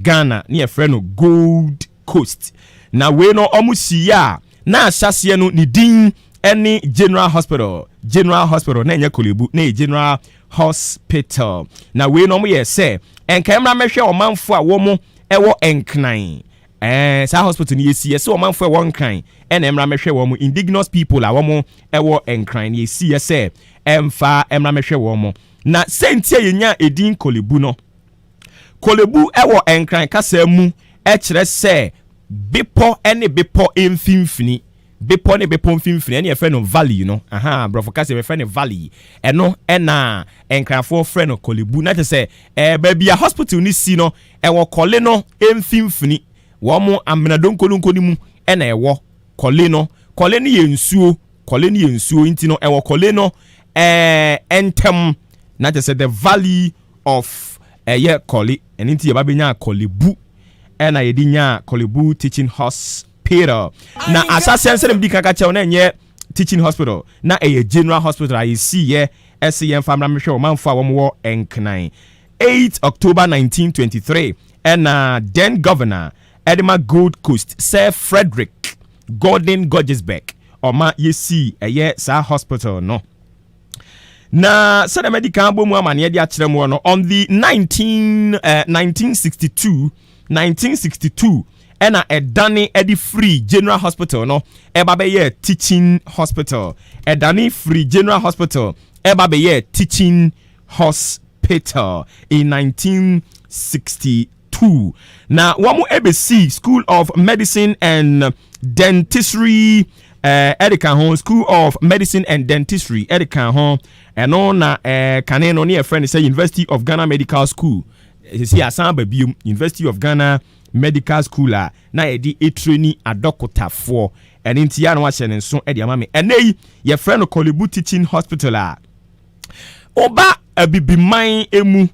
Ghana ne yɛfrɛ no Gold Coast. Na wei no, ɔmo si a na ahyɛseɛ no ne din ne General Hospital. General Hospital na ɛnyɛ Korle Bu, na yɛ General Hospital. Na wei no, ɔmo yɛ sɛ ɛnka mmra mɛhwɛ ɔmanfo a wɔn ɛwɔ Nkran. Saa hospital no, yɛsi yɛ sɛ ɔmanfo ɛwɔ Nkran ɛna mmra mɛhwɛ wɔn, indigenous people a wɔn ɛwɔ Nkran. Yɛsi yɛ sɛ ɛmfa mmra mɛhwɛ wɔn. Na sɛnti a yɛnya edin Korle Bu no, Korle Bu ɛwɔ Nkran kasa mu ɛkyerɛ sɛ bepɔ ɛne bepɔ mfimfini, bepɔ ne bepɔ mfimfini, ɛne yɛfrɛ no valley no. Aha, borɔfo kasa yɛfrɛ no valley. Ɛno ɛna Nkranfoɔ frɛ no Korle Bu. Na kyerɛ sɛ baabi a hospital no si no, ɛwɔ kɔle no mfimfini. Wɔn mo amena donkodonko no mu ɛna ɛwɔ kɔle no. Kɔle no yɛ nsuo, kɔle no yɛ nsuo, nti no ɛwɔ kɔle no ntɛm. Na kyerɛ sɛ the valley of ɛyɛ kɔle. Ɛno nti yɛba bɛnya Korle Bu, ɛna yɛde nya Korle Bu Teaching Hospital. Na ahyɛseɛ nsɛm di kanka kyɛw na ɛnyɛ teaching hospital, na ɛyɛ general hospital a yɛsi yɛ ɛsɛ yɛn fa mmra mehwɛ ɔmanfo a wɔwɔ Nkran. 8 October 1923 ɛna then governor ɛde Gold Coast, Sir Frederick Gordon Guggisberg, ɔma yɛsi ɛyɛ saa hospital no. Na sɛdeɛ mɛdi kan bɔ mu amaneɛ de akyerɛ mu no, on the 1962, 1962 ɛna ɛdane ɛde free general hospital no ɛba bɛyɛ teaching hospital. Ɛdane free general hospital ɛba bɛyɛ teaching hospital in 1962. Na wɔn ɛbɛsi School of Medicine and Dentistry ɛde ka ho. School of Medicine and Dentistry ɛde ka ho. Ɛno na kane no ne yɛfrɛ no sɛ University of Ghana Medical School. Sisi asan aba biom, University of Ghana Medical School a na yɛde etraining adɔkotafoɔ. Ɛne nti yɛ a na wahyɛ ne nso de ama me. Ɛnɛ yi yɛfrɛ no Korle Bu Teaching Hospital a ɔba Abibiman emu,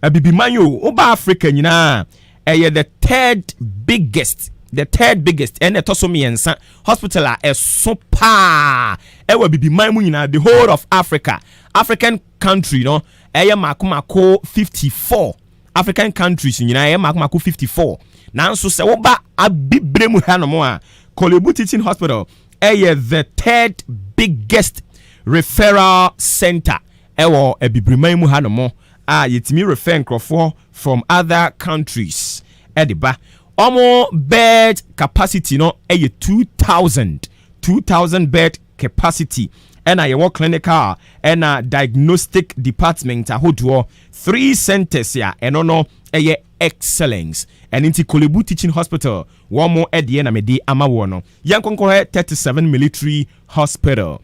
Abibiman o, ɔba Africa nyinaa, ɛyɛ the third biggest, the third biggest, ɛna ɛtɔ so 3 hospital a ɛso paa ɛwɔ Abibiman mu nyinaa, the whole of Africa. African country no ɛyɛ mako mako 54. African countries nyinaa ɛyɛ mako mako 54. Nanso sɛ woba Abibire mu hanom a, Korle Bu Teaching Hospital ɛyɛ the third biggest referral center ɛwɔ Abibiriman mu hanom a yɛtumi refer nkurɔfoɔ from other countries ɛde ba. Ɔmo bed capacity no ɛyɛ 2000, 2000 bed capacity. Ɛna yɛwɔ clinical ɛna diagnostic department ahodoɔ, three centers a ɛno no ɛyɛ excellence. Ɛno nti Korle Bu Teaching Hospital wɔn mo ɛdeɛ na mede ama wɔ no. Yɛn nkɔnkɔhɛ 37 Military Hospital,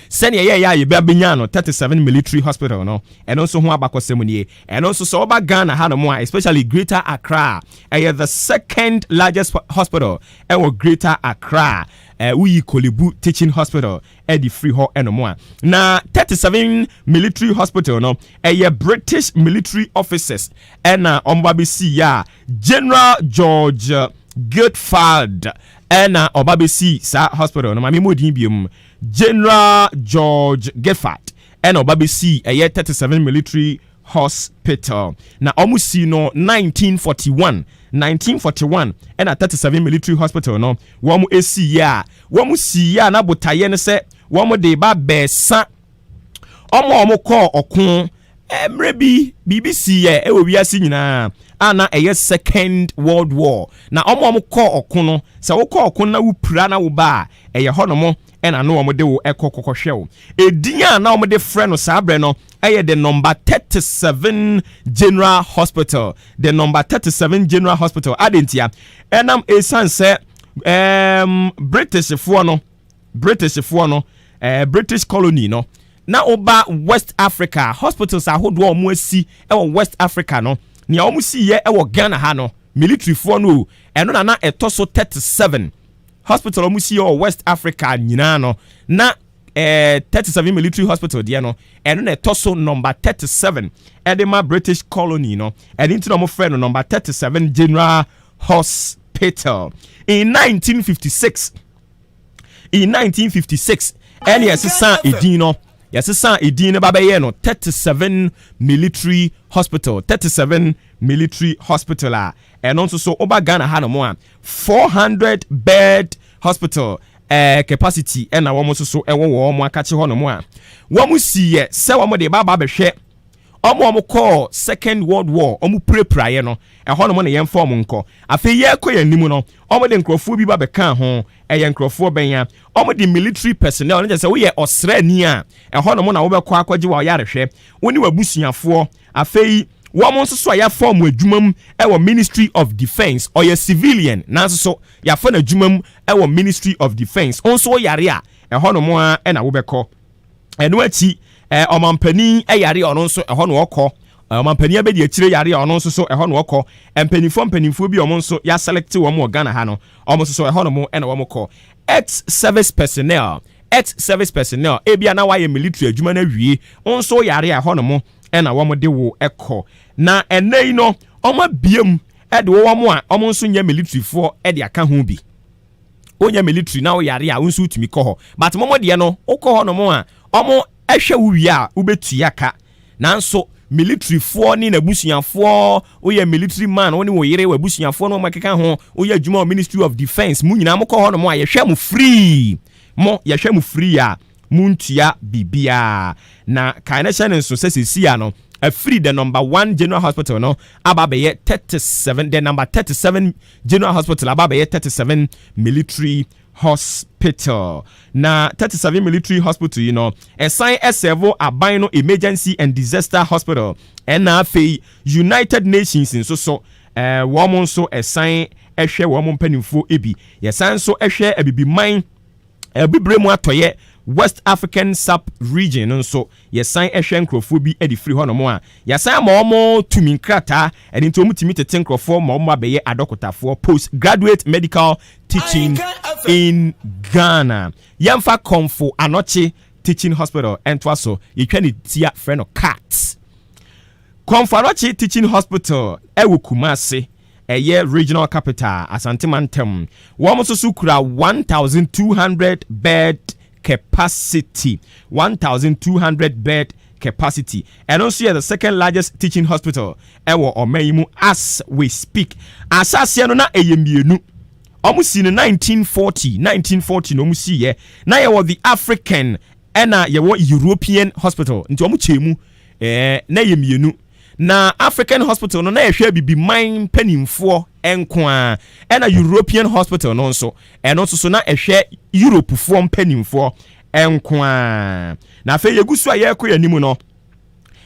sɛnea ɛyɛ a yɛbɛ abɛnya no. 37 Military Hospital no, ɛno nso ho abakɔsɛm nie. Ɛno nso sɛ ɔba Ghana hanom a, especially Greater Accra, ɛyɛ the second largest hospital ɛwɔ Greater Accra. Woyi Korle Bu Teaching Hospital ɛde firi hɔ ɛnom a, na 37 Military Hospital no ɛyɛ British military officers ɛna ɔmo bɛsi yɛ a General George Gilford ɛna ɔba bɛsi saa hospital no. Maame mu odin biom, General George Giffard ɛna ɔba bɛsi ɛyɛ 37 Military Hospital. Na ɔmo si no 1941, 1941 ɛna 37 Military Hospital no wɔn esi yɛ a wɔn si yɛ a, na botaeɛ no sɛ wɔn de ba bɛɛsa ɔmo a wɔn kɔɔ ɔko. Mmerɛ bi biribi si yɛ ɛwɔ wiase nyinaa a na ɛyɛ Second World War, na ɔmo a ɔmo kɔɔ ɔko no, sɛ wokɔ ɔko na wopira na woba a, ɛyɛ hɔnom ɛna no wɔn de wo ɛkɔ kɔkɔhwɛ wo. Edin a na wɔn de frɛ no saa berɛ no ɛyɛ the Number 37 General Hospital, the Number 37 General Hospital. Adentia ɛnam esan sɛ Britishfoɔ no, Britishfoɔ no, British colony no, na woba West Africa, hospitals ahodoɔ a wɔn asi ɛwɔ West Africa no, nea wɔn si yɛ ɛwɔ Ghana ha no, militaryfoɔ no o, ɛno na ɛtɔ so 37 hospital a wɔn si yɛ wɔ West Africa nyinaa no. Na 37 Military Hospital deɛ no, ɛno na ɛtɔ so number 37 ɛde ma British colony no. Ɛne nti na wɔn frɛ no Number 37 General Hospital. In 1956, in 1956 ɛne ɛsesa edin no. Yɛsesa edin no ba bɛyɛ no 37 Military Hospital. 37 Military Hospital a ɛno nso so woba Ghana ha nom a, 400 bed hospital capacity ɛna wɔn nso so ɛwɔ wɔn akakye hɔ nom a wɔn si yɛ sɛ wɔn de ba abɛhwɛ wɔn a wɔn kɔɔ Second World War, wɔn pirapiraeɛ no. Ɛhɔ nom na yɛmfa wɔn nkɔ. Afei yɛrekɔ yɛn anim no, wɔn de nkurɔfoɔ bi ba bɛka ho. Ɛyɛ nkurɔfoɔ bɛn a wɔn de military personnel no kyerɛ sɛ woyɛ ɔsraani a, ɛhɔ nom na wobɛkɔ akɔgye wɔ ɔyarehwɛ, wo ne w'abusuafoɔ. Afei wɔn nso so a yɛafa wɔn adwuma mu wɔ Ministry of Defence, ɔyɛ civilian nanso so yɛafa n'adwuma mu wɔ Ministry of Defence nso yare a, ɛhɔ nom a ɛna wobɛkɔ. Ɛno akyi, ɔmampanin yare a, ɔno nso ɛhɔ na ɔkɔ. Ɔmampanin abɛdi akyire yare a, ɔno nso so ɛhɔ na ɔkɔ. Mpanimfoɔ bi a ɔmo nso yɛaselect wɔn wɔ Ghana ha no, ɔmo nso so ɛhɔ nom ɛna wɔn kɔ. Ex service personnel, ebia na wayɛ military adwuma no awie nso yare a, ɛhɔ nom ɛna wɔn de wo ɛkɔ. Na ɛnɛ yi no, wɔn abiem ɛde wɔn a wɔn nso nyɛ militaryfoɔ ɛde aka ho bi. Wonyɛ military na woyare a, wo nso wotumi kɔ hɔ, but mo deɛ no, wokɔ hɔ nom a, ɔmo ɛhwɛ wo wie a, wobɛtua ka. Nanso militaryfoɔ ne n'abusuafoɔ, woyɛ military man, wo ne wo yere, w'abusuafoɔ no, wɔn akeka ho, woyɛ adwuma wɔ Ministry of Defence mu nyinaa, mokɔ hɔ nom a, yɛhwɛ mo free. Mo yɛhwɛ mo free a montua biribiara. Na kae no hyɛ ne nso sɛ sesia no afiri the number one general hospital no aba abɛyɛ 37, the number 37 General Hospital aba abɛyɛ 37 Military Hospital. Na 37 Military Hospital yi no, ɛsan ɛserve aban no emergency and disaster hospital, ɛna afei United Nations nso so wɔn nso ɛsan ɛhwɛ wɔn mpanimfoɔ ebi. Yɛsan nso ɛhwɛ Abibiman, Abibire mu atɔyɛ, West African sub region no nso, yɛsan hwɛ nkurɔfoɔ bi de firi hɔnom a yɛsan ama wɔn tumi nkrataa. Ɛne nti wɔn tumi tete nkurɔfoɔ ma wɔn abɛyɛ adɔkotafoɔ, post graduate medical teaching in Ghana. Yɛmfa Kɔmfo Anɔkye Teaching Hospital ɛntoa so. Yɛtwa ne tia frɛ no CAT. Kɔmfo Anɔkye Teaching Hospital ɛwɔ Kumase, ɛyɛ regional capital, Asantema ntam. Wɔn nso so kura 1200 bed capacity, 1200 bed capacity. Ɛno nso yɛ the second largest teaching hospital ɛwɔ ɔman yi mu as we speak. Ahyɛaseɛ no na ɛyɛ mmienu. Ɔmo si no 1940, 1940 na ɔmo si yɛ. Na yɛwɔ the African ɛna yɛwɔ European hospital, nti ɔmo kyɛ mu na yɛ mmienu. Na African hospital no na yɛhwɛ bibiman mpanimfoɔ nko a, ɛna European hospital no nso, ɛno nso so na ɛhwɛ Europefoɔ mpanimfoɔ nko a. Na afei yɛgu so a yɛrekɔ yɛn anim no,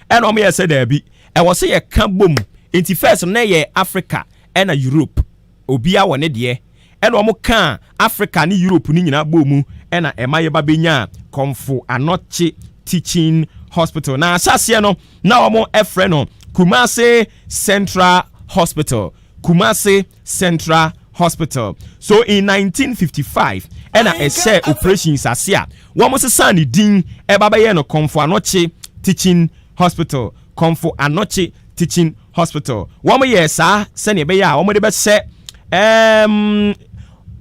ɛna wɔn yɛ sɛ daabi, ɛwɔ sɛ yɛka bom. Nti first no na yɛ Africa ɛna Europe, obiara wɔ ne deɛ, ɛna wɔn ka Africa ne Europe ne nyinaa bɔ mu, ɛna ɛma yɛba bɛnya Kɔmfo Anɔkye Teaching Hospital. Na ahyɛaseɛ no na wɔn ɛfrɛ no Kumase Central Hospital, Kumase Central Hospital. So in 1955 ɛna ɛhyɛ operations ase a wɔn sesa ne din ɛba bɛyɛ no Kɔmfo Anɔkye Teaching Hospital, Kɔmfo Anɔkye Teaching Hospital. Wɔn yɛ saa sɛnea ɛbɛyɛ a wɔn de bɛhyɛ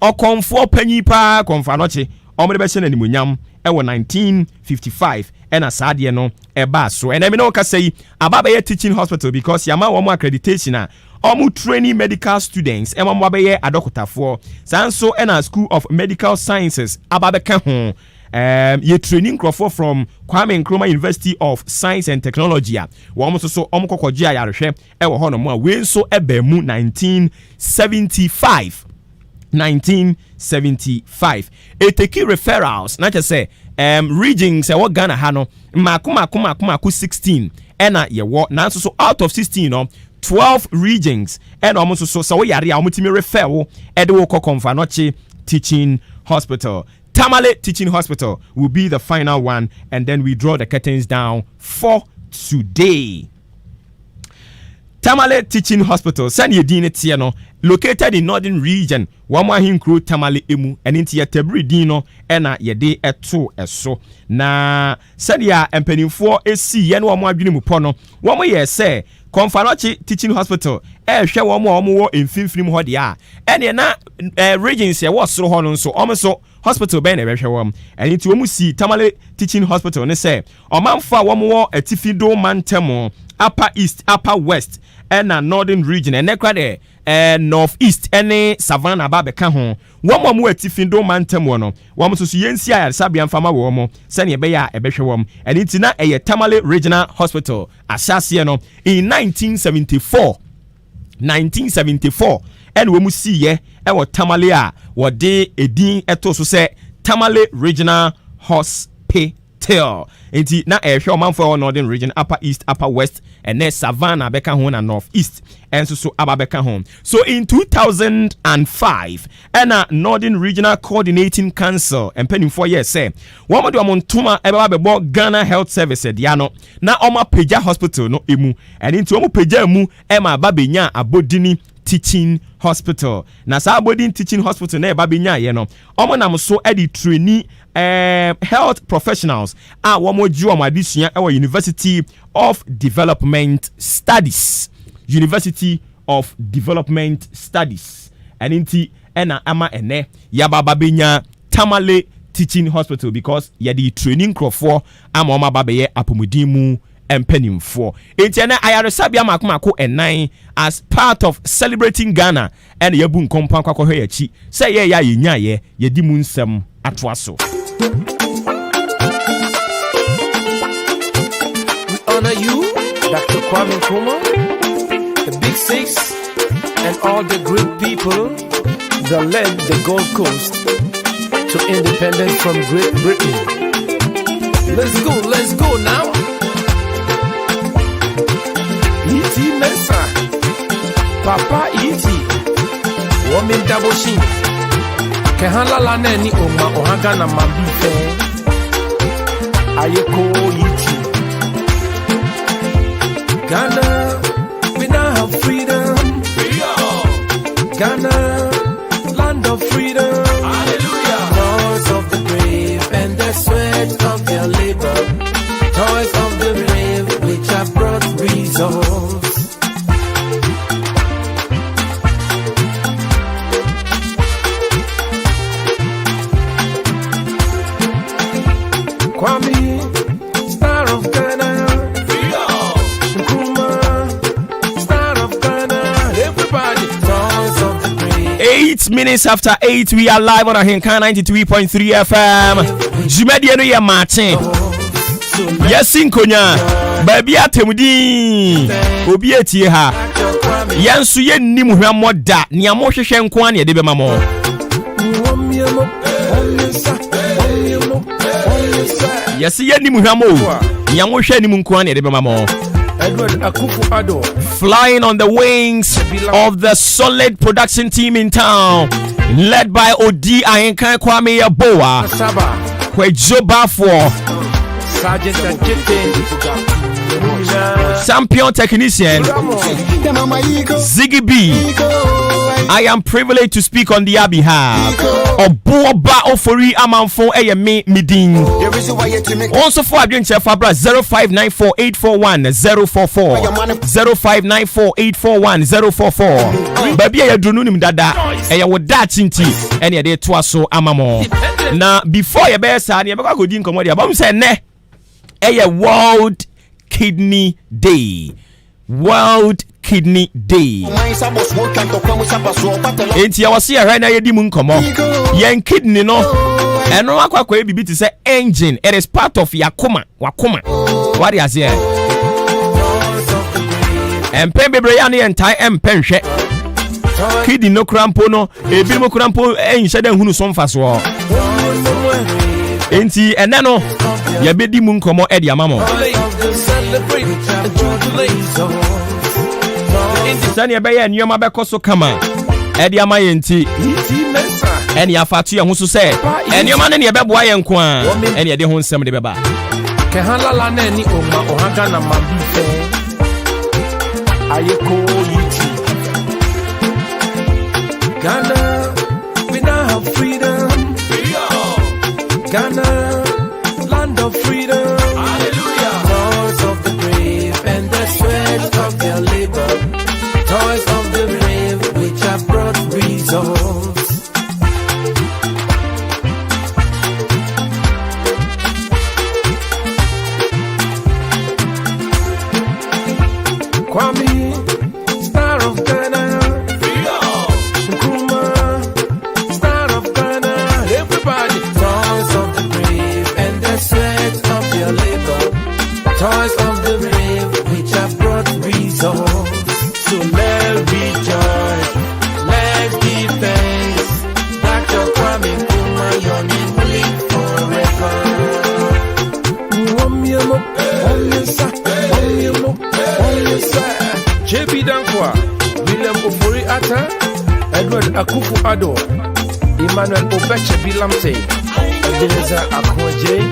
ɔkɔmfoɔ panyin paa Kɔmfo Anɔkye, wɔn de bɛhyɛ n'animonyam. Ɛwɔ 1955 ɛna saa adeɛ no ɛbaa so. Ɛna ɛmi na wɔkasa yi aba bɛyɛ teaching hospital because yama wɔn accreditation a wɔn training medical students ɛma wɔn abɛyɛ adɔkotafoɔ. Saa nso ɛna School of Medical Sciences aba bɛka ho. Yɛ training nkurɔfoɔ from Kwame Nkrumah University of Science and Technology a wɔn nso so wɔn kɔkɔgye ayarehwɛ ɛwɔ hɔnom a wei nso ɛbɛn mu 1975, 1975. Ɛtake referrals na kyerɛ sɛ regions ɛwɔ Ghana ha no mmaako mmaako mmaako mmaako 16 ɛna yɛwɔ. Nanso so out of 16 no, 12 regions ɛna wɔn nso so sɛ woyare a, wɔn refer wo ɛde wo kɔ Kɔmfo Anɔkye Teaching Hospital. Tamale Teaching Hospital will be the final one, and then we draw the curtains down for today. Tamale Teaching Hospital, sɛnea edin no teɛ no, located in Northern Region, wɔn ahenkuro Tamale emu. Ɛne nti yɛtɛbiri din no ɛna yɛde ɛto ɛso. Na sɛnea mpanimfoɔ esi yɛn wɔn adwene mu pɔ no, wɔn yɛ sɛ Kɔmfo Anɔkye Teaching Hospital ɛrehwɛ wɔn a wɔwɔ mfimfini mu hɔ deɛ a, ɛneɛ na regions ɛwɔ soro hɔ no nso, wɔn nso Hospital bɛn na ɛbɛhwɛ wɔn? Ɛno nti wɔn sii Tamale Teaching Hospital no sɛ ɔmanfoɔ a wɔn wɔ Atifi Do mantam, Upper East, Upper West ɛna Northern Region, ɛnɛ koraa deɛ ɛɛ North East ɛne Savannah aba abɛka ho. Wɔn a wɔwɔ Atifi Do mantam wɔ no, wɔn nso so yɛnsi ayaresabea mfa ma wɔn sɛnea ɛbɛyɛ a ɛbɛhwɛ wɔn. Ɛno nti na ɛyɛ Tamale Regional Hospital ahyɛaseɛ no in 1974. 1974 ɛna wɔn siiɛ ɛwɔ Tamale a wɔde edin ɛto so sɛ Tamale Regional Hospital. Nti na ɛhwɛ ɔmanfoɔ ɛwɔ Northern Region, Upper East, Upper West, ɛnɛ Savannah bɛka ho na North East ɛnso so aba bɛka ho. So in 2005 ɛna Northern Regional Coordinating Council mpanimfoɔ yɛ sɛ wɔn de wɔn ntoma ɛbɛba bɛbɔ Ghana Health Service dea no na wɔn apagya hospital no emu. Ɛne nti wɔn pagya mu ɛma aba bɛnya abodini Teaching Hospital. Na saa Abodin Teaching Hospital na ɛba bɛnya yɛ no, wɔn nam so ɛde train health professionals a wɔn gye wɔn adesua ɛwɔ University of Development Studies, University of Development Studies. Ɛne nti ɛna ama ɛnɛ yababa bɛnya Tamale Teaching Hospital because yɛde training nkurɔfoɔ ama wɔn aba bɛyɛ apɔmuden mu mpanimfoɔ. Nti ɛnɛ ayaresabea mako mako ɛnan as part of celebrating Ghana ɛna yɛbu nkɔmpo akɔ akɔhwɛ yɛn akyi sɛ yɛyɛ a yɛnyaayɛ yɛdi mu nsɛm atoa so. We honor you, Dr. Kwame Nkrumah, the Big Six, and all the great people that led the Gold Coast to independence from Great Britain. Let's go now. E.T. Mensah, Papa E.T., Woman Daboshin, Kehanlala Neni Oma Ohagana Mambife, Ayeko E.T. Ghana, we now have freedom. Ghana, land of freedom. Hallelujah. Toils of the brave and the sweat of their labor. Toils of the brave which have brought results. Kwame, star of Ghana. Nkrumah, star of Ghana. Everybody, toils of the brave. 8 minutes after 8, we are live on Ahenkan 93.3 FM. Dwumadie no yɛ maakye. So Yɛsi nkonya baabi atemudin obi etie ha. Dr. Kwame. Yɛn nso yɛnnim hwammɔ da. Nea mohwehwɛ nko ara na yɛde bɛma mo. Yɛsi yɛnnim hwammɔ o. Nea mohwɛ anim nko ara na yɛde bɛma mo. Edward Akufo-Addo. Flying on the wings of the solid production team in town, led by Odi Ahenkan Kwame Yeboah, Saba, Kwadwo Bafoɔ, Sergeant Ajete, champion technician, Ziggy B. I am privileged to speak on their behalf. Ɔboɔba Ofori Amanfo ɛyɛ me medin. Wɔn nso fo adwenkyerɛ fa bra 0594841044, 0594841044. Baabi a yɛduru no nim dada, ɛyɛ wo daakye nti ɛne yɛde toa so ama mo. Na before yɛbɛyɛ saa ne yɛbɛkɔ akɔdi nkɔmmɔ deɛ abam sɛ nnɛ ɛyɛ World Kidney Day, World Kidney Day. Enti yɛwɔ se yɛhwɛ na yɛdi mu nkɔmmɔ. Yɛn kidney no, ɛno akɔ akɔyɛ biribi te sɛ engine. It is part of yakoma wakoma wade aseɛ. Mpɛn bebree yɛ a ne yɛn ntae mpɛ nhwɛ kidney no kora mpo no, ebinom kora mpo nhyɛ dɛ nhunu so mfasoɔ. Enti ɛnɛ no yɛbɛdi mu nkɔmmɔ ɛde ama mo Celebrate and jubilate. Sɛnea ɛbɛyɛ nneɛma bɛkɔ so kama ɛde ama yɛn nti E.T. Mensah, ɛne afa to yɛn ho so sɛ nneɛma no ne ɛbɛboa yɛn nko a ɛne ɛde ho nsɛm de bɛba. Kehanlala Neni Oma Ohagana Mambife, Ayeko E.T. Ghana, we now have freedom. Ghana, land of freedom. Hallelujah. Toils of the brave and the sweat of their labor. Toils of the brave which have brought results. Atta, Edward Akufo-Addo, Emmanuel Obetsebi Lamptey, Ebenezer Ako Adjei,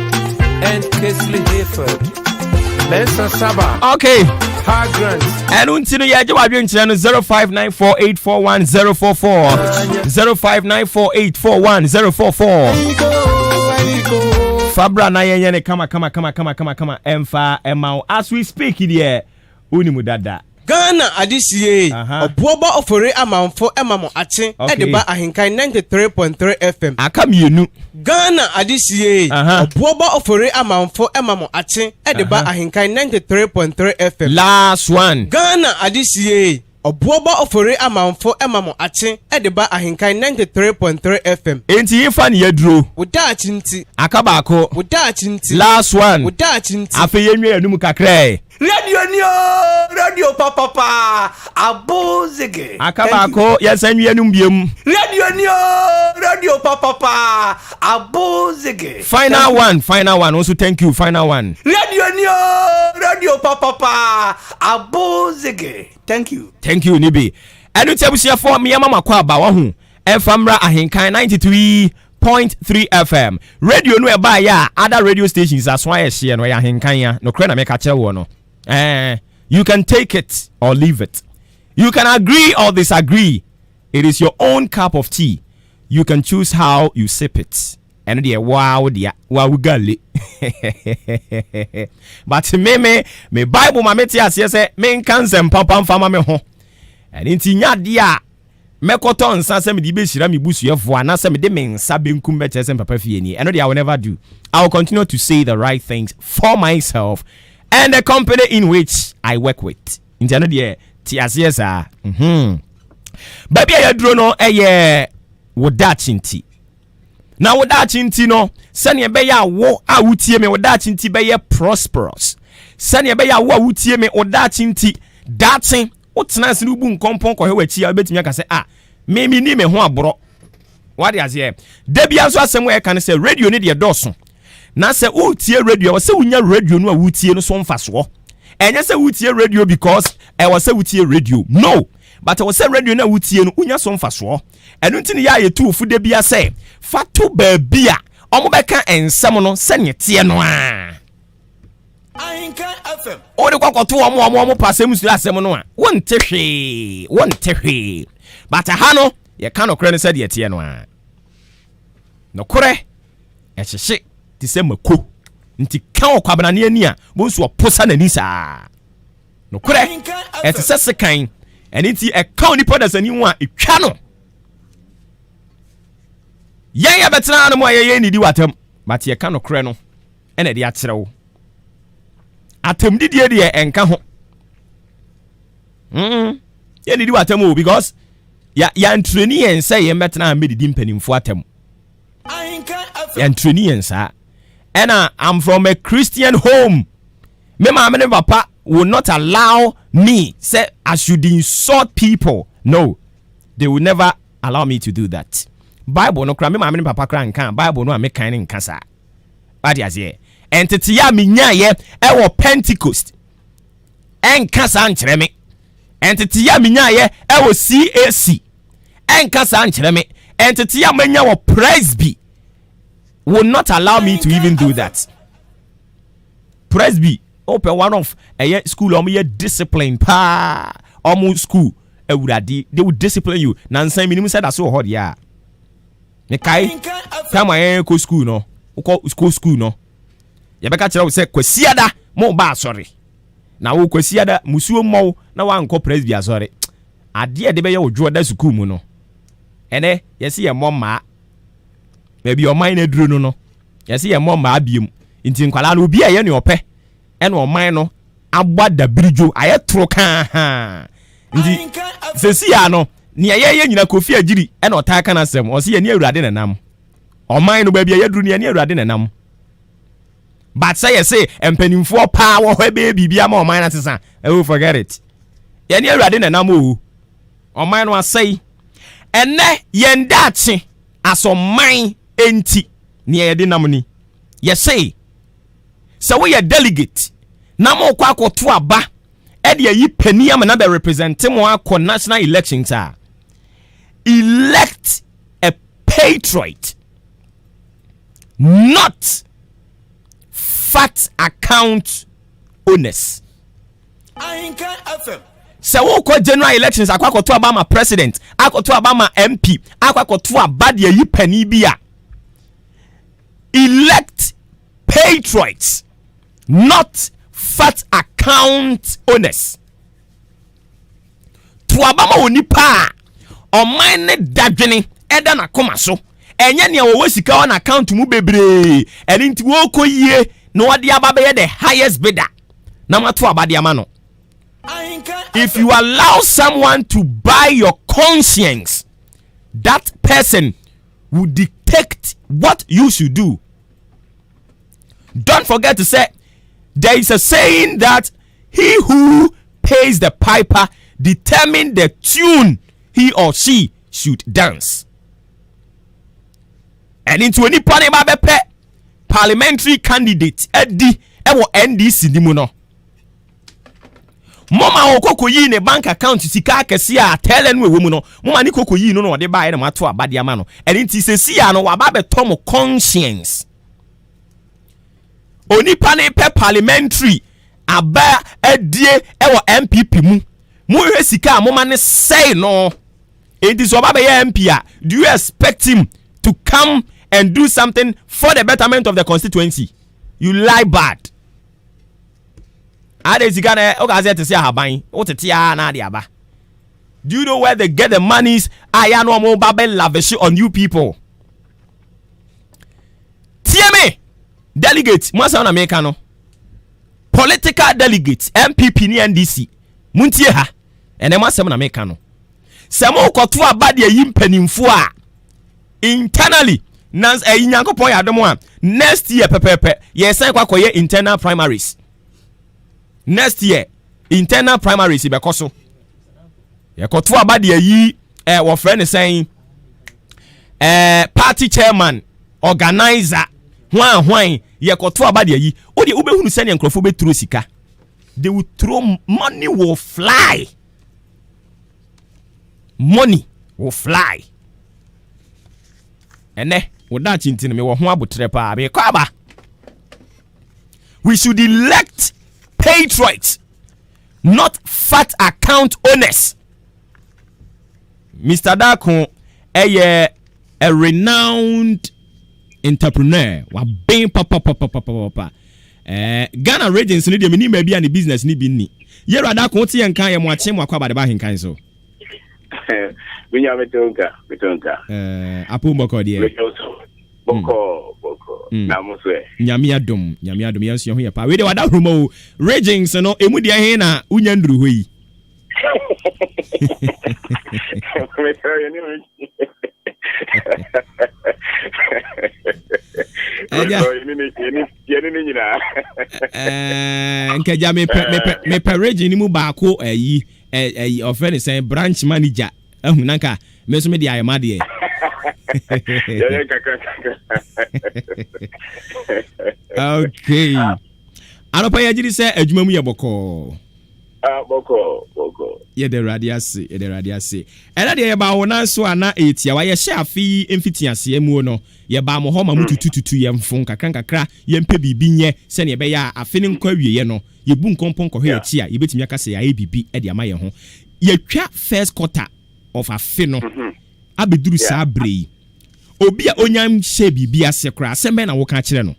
and Casely Hayford. Mensah Sarbah. Pa Grant. Ɛno nti no, yɛgye wadwenkyerɛ no 0594841044, 0594841044. Fabra na yɛnyɛ ne kama kama kama kama kama kama ɛmfa ɛma wo. As we speak deɛ, wonim dada. Ghana adesie, Ɔboɔba Ofori Amanfo ma mo akye de ba Ahenkan 93.3 FM. Aka mmienu. Ghana adesie, Ɔboɔba Ofori Amanfo ma mo akye de ba Ahenkan 93.3 FM. Last one. Ghana adesie, Ɔboɔba Ofori Amanfo ma mo akye de ba Ahenkan 93.3 FM. Enti yifa ne yɛduro. Wo daakye nti. Aka baako. Wo daakye nti. Last one. Wo daakye nti. Afei yɛnwie yɛnum kakraa. Radio ni o, radio papapa, abo zege. Aka baako, yɛsan nwie num biem. Radio ni o, radio papapa, abo zege. Final one, final one also, thank you, final one. Radio ni o, radio papapa, abo zege. Thank you. Thank you nibi. Ɛno nti, abusuafoɔ, mmea ma kɔ aba wahu ɛmfa mmra Ahenkan 93.3 FM radio no. Ɛbaayɛ a other radio stations aso ayɛ hyeɛ no, ɛyɛ Ahenkan a nokorɛ na meka kyerɛ wɔ no. You can take it or leave it, you can agree or disagree, it is your own cup of tea, you can choose how you sip it. Ɛno deɛ, waa wo dea, waa wo gale, but me Bible ma mete aseɛ sɛ menka nsɛm papa mfa ma me ho. Ɛno nti nya adeɛ a mɛkɔtɔ nsa sɛ mede bɛhyira me busuafoɔ anaasɛ mede me nsa benkum bɛkyerɛ sɛ papa fie nie. Ɛno deɛ, I will never do. I will continue to say the right things for myself and the company in which I work with. Nti ɛno deɛ, te aseɛ saa. Baabi a yɛduro no, ɛyɛ wo daakye nti. Na wo daakye nti no, sɛnea ɛbɛyɛ a wo a wotie me, wo daakye nti bɛyɛ prosperous, sɛnea ɛbɛyɛ a wo a wotie me, wo daakye nti, daakye wotena ase no, wobu nkɔmpɔn kɔhwɛ w'akyi a, wobɛtumi aka sɛ, "Ah, me ni me ho aborɔ." Wade aseɛ? Da bia nso asɛm a ɛka no sɛ radio no deɛ dɔɔso, na sɛ wotie radio, ɛwɔ sɛ wonya radio no a wotie no so mfasoɔ. Ɛnyɛ sɛ wotie radio because ɛwɔ sɛ wotie radio no, but ɛwɔ sɛ radio no a wotie no, wonya so mfasoɔ. Ɛno nti ne yɛ a yɛtu wo fo da bia sɛ fa to baabi a ɔmo bɛka nsɛm no sɛneɛ teɛ no a wode kɔkɔto ɔmo pa asɛm suro asɛm no a, wonte hwee, wonte hwee. But ha no, yɛka nokorɛ no sɛdeɛ teɛ no a, nokorɛ ɛhyehye te sɛ mako. Nti ka wɔ kwabenane ani a, bonso ɔposa n'ani saa. Nokorɛ ɛte sɛ sekan, ɛne nti ɛka onipa dasani ho a, ɛtwa no. Yɛn yɛbɛtena ha no mu a, yɛyɛ nidi w'atam, but yɛka nokorɛ no ɛna ɛde akyerɛ wo. Atamdidie deɛ, ɛnka ho. Yɛnidi w'atam o, because yɛantrɛni yɛn sɛ yɛn bɛtena ha mbɛdidi mpanimfoɔ atam. Yɛntrɛni yɛn saa. Ɛna I'm from a Christian home. Me maame ne papa will not allow me say I should insult people. No, they will never allow me to do that. Bible no kora, me maame ne papa kora nka Bible no a mekan ne nka saa. Wade aseɛ? Ɛnteteyɛ a menyaeɛ ɛwɔ Pentecost ɛnka saa nkyerɛ me. Ɛnteteyɛ a menyaeɛ ɛwɔ CAC ɛnka saa nkyerɛ me. Ɛnteteyɛ a manya wɔ Presby will not allow me to even do that. Presby, wopɛ one of ɛyɛ school a ɔmo discipline paa. Ɔmo school, awurade, they will discipline you. Nansan minim sɛ da so wɔ hɔ deɛ a, mekae time a yɛn kɔ school no, wokɔ school school no, yɛbɛka kyerɛ wo sɛ Kwasiada mo ba asɔre, na wo Kwasiada musuo mmɔw na wankɔ Presby asɔre, adeɛ de bɛyɛ wo dwoɔ da sukuu mu no. Ɛnɛ yɛsi yɛ mmɔ mmaa. Baabi ɔman no aduro no, yɛsi yɛ mmɔ mmaa biem. Nti nkwadaa no, obi a ɛyɛ nea ɔpɛ, ɛna ɔman no abɔ adabiridwo ayɛ toro kaa. Nti sɛsi ya no, nea yɛyɛ nyina, Kofi Agyiri ɛna ɔtaa ka n'asɛm, ɔsi yɛ ne Awurade nenam ɔman no baabi a yɛduru no, yɛ ne Awurade nenam. But sɛ yɛse mpanimfoɔ paa wɔ hɔ ɛbɛyɛ biribi ama ɔman no asesa, oh, forget it. Yɛne Awurade nenam o. Ɔman no asɛe. Ɛnɛ yɛn daakye asɔman enti nea yɛde nam ni. Yɛse sɛ woyɛ delegate na mokɔ akɔto aba ɛde ayi panin ama na bɛ represent mo akɔ national elections a. Elect a patriot, not fat account owners. Sɛ wokɔ general elections akɔ akɔto aba ma president, akɔto aba ma MP, akɔ akɔto aba deɛ yi panin bi a, elect patriots, not fat account owners. To aba ma onipa a ɔman ne dadwene ɛda n'akoma so, ɛnyɛ nea wɔwɔ sika wɔ n'account mu bebree ɛne nti wɔrekɔ yie na wɔde aba bɛyɛ the highest bidder na mato aba de ama no. If you allow someone to buy your conscience, that person will dictate what you should do. Don't forget to say there is a saying that he who pays the piper determine the tune he or she should dance. Ɛne nti onipa ne ba bɛpɛ parliamentary candidate adi ɛwɔ NDC ni mu no, moma wɔ koko yii ne bank account sika akɛse a tɛlɛ no ɛwɔ mu no, moma ne koko yii no na ɔde baeɛ na moato abade ama no. Ɛne nti sɛsi a no waba bɛtɔ mo conscience. Onipa ne pɛ parliamentary aba adie ɛwɔ NPP mu, mohwɛ sika a moma ne sɛe no. Enti sɛ ɔba bɛyɛ MP a, do you expect him to come and do something for the betterment of the constituency? You lie bad. Ade sika na ɔka sɛ te sɛ ahaban wotete a na ade aba. Do you know where they get the monies a ya no ɔmo ba bɛ lavish on you people? Tie me, delegate mo asɛm na meka no. Political delegate, NPP ne NDC, montie ha. Ɛnɛ mo asɛm na meka no. Sɛ mokɔto aba deɛ yi mpanimfoɔ a internally na ɛyi Nyankopɔn yɛ adom a, next year pɛpɛɛpɛ yɛsan kɔ akɔyɛ internal primaries. Next year internal primaries bɛkɔ so. Yɛkɔto aba deɛ yi wɔfrɛ ne sɛn, party chairman, organizer, hwan hwan. Yɛkɔto aba deɛ yi o deɛ wobɛhunu sɛdeɛ nkurɔfoɔ bɛturo sika. They will throw money, will fly, money will fly. Ɛnɛ wo daakye nti no mewɔ ho abotrɛ paa mekɔ aba. We should elect patriots, not fat account owners. Mr Dako ɛyɛ a renowned entrepreneur, waben papapapapapa. Ghana regions no deɛ, menim baabi a ne business no bi nni. Yɛwura Dako, wote yɛn nka yɛ mo akye mo akɔ abade ba ahenkan so. Minya metonka metonka. Apo mbɔkɔ deɛ? Bɔkɔ bɔkɔ na mo so ɛ? Nyame adom, Nyame adom, yɛn nso yɛn ho yɛ paa. Wei deɛ wada huruma o. Regions no emu deɛ he na wonya nduru hɔ yi? Yɛne ne nyinaa. Nkagya mepɛ region no mu baako ayi ɛyi ɔfrɛ ne sɛn, branch manager ahu na nka me nso mede ayɛ madeɛ. Yɛyɛ kakra kakra. Okay, anɔpa yɛ agyiri sɛ adwuma mu yɛ bɔkɔɔ. Ah, bɔkɔɔ bɔkɔɔ. Yɛda Awurade ase, yɛda Awurade ase. Ɛnɛ deɛ yɛbaa wo nan so a na ɛyɛ tiawa. Yɛhyɛ afe yi mfitiaseɛ muo no, yɛbaa mo hɔ ma mo tutututu yɛn mfo nkakra nkakra, yɛmpɛ biribi nyɛ sɛnea ɛbɛyɛ a afe no nkɔ awieɛ no, yɛbu nkɔmpɔ nkɔhwɛ yɛkyi a, yɛbɛtumi aka sɛ yɛayɛ biribi de ama yɛn ho. Yɛtwa first quarter of afe no abɛduru saa berɛ yi. Obi a onya nhyɛ biribi ase koraa, asɛm bɛn na woka kyerɛ no?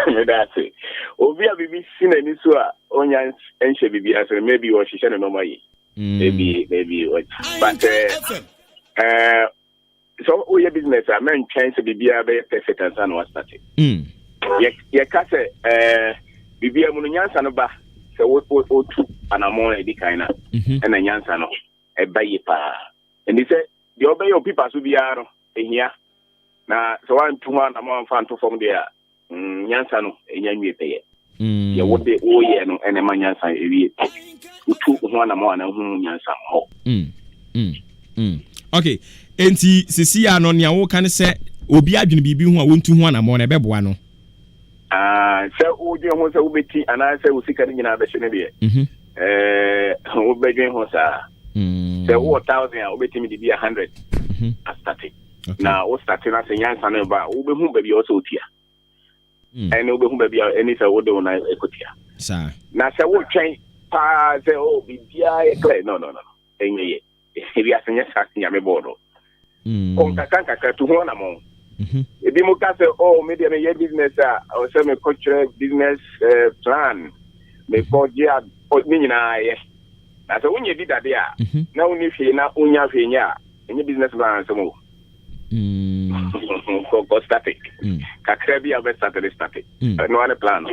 Meda ase. Obi a biribi si n'ani so a onya nhyɛ biribi ase no, maybe ɔhyehyɛ ne nneɛma yi. Maybe but sɛ woyɛ business a, mɛntwɛn sɛ biribiara bɛyɛ perfect ansa na wastart. Yɛka sɛ biribiara mu no, nyansa no ba sɛ wotu anammɔn a ɛdi kan no ɛna nyansa no ɛba yie paa. Nti sɛ deɛ ɔbɛyɛ opipa so biara no ɛhia na sɛ woantu ho anammɔn amfa nto fam deɛ a, nyansa no ɛnya nwie pɛyɛ. Deɛ wode woyɛ no ɛna ɛma nyansa ɛwie pɛ. Wotu ho anammɔn ana hu nyansa hɔ. Okay, enti sisi a no nea woka ne sɛ obi adwene biribi ho a, wɔntu ho anammɔn na ɛbɛboa no. Sɛ wodwene ho sɛ wobɛti anaasɛ wo sika no nyinaa bɛhye no deɛ, wobɛdwen ho saa. Sɛ wowɔ 1000 a, wobɛtumi de bi a 100 astarte. Na wo starte no sɛ nyansa no ba a, wobɛhu baabi a ɔsɛ wotua. Ɛne wobɛhu baabi a ɛne sɛ wode wo nan ɛkɔtua. Na sɛ wotwɛn paa sɛ oh, biribiaa yɛ clear, no, no, no, ɛnyɛ yɛ. Ewiase nyɛ saa, Nyame bɔɔ no. Kɔ nkakra nkakra, tu ho anammɔn. Ebi mo ka sɛ, oh, me deɛ meyɛ business a, ɔwɔ sɛ mekɔkyerɛ business plan, mekɔgye a, ne nyinaa yɛ. Na sɛ wonyɛ bi dade a, na wonni hwee na wonya hwee nyɛ a, ɛnyɛ business plan asɛm o. Kɔ start kakra bi a wobɛ start ne start. Ɛno ara ne plan no.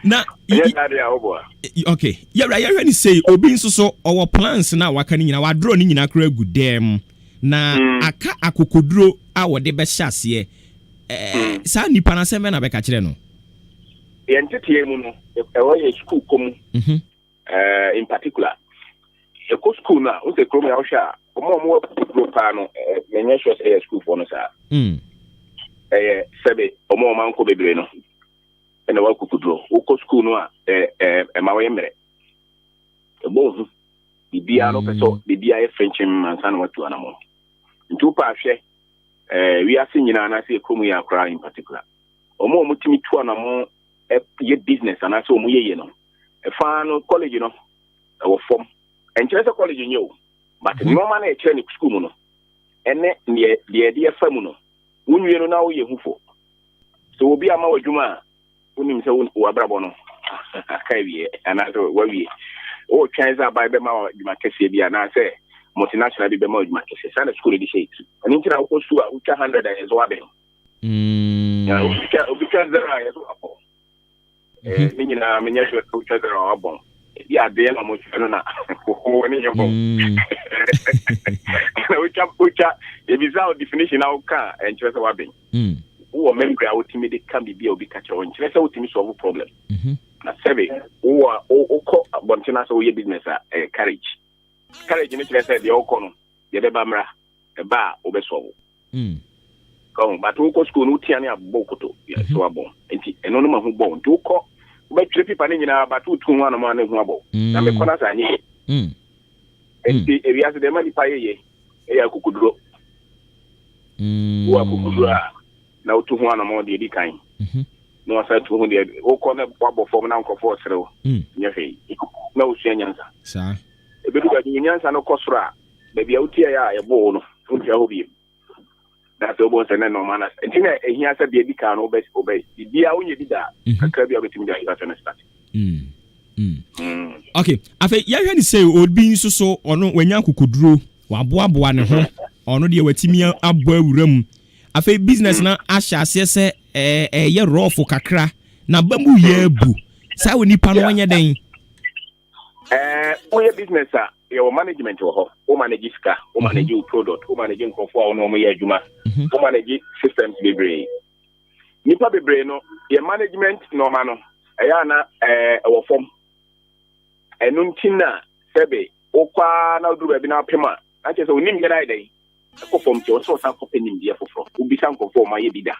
Na ɛnyɛ saa deɛ a, woboa. Okay, yɛwura, yɛhwɛ ne sei, obi nso so ɔwɔ plans na waka ne nyinaa, wadorɔ ne nyinaa koraa agu dɛm na aka akokoduro a wɔde bɛhyɛ aseɛ. Saa nipa no, asɛm bɛ na bɛka kyerɛ no? Yɛn teteɛ mu no, ɛwɔ yɛ sukuu kɔ mu. In particular, ɛkɔ sukuu no a, wo sɛ kurom yɛ, wohwɛ a, ɔmo a ɔmo wɔ akokoduro paa no, menyɛ sure sɛ ɛyɛ sukuufoɔ no saa. Ɛyɛ sɛbe ɔmo a ɔmo ankɔ bebree no ɛna wɔ akokoduro. Wokɔ sukuu no a, ɛma wɔyɛ mmerɛ, ɛbɔ wo ho biribiara no, wopɛ sɛ biribiara yɛ frenkyem ansa na watu anammɔn. Nti wopɛ ahwɛ wiase nyinaa anaasɛ yɛ kurom yɛ akoraa in particular, ɔmo a ɔmo tumi tu anammɔn yɛ business anaasɛ ɔmo yɛ yie no, ɛfa no college no ɛwɔ fam. Ɛnkyerɛ sɛ college nyɛ o, but nneɛma no a ɛkyerɛ ne sukuu mu no ɛne deɛ deɛ yɛde ɛfa mu no, wonwie no na woyɛ hufo. Sɛ obi ama w'adwuma a, wonim sɛ w'abrabɔ no aka awie anaasɛ wawie. Wotwɛn sɛ aban bɛma wo adwuma kɛseɛ bi anaasɛ multinational bi bɛma wo adwuma kɛseɛ. Saa na sukuu no de hyɛ ti. Ɛno nti na wokɔ sukuu a, wotwa 100 a, yɛ sɛ woabɛn. Obi twa 0 a, yɛ sɛ wabɔn. Ne nyinaa menyɛ sure sɛ wotwa 0 a wabɔn. Ebi adeɛ na ɔmo no na wɔwɔ ne nyɛ bɔn. Na wotwa ebisa wo definition na woka a, ɛnkyerɛ sɛ wabɛn. Wowɔ memory a wotumi de ka biribi a obi ka kyerɛ wo, nkyerɛ sɛ wotumi solve problem. Na sɛbe wowɔ wokɔ abɔnten asɛ woyɛ business a, ɛyɛ courage. Courage no kyerɛ sɛ deɛ wokɔ no, deɛ bɛba mmra, ɛba a wobɛsolve. Kɔn but wokɔ school no, wotia ne abɔ wo koto sɛ wabɔn. Nti ɛno no ma ho bɔn. Nti wokɔ, wobɛtwerɛ paper no nyinaa, but wotu ho anom a, na ɛhu abɔ na mekɔ no asa anyɛ yɛ. Nti ewiase deɛ ma nipa yɛyɛ ɛyɛ akokoduro. Wowɔ akokoduro a, na wotu ho anom deɛ di kan na wasa tu ho deɛ wokɔ na wabɔ fam na nkurɔfoɔ serew, nyɛ hwee, na wosua nyansa. Ebedu baabi, wo nyansa no kɔ soro a, baabi a wotia yɛ a ɛbɔ wo no, wontua hɔ bio. Na sɛ wobɔ sɛ ne nɔɔma no, nti na ɛhia sɛ deɛ di kan no, wobɛ biribiara wonyɛ bi da, kakra bi a wobɛtumi de ayɛ sɛ no start. Okay, afei yɛhwɛ ne sɛ obi nso so, ɔno wanya akokoduro, waboaboa ne ho, ɔno deɛ watumi abɔ awura mu. Afei business na ahyɛ aseɛ sɛ ɛyɛ rough kakra na ba mu yɛ abu saa, wɔ nipa no wɔnyɛ dɛn? Woyɛ business a, yɛwɔ management wɔ hɔ. Wo manage sika, wo manage wo product, wo manage nkurɔfoɔ a wo ne wɔn yɛ adwuma, wo manage systems bebree. Nipa bebree no, yɛ management nɔɔma no ɛyɛ ana ɛwɔ fam. Ɛno nti na sɛbe wokɔ a na woduru baabi na apem a, na kyerɛ sɛ onim yɛ no ayɛ dɛn ɛkɔ fam. Nti ɔsɛ ɔsan kɔpɛ nimdeɛ foforɔ, wobisa nkurɔfoɔ a ɔmo ayɛ bi da,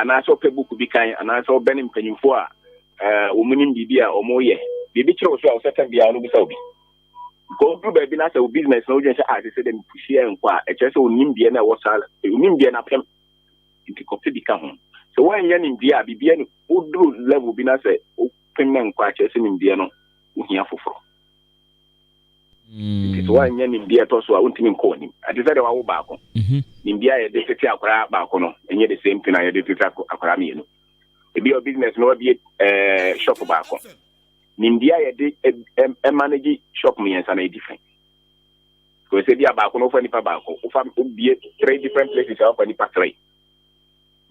anaasɛ ɔpɛ book bi kan, anaasɛ ɔbɛne mpanyimfoɔ a wɔn nim biribi a wɔn yɛ biribi kyerɛ wo so a, ɔsɛ tɛm biara no bisa obi. Because woduru baabi na sɛ wo business na wodwene sɛ ah, sɛ dɛ mepush ɛnkɔ a, ɛkyerɛ sɛ onim deɛ na ɛwɔ saa, onim deɛ na apɛm. Nti kɔpɛ bi ka ho. Sɛ woannya nimdeɛ a, biribia no, woduru level bi na sɛ wopem na nkɔ a, kyerɛ sɛ nimdeɛ no wohia foforɔ. Nti sɛ woannya nimdeɛ ɛtɔ so a, wontumi nkɔ w'anim. Ɛte sɛ deɛ wawo baako. Nimdeɛ a yɛde tete akwaraa baako no, ɛnyɛ the same thing a yɛde tete akwaraa mmienu. Ebi a business no wabie shop baako, nimdeɛ a yɛde manage shop mmiɛnsa no yɛ different. Kò sɛ bi a baako no wofa nipa baako, wofa wobie three different places a, wofa nipa three.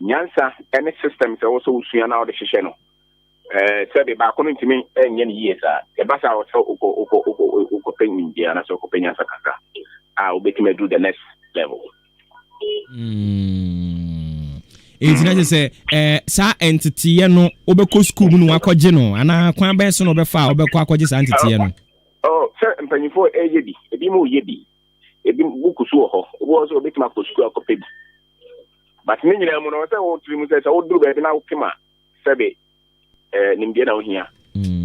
Nyansa ne system sɛ wɔsɛ wosua na wɔde hyehyɛ no, sɛbe baako no ntumi nyɛ no yie saa. Ɛba saa, wɔ sɛ wokɔ wokɔ wokɔ wokɔpɛ nimdeɛ anaasɛ wokɔpɛ nyansa kakra a wobɛtumi aduru the next level. Enti na kyerɛ sɛ saa nteteeɛ no, wobɛkɔ sukuu mu na wakɔgye no, anaa kwan bɛn so na wobɛfa a wobɛkɔ akɔgye saa nteteeɛ no? Oh, sɛ mpanyinfoɔ ɛyɛ bi, ebi mu yɛ bi, ebi buku so wɔ hɔ. Obi wɔ sɛ obɛtumi akɔ sukuu akɔpɛ bi, but ne nyinaa mu no, sɛ wɔtiri mu sɛ woduru baabi na wopem a, sɛbe nimdeɛ na wohia.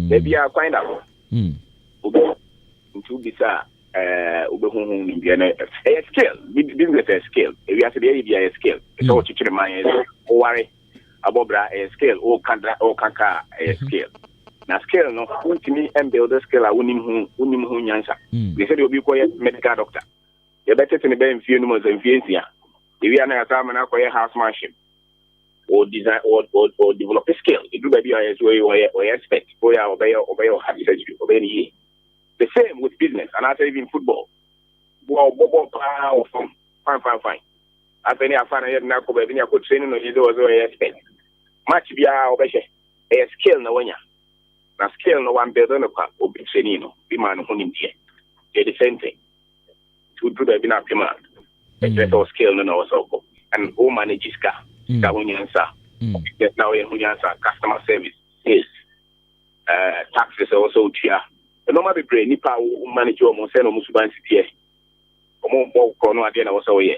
Baabi a kwan da hɔ. Obi nti wobisa a, wobɛhu ho nimdeɛ no. Ɛyɛ skill. Business ɛyɛ skill. Ewiase deɛ ɛyɛ bi ɛyɛ skill. Sɛ wɔkyekyere man ɛyɛ skill. Woware abɔ bra ɛyɛ skill. Woka dra woka kaa ɛyɛ skill. Na skill no, wontumi mbuild skill a wonim ho wonim ho nyansa. Ne sɛdeɛ obi kɔyɛ medical doctor. Yɛbɛtete ne bɛyɛ mfie 5 sɛ mfie 6. Ewia na yɛasa ama no akɔyɛ housemanship. Or design or develop a skill. Edu baabi a ɔyɛ so ɔyɛ expert. Ɔyɛ a ɔbɛyɛ heart surgery. Ɔbɛyɛ ne yie. The same with business and also even football. Wo bɔbɔ paa wɔ fam. Fine, fine, fine. Afei ne afa na yɛ na akɔ baabi ne akɔ training no yɛ sɛ ɔyɛ expert. Match biara ɔbɛhyɛ. Ɛyɛ skill na wanya. Na skill no wan build no kwa obi training no bi ma no ho nimdeɛ. Yɛ the same thing. Nti woduru baabi na apem a, ɛkyerɛ sɛ wo skill no na ɔwɔ sɛ ɔkɔ. And wo manage sika. Sika ho nyansa. Business na woyɛ ho nyansa. Customer service, sales, taxes ɛwɔ sɛ wotua. Nneɛma bebree nipa a wo manage wɔn sɛ na wɔn suban si teɛ. Wɔn bɔ korɔ no adeɛ na ɛwɔ sɛ woyɛ.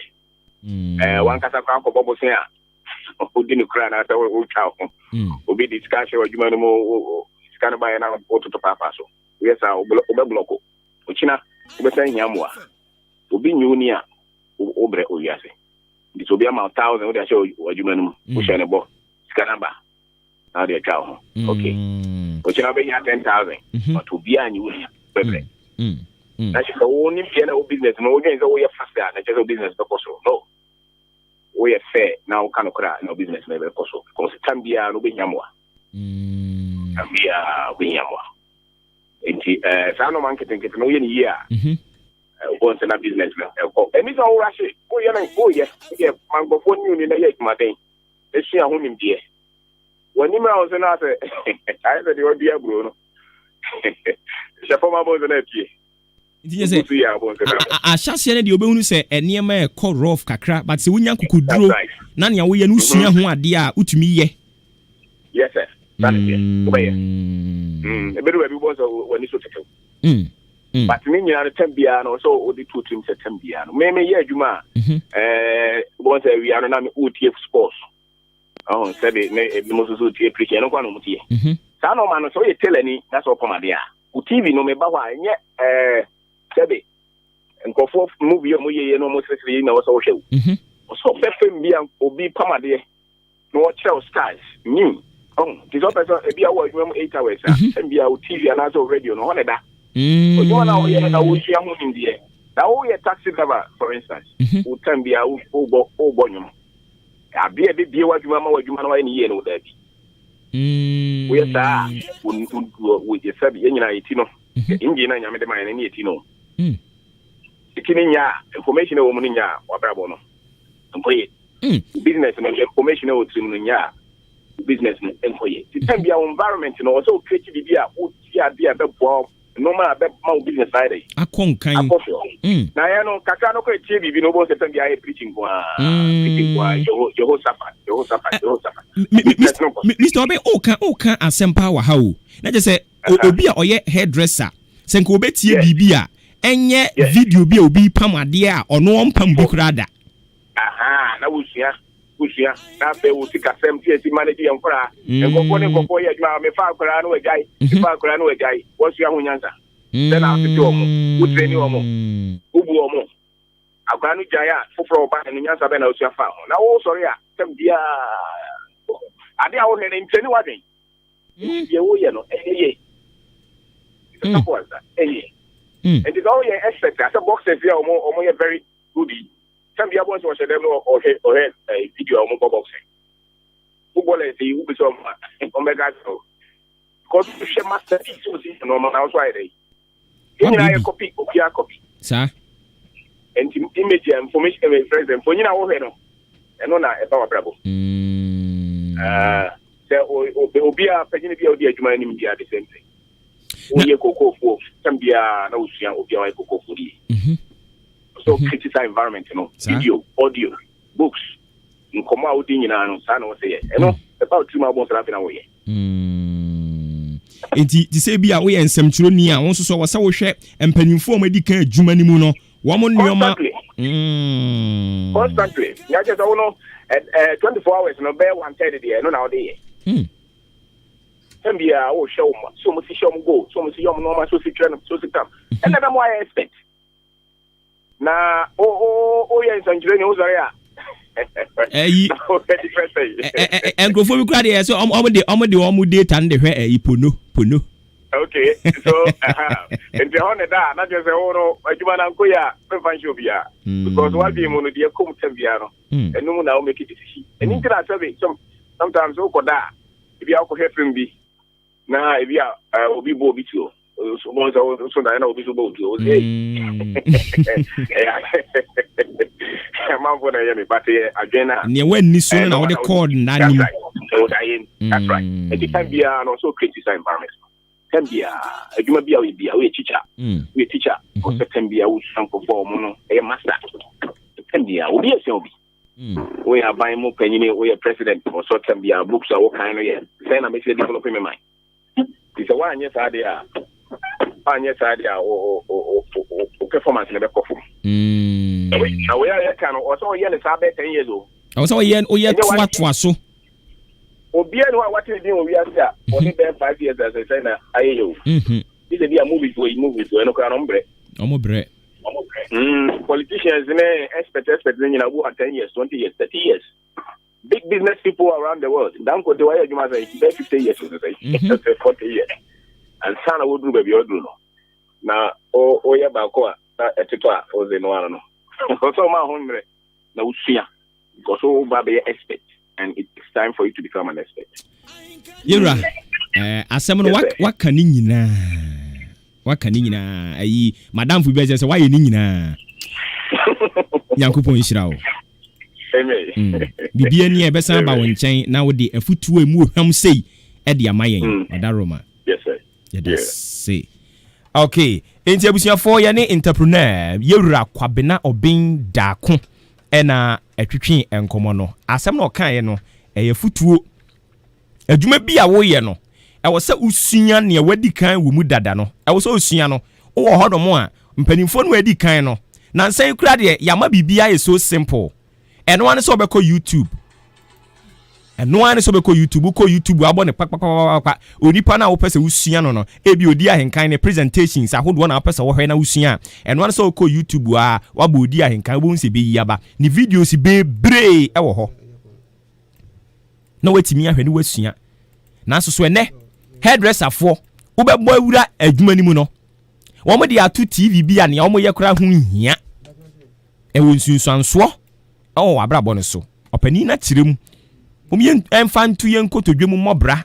Wankasa koraa akɔbɔ bosen a wodi no kura anaasɛ wotwa wo ho. Obi de sika ahyɛ w'adwuma no mu, sika no baeɛ na wototo paapaa so. Woyɛ saa wobɛblock. Okyina wobɛsan hia mmoa. Obi nye wo ni a wobrɛ owiase. Nti sɛ obi ama wo 1,000 wode ahyɛ w'adwuma no mu, wohyɛ ne bɔ, sika no aba na wode atwa wo ho. Okay. Okyina wobɛhia 10,000 but obiaa nye wo ni a wobɛbrɛ. Na kyerɛ sɛ wo nimdeɛ na wo business no wodwen sɛ woyɛ fast a na kyerɛ sɛ wo business bɛkɔ so. No. Woyɛ fair na woka no koraa na wo business no bɛkɔ so. Because time biara no wobɛhia mmoa. Time biara wobɛhia mmoa. Nti saa nɔɔma nketenkete no woyɛ ne yie a, wobɔ nsɛ na business no ɛkɔ. Ɛni sɛ wowura hye, woyɛ no woyɛ. Woyɛ ma nkurɔfoɔ ne ni na yɛ adwumaden. Esua ho nimdeɛ. W'anim a wo sɛ no asɛ ayɛ sɛ deɛ wadua aburo no. Hyɛ fam abɔ nsɛ na apue. Nti nyɛ sɛ ahyɛseɛ no deɛ wobɛhunu sɛ nneɛma ɛkɔ rough kakra, but sɛ wonya kokoduro na nea woyɛ no wosua ho adeɛ a wotumi yɛ. Yes sir. That is it. Wobɛyɛ. Ɛbɛdu baabi wobɔ sɛ w'ani so tetew. But ne nyinaa no tam biara no sɛ wode to tirim sɛ tam biara no. Me meyɛ adwuma a wobɔ sɛ awia no na wotie sports. Ɔho sɛbe ne ebinom nso so tie preaching ɛno nkwa na ɔmo tie. Saa na ɔma no sɛ woyɛ tailor ni na sɛ ɔpam adeɛ a wo TV no meba hɔ a ɛnyɛ sɛbe nkurɔfoɔ movie a ɔmo yɛyɛ na ɔmo seresere yi na ɛwɔ sɛ wohwɛ wo. Ɔsɛ ɔpɛ film bi a obi pam adeɛ na wɔkyerɛ wo styles new. Ɔho nti sɛ ɔpɛ sɛ ebi a wɔ adwuma mu 8 hours a sɛm bi a wo TV anaasɛ wo radio no hɔ ne da. Odwuma na woyɛ no na wosua ho nimdeɛ. Na woyɛ taxi driver, for instance, wo time bi a wobɔ nnwom. Adeɛ a ɛbɛbie w'adwuma ma w'adwuma no wayɛ ne yie no wo daabi. Woyɛ saa a sɛbi yɛn nyinaa yɛti no. Engine na Nyame de ma yɛn ne yɛti no. Ɛti no nya a information a ɛwɔ mu no nya a wabrabɔ no nkɔ yie. Business no information a ɛwɔ tirim no nya a business no nkɔ yie. Ti time bi a wo environment no ɔsɛ wo create biribi a wotie adeɛ a ɛbɛboa wo nneɛma a ɛbɛma wo business ayɛ dɛ. Akɔ nkan. Akɔ so. Na yɛn no kakra no kɔ etie biribi no wobɔ sɛ time bi ayɛ preaching nko ara. Preaching nko ara Jehoshaphat, Jehoshaphat, Jehoshaphat. Mr. Obe, oka asɛm paa wɔ ha o. Na kyerɛ sɛ obi a ɔyɛ hairdresser sɛ nka obetie biribi a ɛnyɛ video bi a obi pam adeɛ a ɔno ɔmpam bi koraa da. Aha, na wosua na afei wo sikasɛm ti esi manage yɛn koraa. Nkɔfoɔ ne nkɔfoɔ yɛ adwuma mefa akwaraa no wagyae, mefa akwaraa no wagyae. Wɔsua ho nyansa. Sɛ na atete wɔn, wotreni wɔn, wobu wɔn. Akwaraa no gyae a foforɔ ɔba no nyansa bɛn na wosua fa ho. Na wo sɔre a sɛm biara ade a wohwɛ no ntreni wadwen. Deɛ woyɛ no ɛyɛ yie. Ɛyɛ. Nti sɛ woyɛ expert a sɛ boxers yi a wɔn yɛ very good yi. Sɛm bi abɔ sɛ ɔhyɛ dɛm no ɔhwɛ video a wɔn bɔ boxing. Footballers yi wobi sɛ ɔmo a wɔn bɛka sɛ o. Because wohwɛ masterpiece osi no ɔmo na nso ayɛ dɛ. Yɛn nyinaa yɛ copy, obiara copy. Saa. Nti image and information president mfonyin a wohwɛ no ɛno na ɛba w'abrabɔ. Sɛ obiara panyin bi a odi adwuma anim biara the same thing. Woyɛ kokofoɔ sɛm biara na wosua obiara wayɛ kokofoɔ yie. So criticize environment no, video, audio, books, nkɔmɔ a wodi nyinaa no saa na wɔsɛ yɛ. Ɛno ɛba wo tirim abɔ nsɛm afei na woyɛ. Nti te sɛ bi a woyɛ nsɛmtwerɛni a wo nso so wɔ sɛ wohwɛ mpanyimfoɔ a wɔadi kan adwuma no mu no wɔn nneɛma. Constantly. Nya kyerɛ sɛ wo no 24 hours no bɛyɛ 1/3 deɛ ɛno na wode yɛ. Tɛm biara wohwɛ wo mma, sɛ wɔn si hyɛ wɔn goal, sɛ wɔn si yɛ wɔn nneɛma, sɛ wɔsi twerɛ no, sɛ wɔsi tam. Ɛna ɛbɛma wɔayɛ expert. Na o o woyɛ nsɛnkyerɛni wosɔre a. Ɛyi nkurɔfoɔ bi kura deɛ sɛ wɔn de wɔn de wɔn data no de hwɛ ɛyi pono pono. Okay, so nti ɛhɔ ne da a na kyerɛ sɛ wo no adwuma no ankɔ yi a memfa nhyɛ obiara because wadwene mu no deɛ kɔm tɛm biara no ɛno mu na wo make decision. Ɛno nti na sɛbe sometimes wokɔda a ebi a wokɔhwɛ film bi na ebi a obi bɔ obi tuo bɔn sɛ so dan na obi so bɔ otuo o sɛ amanfo na ɛyɛ me but yɛ adwene na nea wanni so no na wode kɔɔ nna nim. That's right. Nti time biara no so create saa environment time biara adwuma bi a woyɛ bia woyɛ teacher, woyɛ teacher, ɔsɛ time biara wosua nkurɔfoɔ a ɔmo no ɛyɛ master time biara obi asua obi. Woyɛ aban mu panyini, woyɛ president, ɔsɔ time biara books a wokan no yɛ sɛn na mɛsi develop me mind. Nti sɛ woanyɛ saa deɛ a woanyɛ saa deɛ a wo wo wo wo performance no bɛkɔ fam. Na wei a yɛka no ɔsɛ ɔyɛ no saa bɛyɛ 10 years o. Ɛwɔ sɛ ɔyɛ ɔyɛ toatoa so. Obiara ni hɔ a wate ne din wɔ wiase a ɔde bɛyɛ 5 years asɛ sɛ na ayɛ yɛ o. Bi sɛ bi a movies wɔ yi, movies wɔ ɛno koraa no ɔmbrɛ. Ɔmo brɛ. Politicians ne expert ne nyina wo 10 years, 20 years, 30 years. Big business people around the world, Dangote wayɛ adwuma sɛ bɛyɛ 50 years sɛ 40 years ansa na wɔduru baabi a ɔduru no. Na woyɛ baako a na ɛtetɔ a ɔdze no ano no ɔsɛ ɔma ho mmerɛ na wosua because woba bɛyɛ expert and it takes time for you to become an expert. Yɛwura, asɛm no waka ne nyinaa, waka ne nyinaa. Ayi madamfo bi bɛsɛ sɛ wayɛ ne nyinaa. Nyankopɔn nhyira wo. Biribia ni a ɛbɛsan aba wo nkyɛn na wode afotuo a ɛmu ohwam sei ɛde ama yɛn. Ɔda Roma. Yes sir. Yɛda se. Okay, nti abusuafoɔ, yɛne entrepreneur yɛwura Kwabena Ɔben Daako ɛna ɛtwitwe nkɔmmɔ no. Asɛm na ɔkaeɛ no ɛyɛ fotuo. Adwuma bi a woyɛ no, ɛwɔ sɛ wosua nea wadi kan wɔ mu dada no. Ɛwɔ sɛ wosua no. Wowɔ hɔnom a mpanimfoɔ no adi kan no nansan kura deɛ yɛama biribi ayɛ so simple. Ɛno ara ne sɛ wobɛkɔ YouTube, ɛno ara ne sɛ wobɛkɔ YouTube. Wokɔ YouTube, abɔ ne kpakpakpakpakpa onipa no a wopɛ sɛ wosua no, ebi odi ahenkan ne presentations ahodoɔ na wopɛ sɛ wɔhwɛ na wosua a, ɛno ara ne sɛ wokɔ YouTube a wabɔ odi ahenkan, wobɛhu sɛ ɛbɛyi aba ne videos bebree ɛwɔ hɔ na watumi ahwɛ ne wasua. Nanso so ɛnɛ hairdresserfoɔ wobɛbɔ awura adwuma no mu no, wɔn de ato TV bi a nea wɔn yɛ koraa ho nhia. Ɛwɔ nsunsuansoɔ ɛwɔ wɔ abrabɔ no so. Ɔpanin no akyerɛ mu wɔn yɛn ɛmfa nto yɛn nkotodwe mu mmɔbra.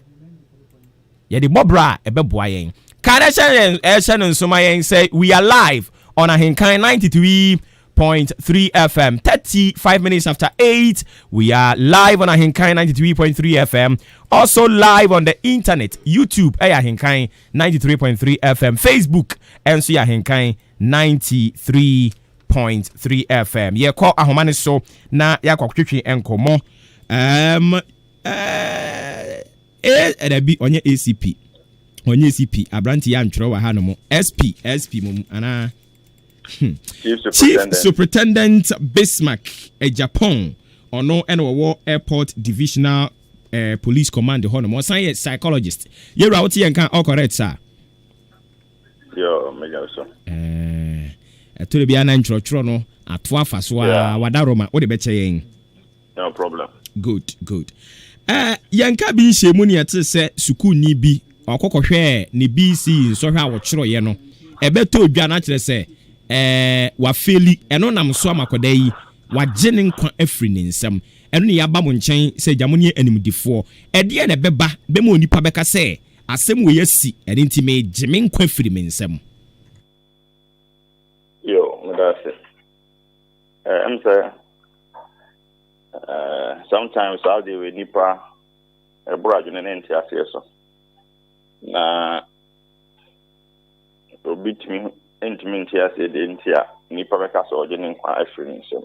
Yɛde bɔbra a ɛbɛboa yɛn kan ɛhyɛ yɛn ɛhyɛ no nsoma yɛn sɛ we are live on Ahenkan 93.3 FM. 35 minutes after 8, we are live on Ahenkan 93.3 FM, also live on the internet. YouTube ɛyɛ Ahenkan 93.3 FM, Facebook ɛnso yɛ Ahenkan 93.3 FM. Yɛkɔ ahoma no so na yɛakɔtwetwe nkɔmmɔ. Ɛdabi, ɔnyɛ ACP, ɔnyɛ ACP. Aberante yɛ antwerɛ wɔ ha nom SP, SP mom anaa Chief Superintendent Bismarck Japan. Ɔno ɛna wɔwɔ Airport Divisional Police Command hɔ nom. Ɔsan yɛ psychologist. Yɛwura, wote yɛn ka? All correct, sir? Yo, mega so. Ɛtɔrɔ bi ana ntwerɛtwerɛ no ato afa so a wada Roma wode bɛkyɛ yɛn. No problem. Good. Yɛnka bi nhyɛ mu ne yɛte sɛ sukuuni bi ɔkɔkɔhwɛɛ ne BECE nsɔhwɛ a wɔtwerɛeɛ no, ɛbɛtɔ odwa no akyerɛ sɛ wafail. Ɛno nam so ama akwadaa yi wagye ne nkwa afiri ne nsam. Ɛno ne yɛaba mo nkyɛn sɛ gya mo ne animdifoɔ. Ɛdeɛ na ɛbɛba bɛma onipa bɛka sɛ asɛm wei asi, ɛno nti megye me nkwa afiri me nsam? Yo, meda ase. Sɛ sometimes saa deɛ wɔ nipa ɛboro adwene ne nte aseɛ so na obi tumi ntumi nte aseɛ deɛ nti a nipa bɛka sɛ ɔgye ne nkwa afiri ne nsam.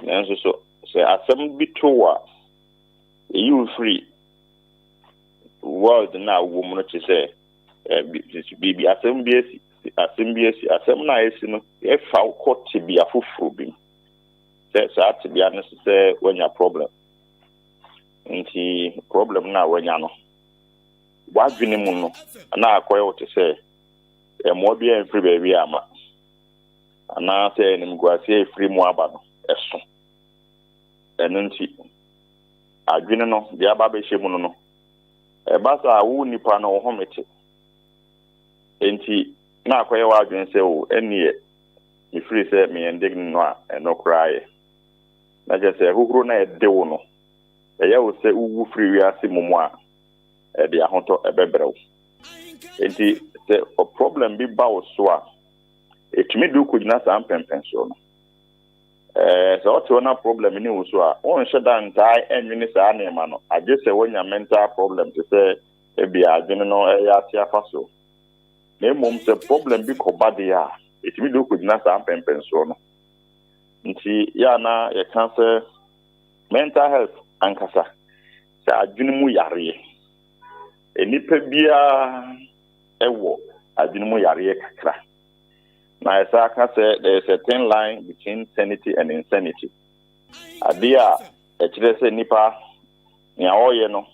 Nanso so sɛ asɛm bi to wɔ a ɛyi wo firi world no a wowɔ mu no, te sɛ biribi asɛm bi asi, asɛm bi asi, asɛm no a asi no yɛfa wo kɔ tebea foforɔ bi mu sɛ saa tebea no sɛ woanya problem. Nti problem no a woanya no W'adwene mu no, na akɔyɛ wo te sɛ mmoa bi a ɛmfiri baabi amma, anaasɛ animguaseɛ a ɛfiri mu aba no, ɛso. Ɛno nti, adwene no, deɛ aba abɛhyɛ mu no no, ɛba saa a, wo nipa no, wo home te. Enti, na akɔyɛ w'adwene sɛ, o, ɛnneɛ, mefiri sɛ meyɛ ndigni no a, ɛno koraa yɛ. Na kyerɛ sɛ, ahohuro no a ɛde wo no, ɛyɛ wo sɛ wowu firi wiase mmom a, ɛde ahotɔ ɛbɛbrɛ wo. Enti sɛ problem bi ba wo so a, ɛtumi de wo kɔgyina saa mpɛmpɛnsoɔ no. Ɛɛ, sɛ ɔte hɔ na problem ne wo so a, wonhyɛ da ntaa nwene saa nneɛma no, agye sɛ woanya mental problem te sɛ ebia adwene no ɛyɛ ate afa so. Na mmom sɛ problem bi kɔba deɛ a, ɛtumi de wo kɔgyina saa mpɛmpɛnsoɔ no. Nti yɛ a na yɛka sɛ mental health ankasa sɛ adwene mu yareɛ. Nnipa biara wɔ adwene mu yareɛ kakra. Na yɛsan ka sɛ there is a thin line between sanity and insanity. Adeɛ a ɛkyerɛ sɛ nipa nea ɔreyɛ no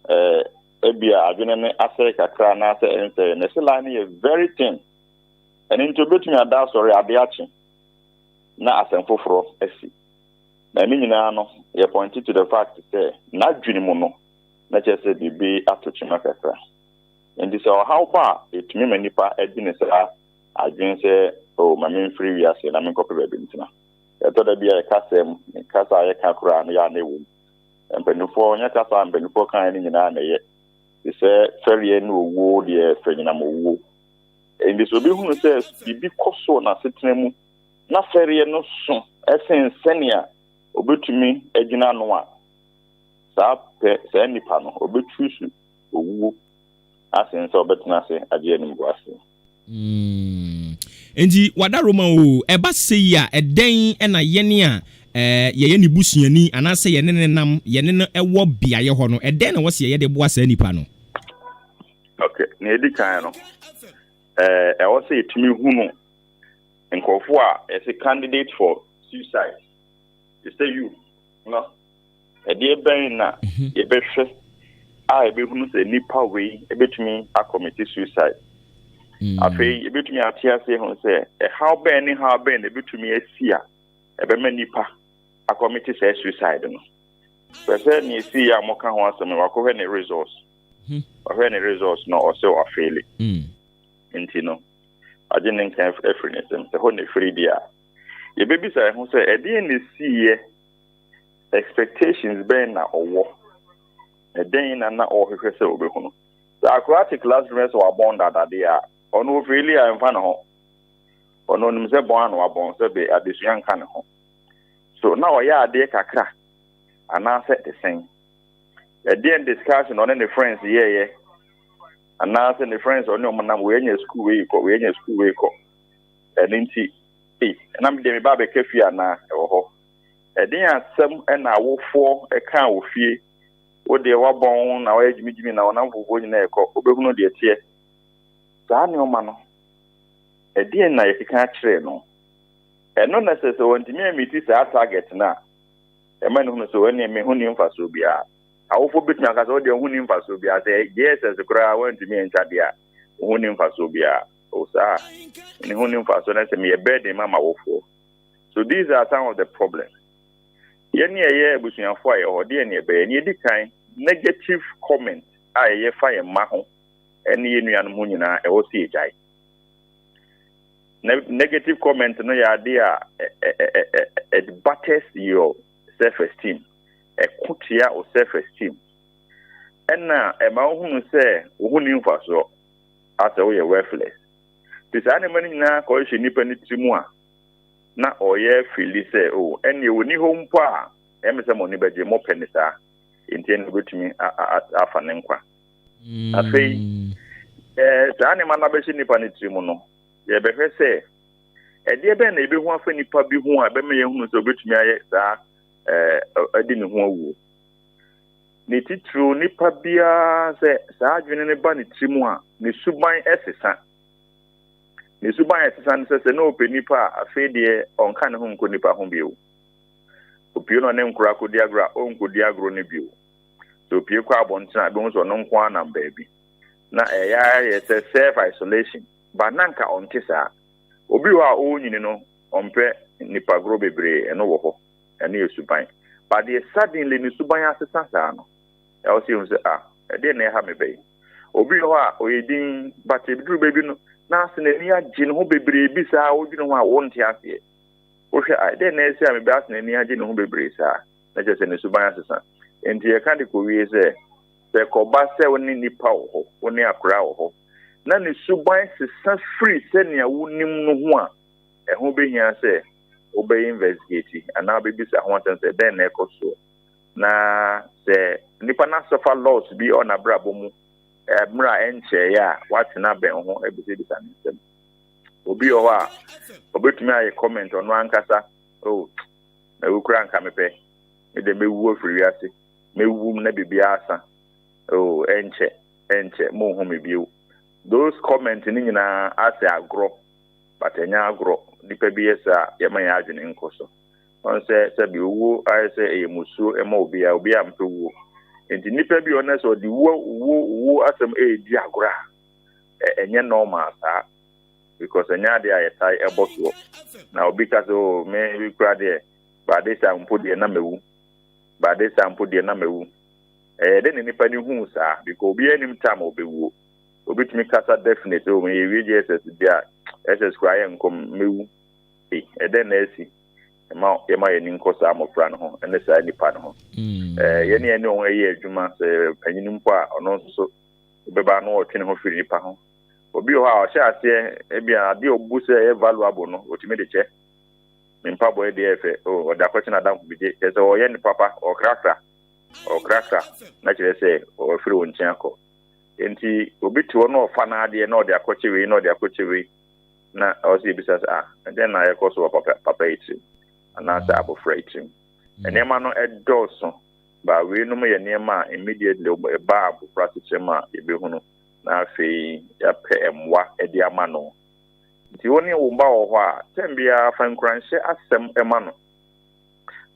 ɛɛ ebia adwene no asɛe kakra anaasɛ ɛnsɛe no, ɛsɛ line no yɛ very thin. Ɛno nti obetumi ada asɔre ade akye na asɛm foforɔ asi. Na ne nyinaa no yɛ point to the fact sɛ n'adwene mu no na kyerɛ sɛ biribi ato kyema kakra. Enti sɛ ɔhaw ba a, etumi ma nnipa dwene saa adwene sɛ, Oh, ma memfiri wiase na menkɔpɛ baabi ntena. Ɛtɔ da bi a yɛ mu, kasa a yɛka koraa no yɛ a na ɛwom. Mpanimfoɔ, nyɛ kasa a mpanimfoɔ kaeɛ no nyinaa na ɛyɛ. Te sɛ fɛreɛ ne owuo deɛ fɛ nyinam owuo. Enti sɛ obi hunu sɛ biribi kɔ so wɔ n'asetena mu na fɛreɛ no so sen sɛnea obetumi agyina ano a, saa pɛ saa nipa no obechuusu owuo asen sɛ ɔbɛtena ase agye animguase. Mm. Enti wada Roma o, ɛba sei a, ɛdɛn na yɛne a eh, yɛyɛ ne busuani anaasɛ yɛne ne nam, yɛne no wɔ beaeɛ hɔ no, ɛdɛn na wɔsi yɛyɛ de boa saa nipa no? Okay, nea edi kan no, eh, ɛwɔ sɛ yɛtumi hunu nkurɔfoɔ a yɛsɛ candidate for suicide, te sɛ you no. Ɛdeɛ bɛn na mhm. yɛbɛhwɛ a yɛbɛhunu sɛ nipa wei ɛbɛtumi akɔmiti suicide? Afei yɛbɛtumi ate ase ho sɛ ɛhaw bɛn ne haw bɛn na ɛbɛtumi asi a ɛbɛma nipa akɔmiti saa suicide no. Pɛ sɛ nea ɛsii a moka ho asɛm no, wakɔhwɛ ne results. Ɔhwɛ ne results no, ɔsɛ wafeeli. Nti no, agye ne nka afiri ne nsam sɛ hɔ na ɛfiri deɛ a, yɛbɛbisa yɛn ho sɛ ɛdeɛn na ɛsiiɛ, expectations bɛn na ɔwɔ, ɛdɛn na na ɔrehwehwɛ sɛ ɔbɛhunu. Sɛ akwadaa te classroom sɛ wabɔn dadadeɛ a, ɔno ɔfeeli a ɛmfa ne ho. Ɔno onim sɛ bɔn a na wabɔn sɛ be adesua nka ne ho. So na ɔyɛ adeɛ kakra anaasɛ te sɛn? Ɛdeɛn discussion ɔne ne friends yɛɛyɛ anaasɛ ne friends ɔne ɔmo nam wei anya school wei kɔ wei anya school wei kɔ ɛno nti ei na me deɛ me ba abɛka fie anaa ɛwɔ hɔ. Ɛdeɛn asɛm na awofoɔ ɛkaa wɔ fie? Wo deɛ wabɔn na wayɛ gyimigyimi na wɔnam fofoɔ nyinaa ɛkɔ wobɛhunu deɛ teɛ. Saa nneɛma no ɛdeɛn na yɛkeka kyerɛɛ no? Ɛno na sɛ sɛ wɔntumi amiti saa target no a, ɛma no hunu sɛ wɔn me ho ni mfasoɔ biara. Awofoɔ bɛtumi aka sɛ wodeɛ ho ni mfasoɔ biara, sɛ JSS koraa wɔntumi antwa deɛ a, wo ho ni mfasoɔ biara. O saa, ne ho ni mfasoɔ na sɛ meyɛ burden ma m'awofoɔ. So these are some of the problems. Yɛne ɛyɛ abusuafoɔ a yɛwɔ hɔ, deɛ ne ɛbɛyɛ? Nea ɛdi kan, negative comment a yɛyɛ fa yɛn mma ho ne yɛn nuanom ho nyinaa, ɛwɔ sɛ yɛgyae. Negative comment no yɛ adeɛ a it batters your self esteem, ɛko tia wo self esteem, ɛna ɛma wohunu sɛ wo ho ni mfasoɔ, asɛ woyɛ worthless. Nti saa nneɛma no nyinaa kɔhyehyɛ nnipa no tiri mu a, na ɔyɛ fili sɛ o oh, ɛnneɛ wɔni hɔ mpo a ɛmɛ sɛ mo ani bɛgye, mopɛ ne saa, nti ɛnna obɛtumi afa ne nkwa. Afei saa nneɛma no abɛhyɛ nnipa no tiri mu no, yɛbɛhwɛ sɛ ɛdeɛ bɛn na yɛbɛhu afa nnipa bi ho a ɛbɛma yɛhunu sɛ obɛtumi ayɛ saa ɛde ne ho awuo. Ne titiriw nipa biara sɛ saa adwene no ba ne tiri mu a, ne suban sesa. Ne suban ɛsesa no sɛ sɛ na ɔpɛ nipa a, afei deɛ ɔnka ne ho nkɔ nipa ho bio. Opue na ɔne nkora kɔdi agorɔ a, ɔnkɔdi agorɔ no bio. Sɛ opie kɔ abɔnten a, ebihu sɛ ɔno nko ara nam baabi. Na ɛyɛ ara yɛ sɛ self isolation, but na nka ɔnte saa. Obi wɔ hɔ a ɔrenyini no, ɔmpɛ nnipa gorɔ bebree, ɛno wɔ hɔ, ɛno yɛ suban. But deɛ suddenly ne suban asesa saa no, ɛwɔ sɛ yɛhu sɛ ah, ɛdeɛn na ɛha me ba yi? Obi wɔ hɔ a ɔyɛ din, but ɛduru baabi no, na asɛ n'ani agye ne ho bebree bi saa, wodwene ho a wonte aseɛ. Wohwɛ a, ɛdeɛn na ɛsɛ a me ba asɛ n'ani agye ne ho bebree saa? Na kyerɛ sɛ ne suban asesa. Enti yɛka de kɔwie sɛ, sɛ ɛkɔba sɛ wo ne nipa wɔ hɔ, wo ne akwadaa wɔ hɔ, na ne suban sesa firi sɛnea wonim no ho a, ɛho bɛhia sɛ wobɛyɛ investigate anaa wobɛbisa ho asɛm sɛ dɛn na ɛkɔ soɔ. Na sɛ nipa no asɔfa laws bi wɔ n'abrabɔ mu mmerɛ a ɛnkyɛeɛ a, woatena bɛn ho abisabisa ne nsɛm. Obi wɔ hɔ a, obɛtumi ayɛ comment ɔno ankasa, oh, mawu koraa nka mepɛ, me deɛ mɛwu afiri wiase, mɛwu na biribiara asa, oh, ɛnkyɛ, ɛnkyɛ, monhu me bio. Those comment no nyinaa asɛ agorɔ, but ɛnyɛ agorɔ. Nipa bi yɛ saa a, yɛma yɛn adwene nkɔ so. Ɔn sɛ sɛbi owuo ayɛ sɛ ɛyɛ musuo ɛma obiara, obiara mpɛ wuo. Nti nipa bi ɔnɛ sɛ ɔde wuo wuo wuo asɛm ɛredi agorɔ a, ɛnyɛ normal saa. Because ɛnyɛ adeɛ a yɛtae ɛbɔ soɔ. Na obi ka sɛ, oh, me bi kura deɛ, baade saa mpo deɛ na mawu. Baade saa mpo deɛ na mawu. Ɛyɛ dɛ na nipa no hu saa, because obiara nim time a ɔbɛwuo. Obi tumi kasa definite, oh, meyɛ wie JSS deɛ a, SS koraa yɛ nkɔm, mɛwu. Ei, ɛdɛn na asi? Ɛma yɛma yɛn ani nkɔ saa mmɔfra no ho ne saa nipa no ho. Yɛne yɛne wɔn yɛ adwuma, sɛ panyin mpo a, ɔno nso so bɛba na ɔtwe ne ho firi nipa ho. Obi wɔ hɔ a ɔhyɛ aseɛ, ebi a adeɛ a ɔbu sɛ ɛyɛ valuable no, ɔtumi de kyɛ. Ne mpaboa yi deɛ ɛfɛ, oh, ɔde akɔkyɛ n'adamfo bi gye. Kyerɛ sɛ ɔyɛ ne papa, ɔkrakra, ɔkrakra, na kyerɛ sɛ ɔfiri wo nkyɛn akɔ. Enti obi te hɔ na ɔfa n'adeɛ na ɔde akɔkyɛ wei na ɔde akɔkyɛ wei, na ɛwɔ sɛ yɛbisa sɛ, ah, ɛdɛn na ɛkɔ so wɔ papa, papa yi tirim anaasɛ abɔfra yi tirim? Nneɛma no ɛdɔɔso, ba weinom yɛ nneɛma a immediately ɛba abɔfra asekyerɛ mu a yɛbɛhunu na afei yɛapɛ mmoa de ama no. Nti wo ne wo ba wɔ hɔ a, tɛm biara fa nkuranhyɛ asɛm ma no.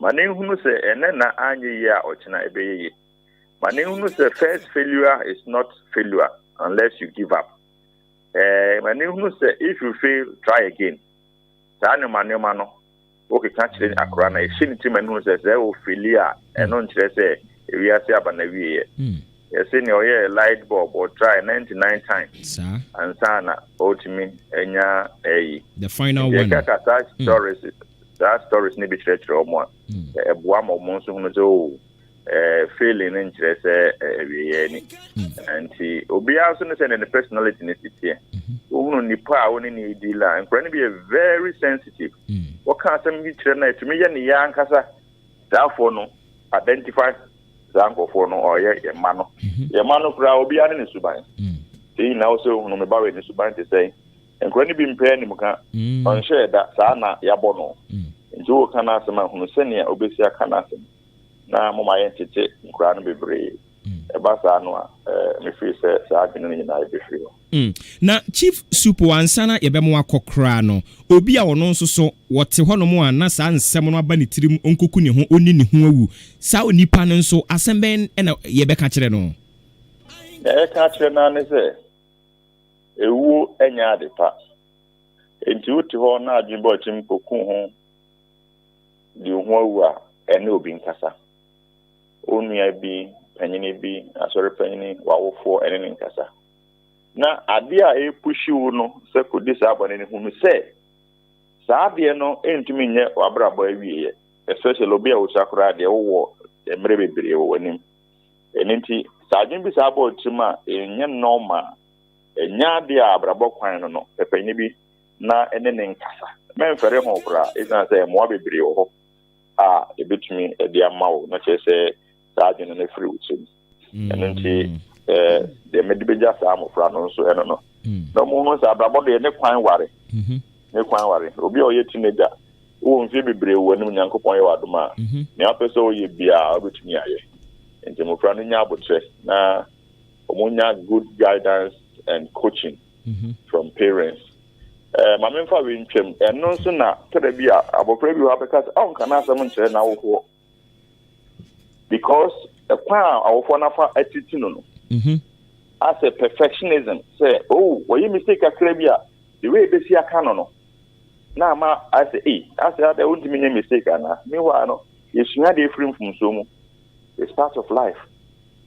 Ma no nhunu sɛ ɛnɛ na anyɛ yie a ɔkyena ɛbɛyɛ yie. Ma no nhunu sɛ first failure is not failure unless you give up. Ma no nhunu sɛ if you fail, try again. Saa nneɛma nneɛma no, wokeka kyerɛ akora no, ɛhyɛ ne tirim ma no hunu sɛ sɛ ofeli a, ɛno nkyerɛ sɛ ewiase aba n'awieɛ. Yɛse nea ɔyɛɛ light bulb, ɔtry 99 times ansa na ɔtumi anya ɛyi. The final one. Yɛkaka saa stories, saa stories no bi kyerɛkyerɛ wɔn a, ɛboa ma wɔn nso hunu sɛ oh, failing no nkyerɛ sɛ awieɛ ni. Nti obiara nso ne sɛ ne personality ne si teɛ. Wohunu nipa a wo ne ne di la, nkora no bi yɛ very sensitive. Wɔka asɛm bi kyerɛ no a, ɛtumi yɛ ne ya ankasa. Saafoɔ no, identify saa nkurɔfoɔ no, ɔyɛ yɛn mma no. Yɛn mma no koraa, obiara ne ne suban. Sɛ nyinaa wo sɛ ohunu me ba wei ne suban te sɛn. Nkora no bi mpɛ anim ka, ɔnhyɛɛ da, saa na yɛabɔ no. Nti woka n'asɛm a, hunu sɛnea obɛsi aka n'asɛm. Na moma yɛntete nkoraa no bebree. Ɛba saa no a, mefiri sɛ saa adwene no nyinaa ɛbɛfiri hɔ. Na Chief Supo, ansa na yɛbɛmo akɔ koraa no, obi a ɔno nso so wɔte hɔnom a na saa nsɛm no aba ne tirim, ɔnkɔku ne ho, ɔnni ne ho awu, saa onipa no nso, asɛm bɛn na yɛbɛka kyerɛ no? Nea yɛka akyerɛ no ara ne sɛ, ewuo nyɛ ade pa. Enti wote hɔ na adwene bɔ akyim kɔku ho de wo ho awu a, ɛne obi nkasa. Wo nua bi, panyini bi, asɔre panyini, w'awofoɔ, ɛne ne nkasa. Na adeɛ a ɛrepushi wo no sɛ kɔdi saa bɔne no, hunu sɛ saa adeɛ no ntumi nyɛ w'abrabɔ awieɛ, especially obi a wosua koraa deɛ wowɔ mmerɛ bebree wɔ w'anim. Ɛno nti, sɛ adwene bi saa bɔ tirim a, ɛnyɛ normal. Ɛnyɛ adeɛ a abrabɔ kwan no no, pɛ panyin bi na ɛne ne nkasa. Mɛmfɛre ho koraa, ɛsiane sɛ mmoa bebree wɔ hɔ a ɛbɛtumi de ama wo, na kyerɛ sɛ saa adwene no afiri wo tirim. Ɛno nti, deɛ mede bɛgya saa mmɔfra no nso ɛno no. Na wɔn hunu sɛ abrabɔ deɛ ne kwan ware. Ne kwan ware. Obi a ɔyɛ teenager, wowɔ mfeɛ bebree wɔ w'anim, Nyankopɔn yɛ w'adom a, nea wopɛ sɛ woyɛ biara wobɛtumi ayɛ. Nti mmɔfra no nya abotrɛ na wɔn nya good guidance and coaching from parents. Ma memfa wei ntwam. Ɛno nso na tɛdɛ bi a abɔfra bi wɔ hɔ abɛka sɛ ɔnka n'asɛm nkyerɛ n'awofoɔ. Because Ɛkwan a awofoɔ no afa atiti no, asɛ perfectionism sɛ, oh, wɔyɛ mistake kakra bi a, the way ebesi aka no, na ama asɛ ei, asɛ adɛ wontumi nyɛ mistake anaa. Meanwhile no, yɛsua deɛ efiri mfomsoɔ mu. It's part of life.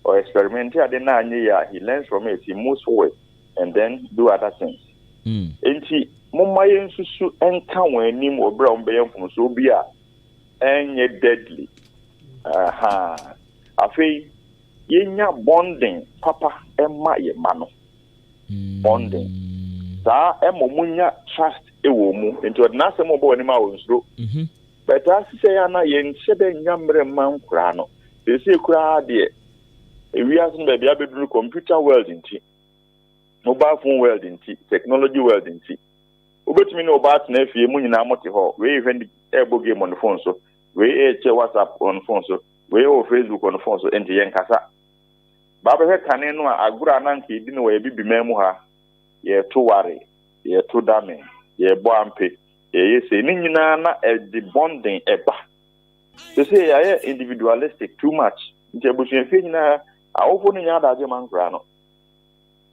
Or experiment ade na anyɛ yie a, he learns from it, he moves forward and then do other things. Nti momma yɛnsusu nka wɔn anim wɔ berɛ a wɔbɛyɛ mfomsoɔ bi a ɛnyɛ deadly. Aha. Afei yɛnya bonding papa ɛma yɛ ma no. Bonding saa ɛma ɔmo nya trust ɛwɔ mu, nti ɔde n'asɛm ɔbɔ wɔn anim a ɔnsuro. Bɛtaa sisɛ yɛ ana yɛnhyɛ dɛ nya mmerɛ mma nkoraa no. Seesei koraa deɛ, ewiase no baabi abɛduru, computer world nti, mobile phone world nti, technology world nti, wobɛtumi ne ɔba atena fie mu nyinaa, mote hɔ, wei hwɛ ne ɛrebɔ game on the phone so, wei ɛrekyɛ WhatsApp on phone so, wei wɔ Facebook on phone so, nti yɛnkasa. Baa bɛhwɛ kane no a, agorɔ a na nka yɛdi no wɔ yɛ bibiman mu ha, yɛto ware, yɛto dame, yɛbɔ ampe, yɛyɛ sei ne nyinaa na ɛde bonding ɛba. Sɛ yɛayɛ individualistic too much, nti abusuafie nyinaa awofo no nyɛ adagye ma nkoraa no.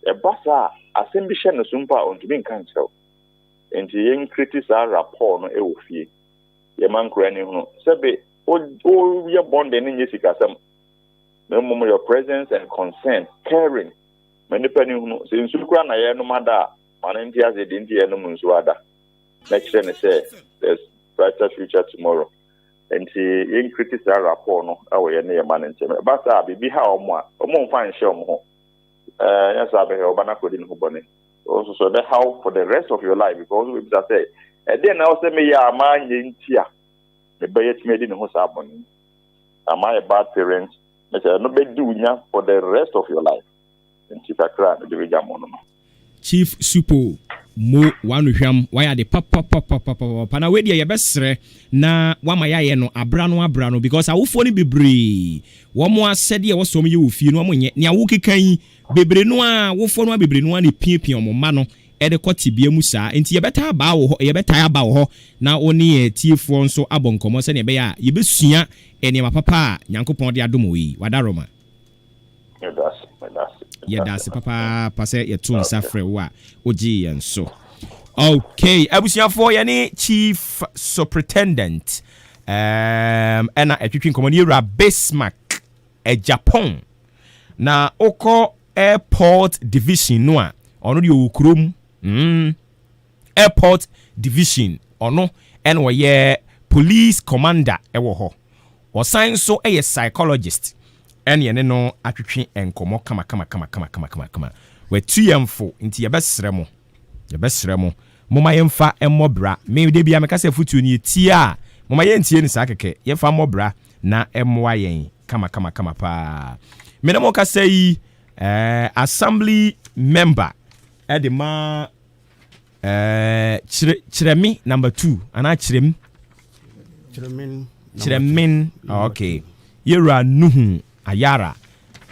Ɛba saa a, asɛm bi hyɛ ne so mpo a, ɔntumi nka nkyerɛw. Nti yɛncreate saa rapport no ɛwɔ fie, yɛma nkoraa ni hunu sɛbe woyɛ bonding no nyɛ sikasɛm, na mmom your presence and concern, caring, ma nipa ni hunu sɛ nsuo koraa na yɛnom ada a, ma no nte ase deɛ nti yɛnom nsuo ada, na kyerɛ ne sɛ there's brighter future tomorrow. Nti yɛncreate saa rapport no ɛwɔ yɛn ne yɛn ma no nkyɛn. Ɛba saa a, biribi ha wɔn a, wɔn mfa nhyɛ wɔn ho. Nyɛ saa bɛhɛ ɔba no akɔdi ne ho bɔne, wɔn nso so ɛbɛhaw for the rest of your life, because wobɛbisa sɛ ɛdeɛn na ɛwɔ sɛ meyɛ a maanyɛ nti a mebɛyɛ tumi adi ne ho saa bɔne. Am I a bad parent? Mesɛ ɛno bɛdi wo nya for the rest of your life. Nti kakra a mede bɛgya mo no. Chief Supo mo wanohwam, wayɛ ade papapapapapa. Na wei deɛ, yɛbɛsrɛ na wama yɛayɛ no abra no abra no, because awofoɔ no bebree, wɔn mo asɛdeɛ ɛwɔ sɛ wɔn yɛ wɔ fie no, wɔn nyɛ. Nea wokeka yi bebree no a, wofoɔ no a bebree no a na epiapia wɔn mma no ɛde kɔ tebea mu saa. Nti yɛbɛtaa aba wɔ hɔ, yɛbɛtaa aba wɔ hɔ na wɔn ne yɛn tiefoɔ nso abɔ nkɔmɔ sɛnea ɛbɛyɛ a yɛbɛsua nneɛma papa a Nyankopɔn de adom wɔ yi wadaroma. Yɛda ase papaapa sɛ yɛto nsa frɛ wo a wogyee yɛn so. Okay, abusuafoɔ, yɛne Chief Superintendent ɛna ɛtwitwi nkɔmmɔ no, yɛwura Bismarck Japan. Na wokɔ Airport Division no a, ɔno deɛ ɔwɔ kurom. Airport Division, ɔno ɛna ɔyɛ police commander ɛwɔ hɔ. Ɔsan nso ɛyɛ psychologist, ɛne ɛne no atwitwe nkɔmmɔ kama kama kama kama kama kama kama. Watu yɛn fo, nti yɛbɛsrɛ mo, yɛbɛsrɛ mo, moma yɛmfa mmɔ bra. Me de bia meka sɛ fotuo no yɛtie a, moma yɛntie no saa kɛkɛ, yɛmfa mmɔ bra na ɛmmoa yɛn kama kama kama paa. Mene mo kasa yi, assembly member ɛde ma kyerɛ Kyerɛme number 2 anaa Kyerɛm Kyerɛmen. Okay, yɛwura Nuhu Ayara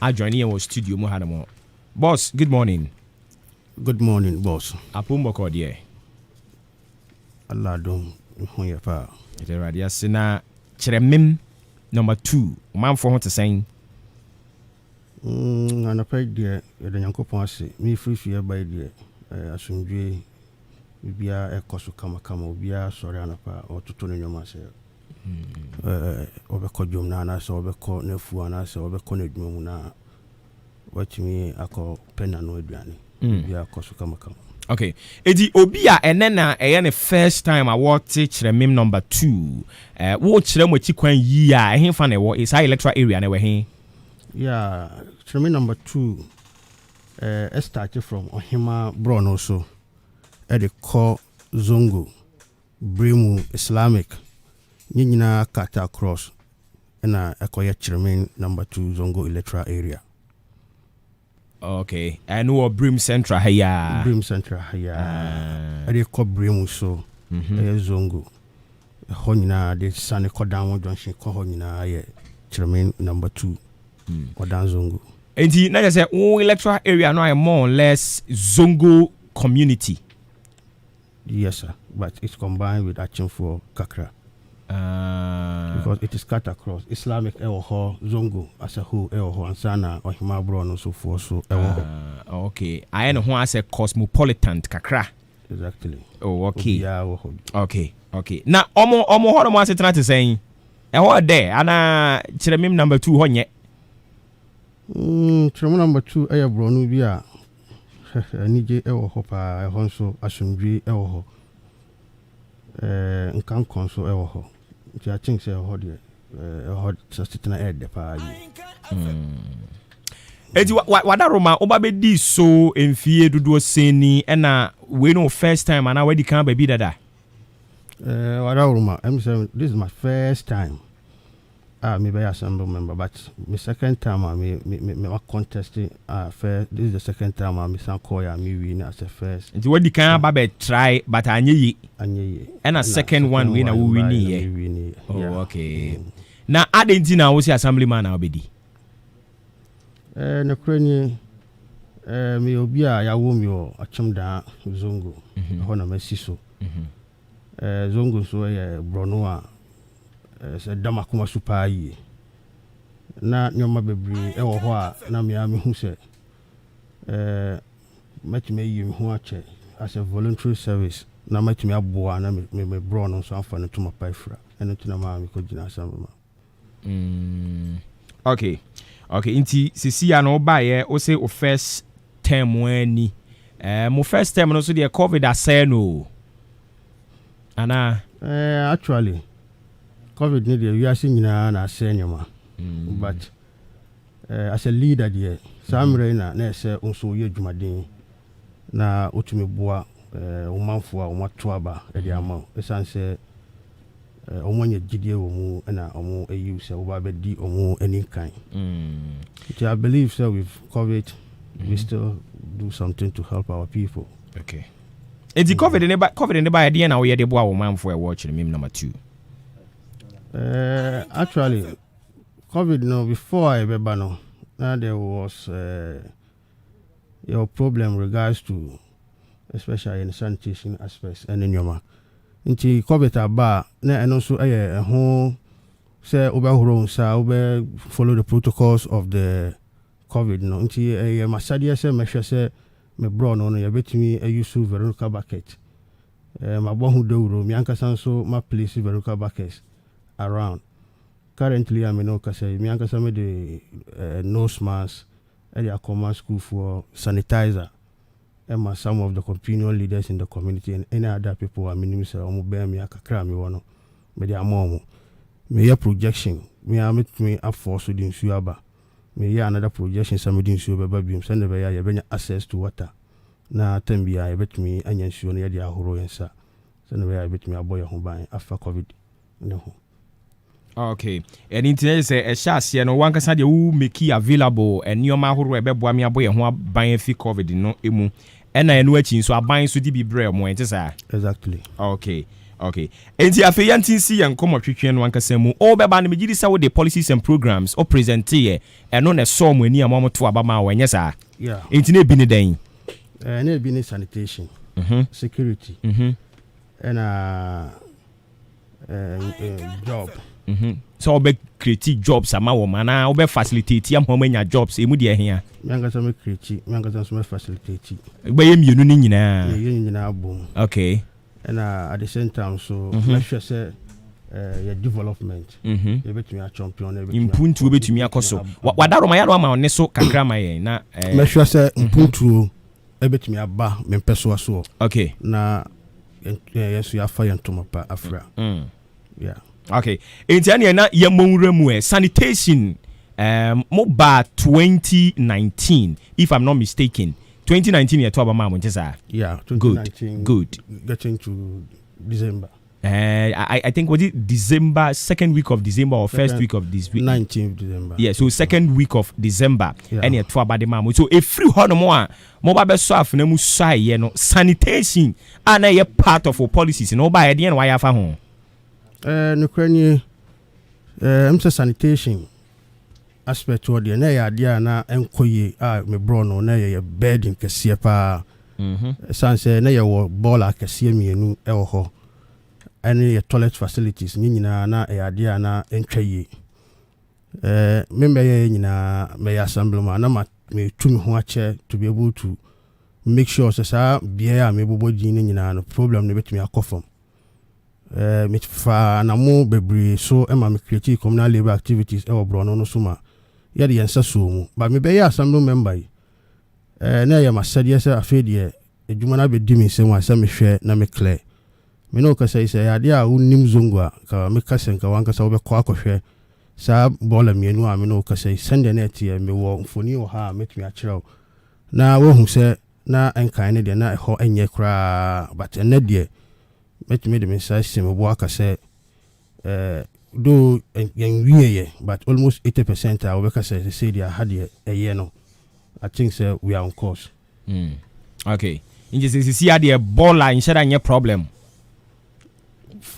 ajoin yɛn wɔ studio mu ha no mo. Boss, good morning. Good morning, boss. Apombɔkɔ deɛ? Allah dom, ho yɛ paa. Yɛde Awurade ase. Na Kyerɛmem number 2 ɔmanfoɔ ho te sɛn? Anɔpa yi deɛ, yɛde Nyankopɔn ase. Mefiri fie ba yi deɛ, asomdwe, biribiara ɛkɔ so kamakama. Obiara sɔre anɔpa a, ɔtoto ne nneɛma sɛ ɔbɛkɔ dwom no anaasɛ ɔbɛkɔ n'afuo anaasɛ ɔbɛkɔ n'adwuma mu na watumi akɔ pɛ n'ano aduane. Biribiara kɔ so kamakama. Okay, eti obi a ɛnɛ na ɛyɛ ne first time a wɔte Kyerɛmem number 2, wɔkyerɛ mo akyi kwan yie a, ɛhe fa na ɛwɔ saa electoral area na ɛwɔ he? Yeah, Kyerɛme number 2 ɛstart from Ɔhema Borɔno so ɛde kɔ Zongo, Bremu, Islamic ne nyinaa cut across, ɛna ɛkɔyɛ Kyerɛme number 2 Zongo electoral area. Okay, ɛno wɔ Brim Central ha yi a? Brim Central ha yi a, ɛde kɔ Bremu so, ɛyɛ Zongo ɛhɔ nyinaa, de sane kɔ Danwo Junction kɔ hɔ nyinaa yɛ Kyerɛme number 2 Ɔdan Zongo. Nti na kyerɛ sɛ wo electoral area no ayɛ more or less Zongo community? Yes sir, but it's combined with Akyemfoɔ kakra. Ah. Because it is cut across. Islamic ɛwɔ hɔ, Zongo as a whole ɛwɔ hɔ, ansa na Ɔhema Borɔ no nso foɔ so ɛwɔ hɔ. Ah, okay. Ayɛ ne ho asɛ cosmopolitan kakra. Exactly. Oh, okay. Obiara wɔ hɔ. Okay. Na ɔmo hɔ nom asetena te sɛn? Ɛhɔ dɛ anaa Kyerɛmim Number 2 hɔ nyɛ? Kyerɛmu Number 2 ɛyɛ borɔno bi a anigye ɛwɔ hɔ paa. Ɛhɔ nso asomdwe ɛwɔ hɔ. Nkankɔ nso ɛwɔ hɔ. Nti I think sɛ ɛhɔ deɛ, ɛhɔ asetena ɛyɛ paa yie. Eti wadaroma woba bɛdi so mfie dodoɔ sɛn ni, ɛna wei no first time anaa wadi kan baabi dada? Wadaroma, ɛmi sɛ this is my first time a mebɛyɛ assembly member, but my second time a me ma contest first, this is the second time a me san kɔɔ a me win as a first. Nti wadi kan aba bɛ try but anyɛ yie. Anyɛ yie. Ɛna second one wei na wo win yɛ. Win yɛ. Oh, okay. Na adɛn nti na wo sɛ assemblyman na wobɛdi? Nokorɛ nie, meyɛ obi a yɛawo mi wɔ Akyemdaa Zongo. Ɛhɔ na masi so. Zongo nso yɛ borɔno a sɛ da m'akoma so paa yie, na nneɛma bebree ɛwɔ hɔ a na mea mehu sɛ mɛtumi ayi me ho akyɛ as a voluntary service na mɛtumi aboa na me borɔ no nso amfa no ntoma pa afira. Ɛno nti na maa mekɔgyina assembly. Okay, nti sisi a na wobaeɛ, wo sɛ wo first term ani, mo first term no so deɛ, COVID asɛe no o, anaa? Actually, COVID ne deɛ, wiase nyinaa na asɛe nneɛma, but as a leader deɛ, saa mmerɛ yi na ɛsɛ wo nso woyɛ adwumaden na wotumi boa wo manfoɔ a wɔato aba de ama wo, ɛsiane sɛ ɔmo anya gyidie wɔ mu ɛna ɔmo ayi wo sɛ woba bɛdi ɔmo ani kan. Nti I believe sɛ with COVID we still do something to help our people. Okay, nti COVID ne ba, ɛdeɛ na woyɛ de boa wo manfoɔ ɛwɔ Kyerɛmim Number 2? Actually, COVID no, before I bɛba no, na there was your problem regards to especially in sanitation aspects ɛne nneɛma. Nti COVID aba a, na ɛno nso ɛyɛ ɛho sɛ wobɛhoro wo nsa, wobɛ follow the protocols of the COVID no. Nti ɛyɛ masadeɛ sɛ mɛhwɛ sɛ me borɔ no, yɛbɛtumi a use Veronica bucket. Mabɔ ho dawuro, me ankasa nso ma place Veronica buckets around. Currently a me ne wo kasa yi, me ankasa mede nose mask ɛde akɔma schoolfoɔ, sanitizer ɛma some of the opinion leaders in the community and any other people a menim sɛ ɔmo bɛn me akakra a mewɔ no, mede ama ɔmo. Meyɛ projection, me a metumi afɔ so de nsuo aba. Meyɛ another projection sɛ mede nsuo bɛba biom sɛnea ɛbɛyɛ a yɛbɛnya access to water, na time biara yɛbɛtumi anya nsuo no yɛde ahoro yɛn nsa sɛnea ɛbɛyɛ a yɛbɛtumi abɔ yɛn ho ban afa COVID ne ho. Okay, ɛno nti na sɛ ɛhyɛ aseɛ no, wankasa deɛ wo make available nneɛma ahorow a ɛbɛboa me abɔ yɛn ho ban afi COVID no mu, ɛna ɛno akyi nso aban nso de bi brɛ mo, ɛnte saa? Exactly. Okay, enti afei yɛnte nsi yɛn nkɔmmɔ twetwe no ankasa mu. Ɔbɛba no, megye di sɛ wode policies and programs wo present yɛ, ɛno na ɛsɔɔ mo ani a moamoto aba ma a wɔnyɛ saa? Yeah. Enti na ebi ne dɛn? Na ebi ne sanitation, security, ɛna job. Sɛ wobɛ create jobs ama wɔn anaa wobɛ facilitate ama wɔn anya jobs, emu deɛ ɛhia? Me ankasa me create, me ankasa nso me facilitate. Wobɛyɛ mmienu no nyinaa? Yɛyɛ nyinaa bom. Ɛna at the same time so, mɛhwɛ sɛ yɛ development yɛbɛtumi a champion na yɛbɛtumi mpuntuo bɛtumi akɔ so. Wadaroma yɛado ama ɔne so kakra ma yɛn na mɛhwɛ sɛ mpuntuo ɛbɛtumi aba me mpɛsoa soɔ na yɛn nso yɛafa yɛn ntoma pa afra. Yeah. Okay, enti ɛneɛ na yɛmmɔ nwura mu. Sanitation, mo baa 2019, if I'm not mistaken, 2019 yɛto aba maa mo, nte saa? Yeah. Good. 2019. Good. Getting to December. I think, was it December, second week of December or first week of this week? 19th December. Yeah, so second week of December. Ɛne ɛto aba de maa mo so, ɛfiri hɔ nom a moba bɛsɔ afena mu sɔayɛ no, sanitation a na ɛyɛ part of our policies no, woba ɛdeɛ na wayɛ afa ho? Nokorɛ nie, sɛ sanitation aspect hɔ deɛ, na ɛyɛ adeɛ a na ɛnkɔ yie a meborɔ no na ɛyɛ burden kɛseɛ paa, ɛsiane sɛ na yɛwɔ bɔɔla akɛseɛ mmienu ɛwɔ hɔ. Ɛne yɛ toilet facilities ne nyinaa na ɛyɛ adeɛ a na ɛntwa yie. Me mbɛyɛ nyinaa, mɛyɛ assembly mu a na ma metu me ho akyɛ to be able to make sure sɛ saa beaeɛ a mebobɔ din no nyinaa no, problem no bɛtumi akɔ fam. Mefa anamo bebree so ma me create communal labour activities ɛwɔ borɔno no so ma yɛde yɛn nsa suo mu. But mebɛyɛ assembly member yi, na ɛyɛ m'asɛdeɛ sɛ afei deɛ adwuma no abɛdi me nsam a sɛ mehwɛ na me clear. Me ne wo kasa yi, sɛ ɛyɛ adeɛ a wonim Zongo a, ka meka sɛ nka wankasa wobɛkɔ akɔhwɛ saa bɔɔla mmienu a me ne wo kasa yi, sɛndeɛ na ɛteɛ. Mewɔ mfoni wɔ ha a mɛtumi akyerɛ wo na woahu sɛ na nkan no deɛ na ɛhɔ nyɛ koraa, but ɛnɛ deɛ mɛtumi de me nsa asi me bo aka sɛ though yɛnwieɛ, but almost 80% a wobɛka sɛ sɛsei deɛ aha deɛ ɛyɛ no, I think sɛ we are on course. Okay, nti sɛ sisi adeɛ bɔɔla nhyɛ da nyɛ problem?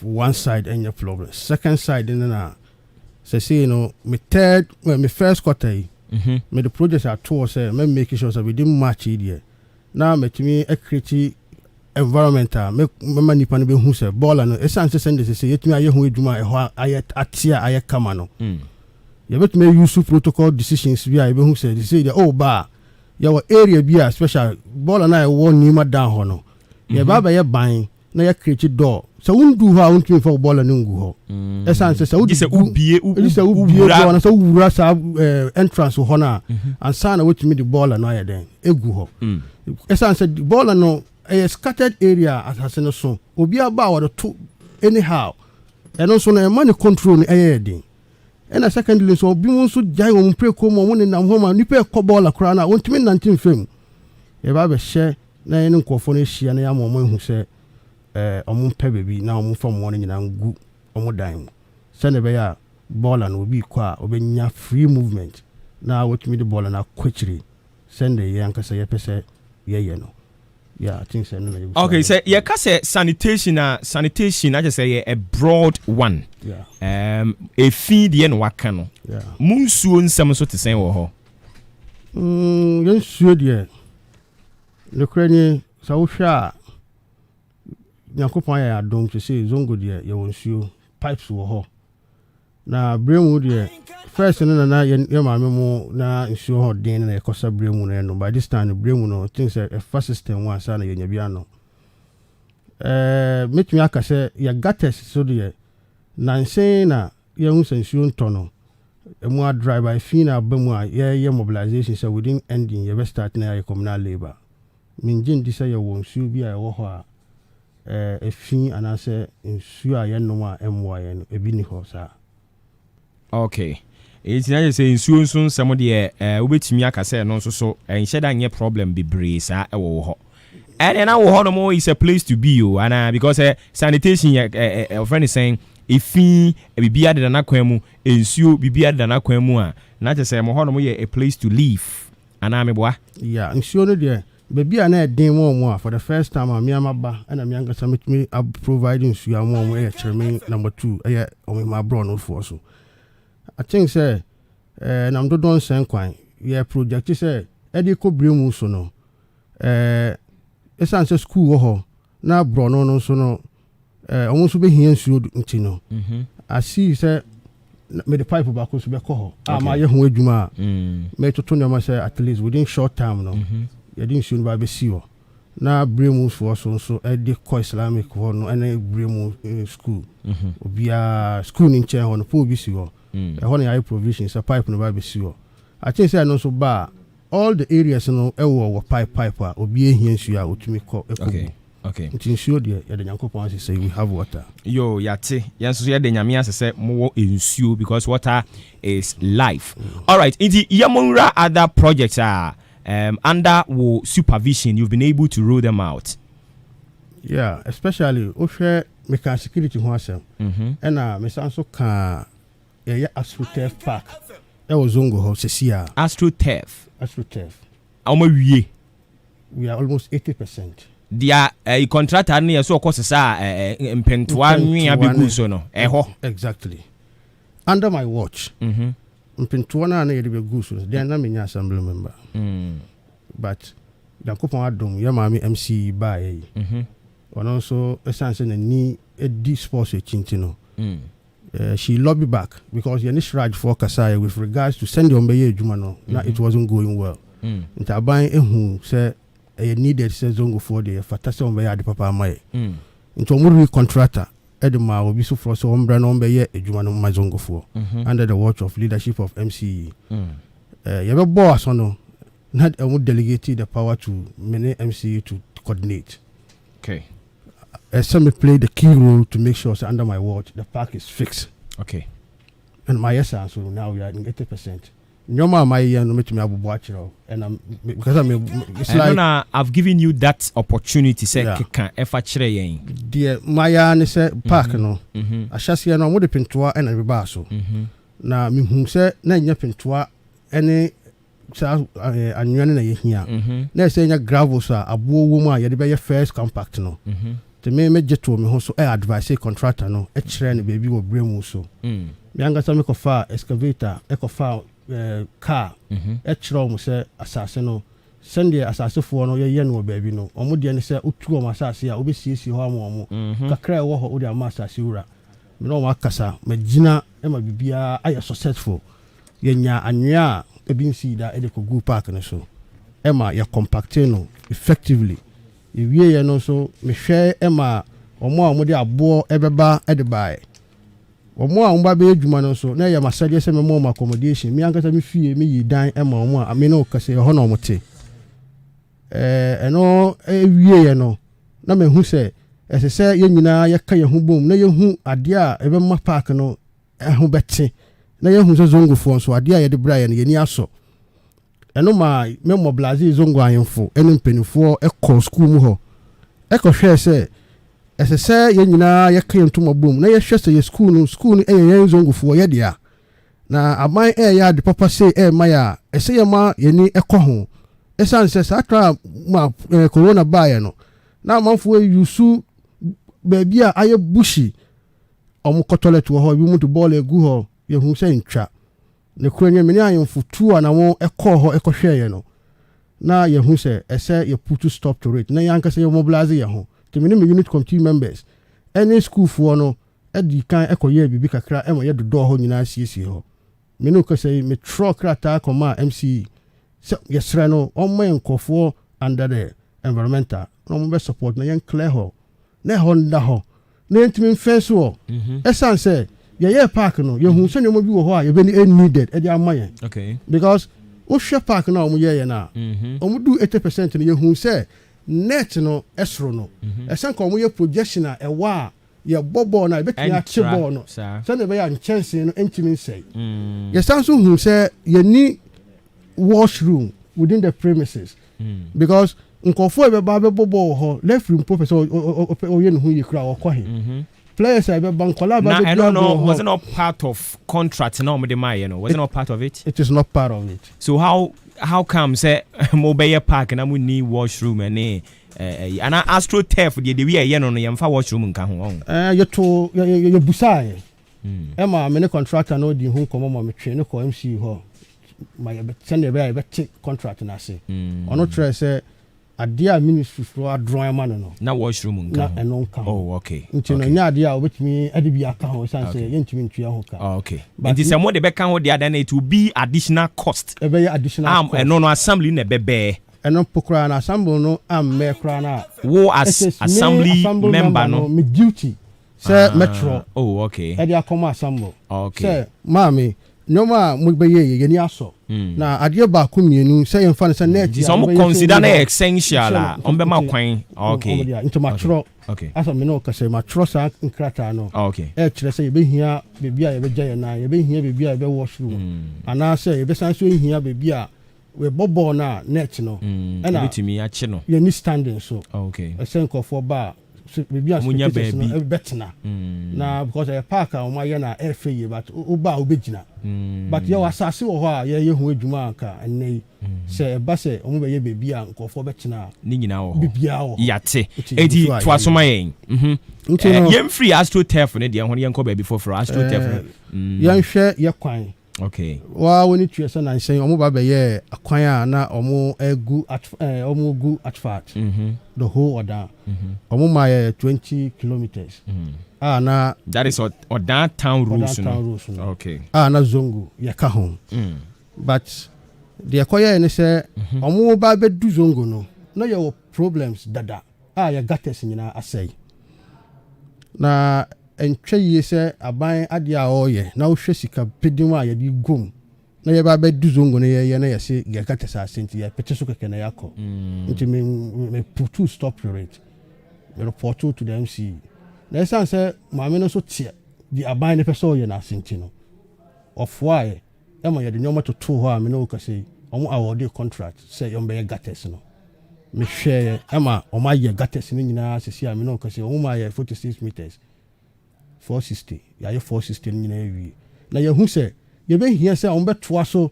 One side ɛnyɛ problem. Second side no na sɛsei no, me third, well, me first quarter yi, mede project ato hɔ sɛ mɛ make sure sɛ within March yi deɛ na mɛtumi acreate environment a mɛma nipa no bɛhu sɛ bɔɔla no, ɛsiane sɛ sɛnde sɛ yɛtumi ayɛ ho adwuma a ɛhɔ ayɛ ate a ayɛ kama no, yɛbɛtumi ause protocol decisions bi a yɛbɛhu sɛ sɛ deɛ ɔba a yɛwɔ area bi a special bɔɔla no a ɛwɔ nneɛma down hɔ no, yɛba bɛyɛ ban na yɛ create door sɛ wondu hɔ a wontumi mfa wo bɔɔla no ngu hɔ, ɛsiane sɛ wode gye sɛ wobie gye sɛ wobie wowura door no sɛ wowura saa entrance hɔ no a ansa na wotumi de bɔɔla no ayɛ dɛn egu hɔ. Ɛsiane sɛ bɔɔla no ɛyɛ scattered area a asase no so obi aba a wɔde to anyhow, ɛno nso no ɛma ne control no ɛyɛ den. Ɛna secondly nso, obi mu nso gyae wɔn mpreko mu, wɔn nenam hɔ ma nipa ɛkɔ bɔɔla koraa no a wɔntumi nante mfam. Yɛba abɛhyɛ na yɛne nkurɔfoɔ no ahyia na yɛama wɔn ahu sɛ ɔmo mpɛ baabi na ɔmo mfa mmoa no nyinaa ngu ɔmo dan mu, sɛnea ɛbɛyɛ a bɔɔla no obi kɔ a ɔbɛnya free movement na wɔtumi de bɔɔla no akɔ akyire sɛnea yɛn ankasa yɛpɛ sɛ yɛyɛ no. Yeah, I think sɛ no na yɛgu so Okay, ayɛ. Sɛ yɛka sɛ sanitation a, sanitation akyɛ sɛ yɛ a broad one. Efi deɛ na waka no, mu nsuo nsɛm nso te sɛn wɔ hɔ? Yɛn nsuo deɛ, nokorɛ ni, sɛ wohwɛ a Nyankopɔn ayɛ adom sɛ sɛ Zongo deɛ yɛwɔ nsuo, pipes wɔ hɔ. Na berɛ mu deɛ, first no nana yɛ maame mu na nsuo hɔ den na yɛkɔsa berɛ mu no ɛno. By this time no, berɛ mu no, I think sɛ ɛfa system mu ansa na yɛnya bi ano. Mɛtumi aka sɛ yɛ gutters so deɛ, nansɛn na yɛhu sɛ nsuo ntɔ no ɛmu adry by fi na aba mu a yɛyɛ mobilization sɛ within ending yɛbɛ start na yɛayɛ communal labour. Mengye ndi sɛ yɛwɔ nsuo bi a ɛwɔ hɔ a ɛfi anaasɛ nsuo a yɛnom a ɛmmoa yɛn no, ebi ni hɔ saa. Okay, ɛnti na kyerɛ sɛ nsuo nso nsɛm deɛ, wobɛtumi aka sɛ ɛno nso so ɛnhyɛ da nyɛ problem bebree saa ɛwɔ wo hɔ. Ɛdeɛ na wɔ hɔ nom is a place to be o anaa? Because sanitation yɛ ɔfrɛ no sɛn, efi biribi adeda n'akwan mu, nsuo biribi adeda n'akwan mu a, na kyerɛ sɛ mo hɔ nom yɛ a place to live anaa meboa? Yeah, nsuo no deɛ, baabi a na ɛden mu ɔmo a for the first time a meama ba ɛna me ankasa metumi provide nsuo ama ɔmo ɛyɛ Kyerɛme number two, ɛyɛ ɔmo ma borɔ so. I think sɛ nam dodoɔ nsɛn kwan yɛ project sɛ ɛde kɔ bere mu so no, ɛsiane sɛ school wɔ hɔ na borɔno no nso no ɔmo nso bɛhia nsuo nti no, asii sɛ mede pipe baako nso bɛkɔ hɔ a mayɛ ho adwuma a mɛtoto nneɛma sɛ at least within short time no yɛde nsuo no ba bɛsi hɔ na bere mu foɔ so nso ɛde kɔ Islamic hɔ no ɛne bere mu school. Obiara school ne nkyɛn hɔ no, pole bi si hɔ. Ɛhɔ na yɛayɛ provision sɛ pipe no ba bɛsi hɔ. Akyɛn sɛ ɛno nso ba a, all the areas no ɛwɔ wɔ pipe a obi ehia nsuo a otumi kɔ ɛkɔ gu. Nti nsuo deɛ, yɛde Nyankopɔn ase sɛ we have water. Yo, yate. Yɛn nso so yɛde Nyame ase sɛ mowɔ nsuo, because water is life. Alright, nti yɛmɔnwura other projects a under wo supervision you've been able to roll them out. Yeah, especially wohwɛ meka security ho asɛm, ɛna mesan so ka yɛyɛ astroturf park ɛwɔ Zongo hɔ sɛsi a. Astroturf? Astroturf. Ɔma wie? We are almost 80%. Deɛ contractor no yɛ so ɔkɔ sesa a mpentoa nwea bɛgu so no ɛhɔ? Exactly, under my watch. Mpentoa no a na yɛde bɛgu so no deɛ, na menya assembly member, but Nyankopɔn adom, yɛ maame MC yi baeɛ yi, ɔno nso ɛsiane sɛ n'ani di sports akyi nti no, she lobby back because yɛne CHRAJ foɔ kasaeɛ with regards to sɛndeɛ ɔmbɛyɛ adwuma no na it wasn't going well. Nti aban ehu sɛ ɛyɛ needed sɛ zongofoɔ deɛ, yɛfata sɛ ɔmbɛyɛ ade papa ama yɛ. Nti ɔmo re contractor ɛde ma obi soforɔ sɛ ɔmbrɛ na ɔmbɛyɛ adwuma no ma zongofoɔ under the watch of leadership of MCE. Yɛbɛbɔ aso no na ɔmo delegate the power to me MCE to coordinate. Ɛsɛ me play the key role to make sure sɛ under my watch the park is fixed. And my yes, so now we are in 80%. Nneɛma a mayɛ no, mɛtumi abobɔ akyerɛ wo, ɛna because I mean, it's ɛno like na I've given you that opportunity sɛ keka ɛfa kyerɛ yɛn. Deɛ mayɛ ne sɛ park no, ahyɛseɛ no, ɔmode pentoa ɛna ɛbɛbaa so. Na mehu sɛ na ɛnyɛ pentoa ɛne saa anwea no na yɛhia. Na ɛsɛ ɛnyɛ gravels a aboɔ wɔ mu a yɛde bɛyɛ first compact no. Nti me megye too me ho so ɛ advice contractor no, ɛkyerɛ no baabi wɔ berɛ mu so. Me ankasa mekɔfaa excavator, ɛkɔfaa car, ɛkyerɛ ɔmo sɛ asase no, sɛndeɛ asasefoɔ no yɛyɛ no wɔ baabi no, ɔmo deɛ ne sɛ wotu ɔmo asase a, wobɛsiesie hɔ ama ɔmo. Kakra a ɛwɔ hɔ, wode ama asase wura. Me ne ɔmo akasa, magyina ma biribiara ayɛ successful. Yɛnya anwea a ebi nsii da ɛde kɔguu park no so, ɛma yɛ compacte no effectively. Yɛwieɛ no nso, mehwɛ ɛma ɔmo a ɔmode aboɔ ɛbɛba ɛde baeɛ. Ɔmo a ɔmo ba bɛyɛ adwuma no nso, na ɛyɛ masɛdeɛ sɛ mɛma ɔmo accommodation. Me ankasa me fie, meyi dan ɛma ɔmo a me ne wo kasa, ɛhɔ na ɔmo te. Ɛno ɛwieɛ no, na mahu sɛ ɛsɛ sɛ yɛn nyinaa yɛka yɛn ho bom na yɛhu adeɛ a ɛbɛma park no ɛho bɛte, na yɛhu sɛ zongofoɔ nso, adeɛ a yɛde brɛ yɛ no, yɛni asɔ. Ɛno ma me mobilise zongo ahemfo ɛne mpanimfoɔ ɛkɔ sukuu mu hɔ ɛkɔhwɛɛ sɛ ɛsɛ sɛ yɛn nyinaa yɛka yɛn ntoma bom na yɛhwɛ sɛ yɛ sukuu no ɛyɛ yɛn zongofoɔ yɛ dea, na aban ɛyɛ ade papa sei ɛɛma yɛ a, ɛsɛ yɛma yɛni ɛkɔ ho. Ɛsiane sɛ saa tra ma corona baeɛ no, na amanfoɔ yusu baabi a ayɛ bushy, ɔmo kɔ toilet wɔ hɔ, ebi mu de bɔɔl egu hɔ. Yɛhu sɛ ntwa ne kura nyɛ. Mene ahemfo tu a na wɔn ɛkɔɔ hɔ ɛkɔhwɛeɛ no, na yɛhu sɛ ɛsɛ yɛ put stop to it na yɛn ankasa yɛ mobilize yɛn ho. Nti mene me unit committee members ɛne schoolfoɔ no ɛdi kan ɛkɔyɛɛ biribi kakra ɛma yɛdodɔɔ hɔ nyinaa, siesie hɔ. Mene kasa yi, metwerɛ krataa kɔma MCE sɛ yɛsrɛ no ɔmma yɛn nkɔfoɔ under the environmental na ɔmo bɛ support na yɛn clear hɔ na ɛhɔ nda hɔ na yɛntumi mfɛn so hɔ. Ɛsiane sɛ yɛyɛ park no, yɛhu sɛ nneɛma bi wɔ hɔ a yɛbɛni needed ɛde ama yɛn because wohwɛ park no a wɔn yɛyɛ no a, wɔn du 80% no, yɛhu sɛ net no ɛsoro no, ɛsɛn ka wɔn yɛ projection a ɛwɔ a yɛbɔ bɔɔl no a, yɛbɛtumi akye Ɛntra, bɔɔl no saa. sɛdeɛ ɛbɛyɛ a nkyɛnsee no ntumi nsɛe. Yɛsan so hu sɛ yɛni washroom within the premises because nkɔfoɔ a ɛbɛba abɛbɔ bɔɔl wɔ hɔ, referee mpo pɛ sɛ ɔyɛ ne ho yie kura, ɔkɔ he? Players a ɛbɛba, nkɔla a Na ɛbɛba ɛno abɛdi no, agorɔ was it hɔ. not part of contract na ɔmo de maa yɛ no? Was it not part of it? It is not part of it. So how come sɛ mo bɛyɛ park na mo ni washroom ɛne ɛɛ ana astro turf deɛ, de wi ɛyɛ no, yɛmfa washroom nka ho ɔn? Yɛto yɛbusaeɛ ɛma me ne contractor no di ho nkɔmmɔ ma metwe ne kɔ MCE hɔ ma yɛbɛ sɛnea ɛbɛyɛ a yɛbɛte contract no ase. Ɔno kyerɛ sɛ adeɛ a ministry foɔ adrɔn ama no, Na washroom nka na ho. Ɛno nka ho. Nti no, ɛnyɛ adeɛ a wobɛtumi de bi aka ho, ɛsiane sɛ yɛntumi ntua ho ka. Oh, okay. But Nti sɛ mo de bɛka ho deɛ, then it will be additional cost. Ɛbɛyɛ additional cost. Ɛno no, assembly na ɛbɛbɛɛ. Ɛno po koraa no, assembly no ammɛ koraa no a, Wo as it is me, assembly member no. Me duty sɛ mɛtwerɛ ɛde akɔma assembly sɛ maame, nneɛma a mobɛyɛ yɛ, yɛni asɔ. Na adeɛ baako mmienu sɛ yɛmfa no sɛ net Nti sɛ ɔmo consider no essential a, ɔmo bɛma kwan. Okay. Nti matwerɛ asɛ me ne wo kasa, matwerɛ saa nkrataa no. Ɛkyerɛ sɛ yɛbɛhia baabi a yɛbɛgya yɛn nan, yɛbɛhia baabi a yɛbɛ washroom, anaasɛ yɛbɛsan so hia baabi a yɛbɔ bɔɔl no a, net no ɛna Ebitumi akye no. yɛni standing so. Ɛsɛ nkurɔfoɔ ba a, so baabi a Ɔmo nya spectators no baabi. ɛbɛtena na because ɛyɛ park a wɔn ayɛ na ɛɛfɛ yie, but woba a, wobɛgyina. But yɛwɔ asase wɔ hɔ a yɛyɛ ho adwuma anka ɛnnɛ yi sɛ ɛba sɛ wɔn bɛyɛ baabi a nkurɔfoɔ bɛtena a, Ne nyinaa wɔ hɔ. Biribiara wɔ hɔ. Yate. Nti Eti gu so a toa so ma yɛn. Nti no Yɛmfiri astro turf no deɛ ho no, yɛnkɔ baabi foforɔ. Astro turf no. Yɛnhwɛ yɛ kwan. Waa wɔn tua sɛ nansɛn ɔmo ba bɛyɛ akwan a na ɔmo egu at ɔmo gu asphalt the whole Odan. Ɔmo ma yɛ 20 kilometres a na That is Odan town roads. Odan town roads no. A na Zongo yɛka ho. But deɛ ɛkɔyɛɛ ne sɛ ɔmo ba bɛdu Zongo no, na yɛwɔ problems dada a yɛ gutters nyinaa asɛe, na ntwa yie sɛ aban adeɛ a ɔreyɛ na wohwɛ sika pedim a yɛde gom na yɛba bɛdu Zongo no, yɛyɛ na yɛse yɛ gutters ase, nti yɛpete so kɛkɛ na yɛakɔ. Nti me put stop to it, me report to the MCE, na ɛsiane sɛ maame no nso te di aban no pɛ sɛ ɔyɛ no ase nti no, ɔfoaeɛ ɛma yɛde nneɛma totoo hɔ a me ne wo kasa yi, ɔmo award contract sɛ yɛmbɛyɛ gutters no. Mehwɛɛ ɛma ɔmo ayɛ gutters no nyinaa. Sisi a me ne wo kasa yi, ɔmo ma ayɛ 46 meters, 460, yɛayɛ 460 no nyinaa awie, na yɛhu sɛ yɛbɛhia sɛ ɔmo bɛtoa so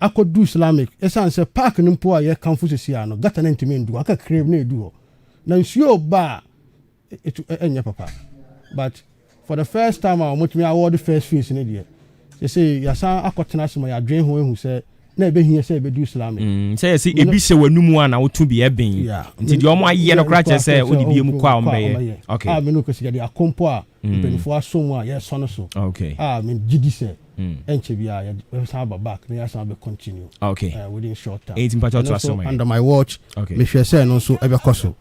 akɔdu Islamic, ɛsiane sɛ park no mpo a yɛkamfo sisi a no, gutter no ntumi ndu hɔ, aka kakra bi na ɛdu hɔ na nsuo ba a ɛtu ɛnyɛ papa. But for the first time a wɔtumi award first phase no deɛ, sɛ yɛasan akɔtena ase ma yɛadwen ho ehu sɛ na ɛbɛhia sɛ ɛbɛdu Islamic. Sɛ yɛsɛ ebi hyɛ w'anum a na wotu bi ɛbɛn. Nti deɛ ɔmo ayɛ no koraa kyerɛ sɛ wode bi mu kɔ a ɔmo bɛyɛ. Okay. A me no kɔsi yɛde akompo a mpanimfoɔ aso mu a yɛsɔ no so a me gye di sɛ ɛnkyɛ bi a yɛsan aba back na yɛasan bɛ continue within short time. Enti mpakyɛ Ɛno ɔto nso aso ma yɛn. under my watch, mehwɛ sɛ ɛno nso ɛbɛkɔ so.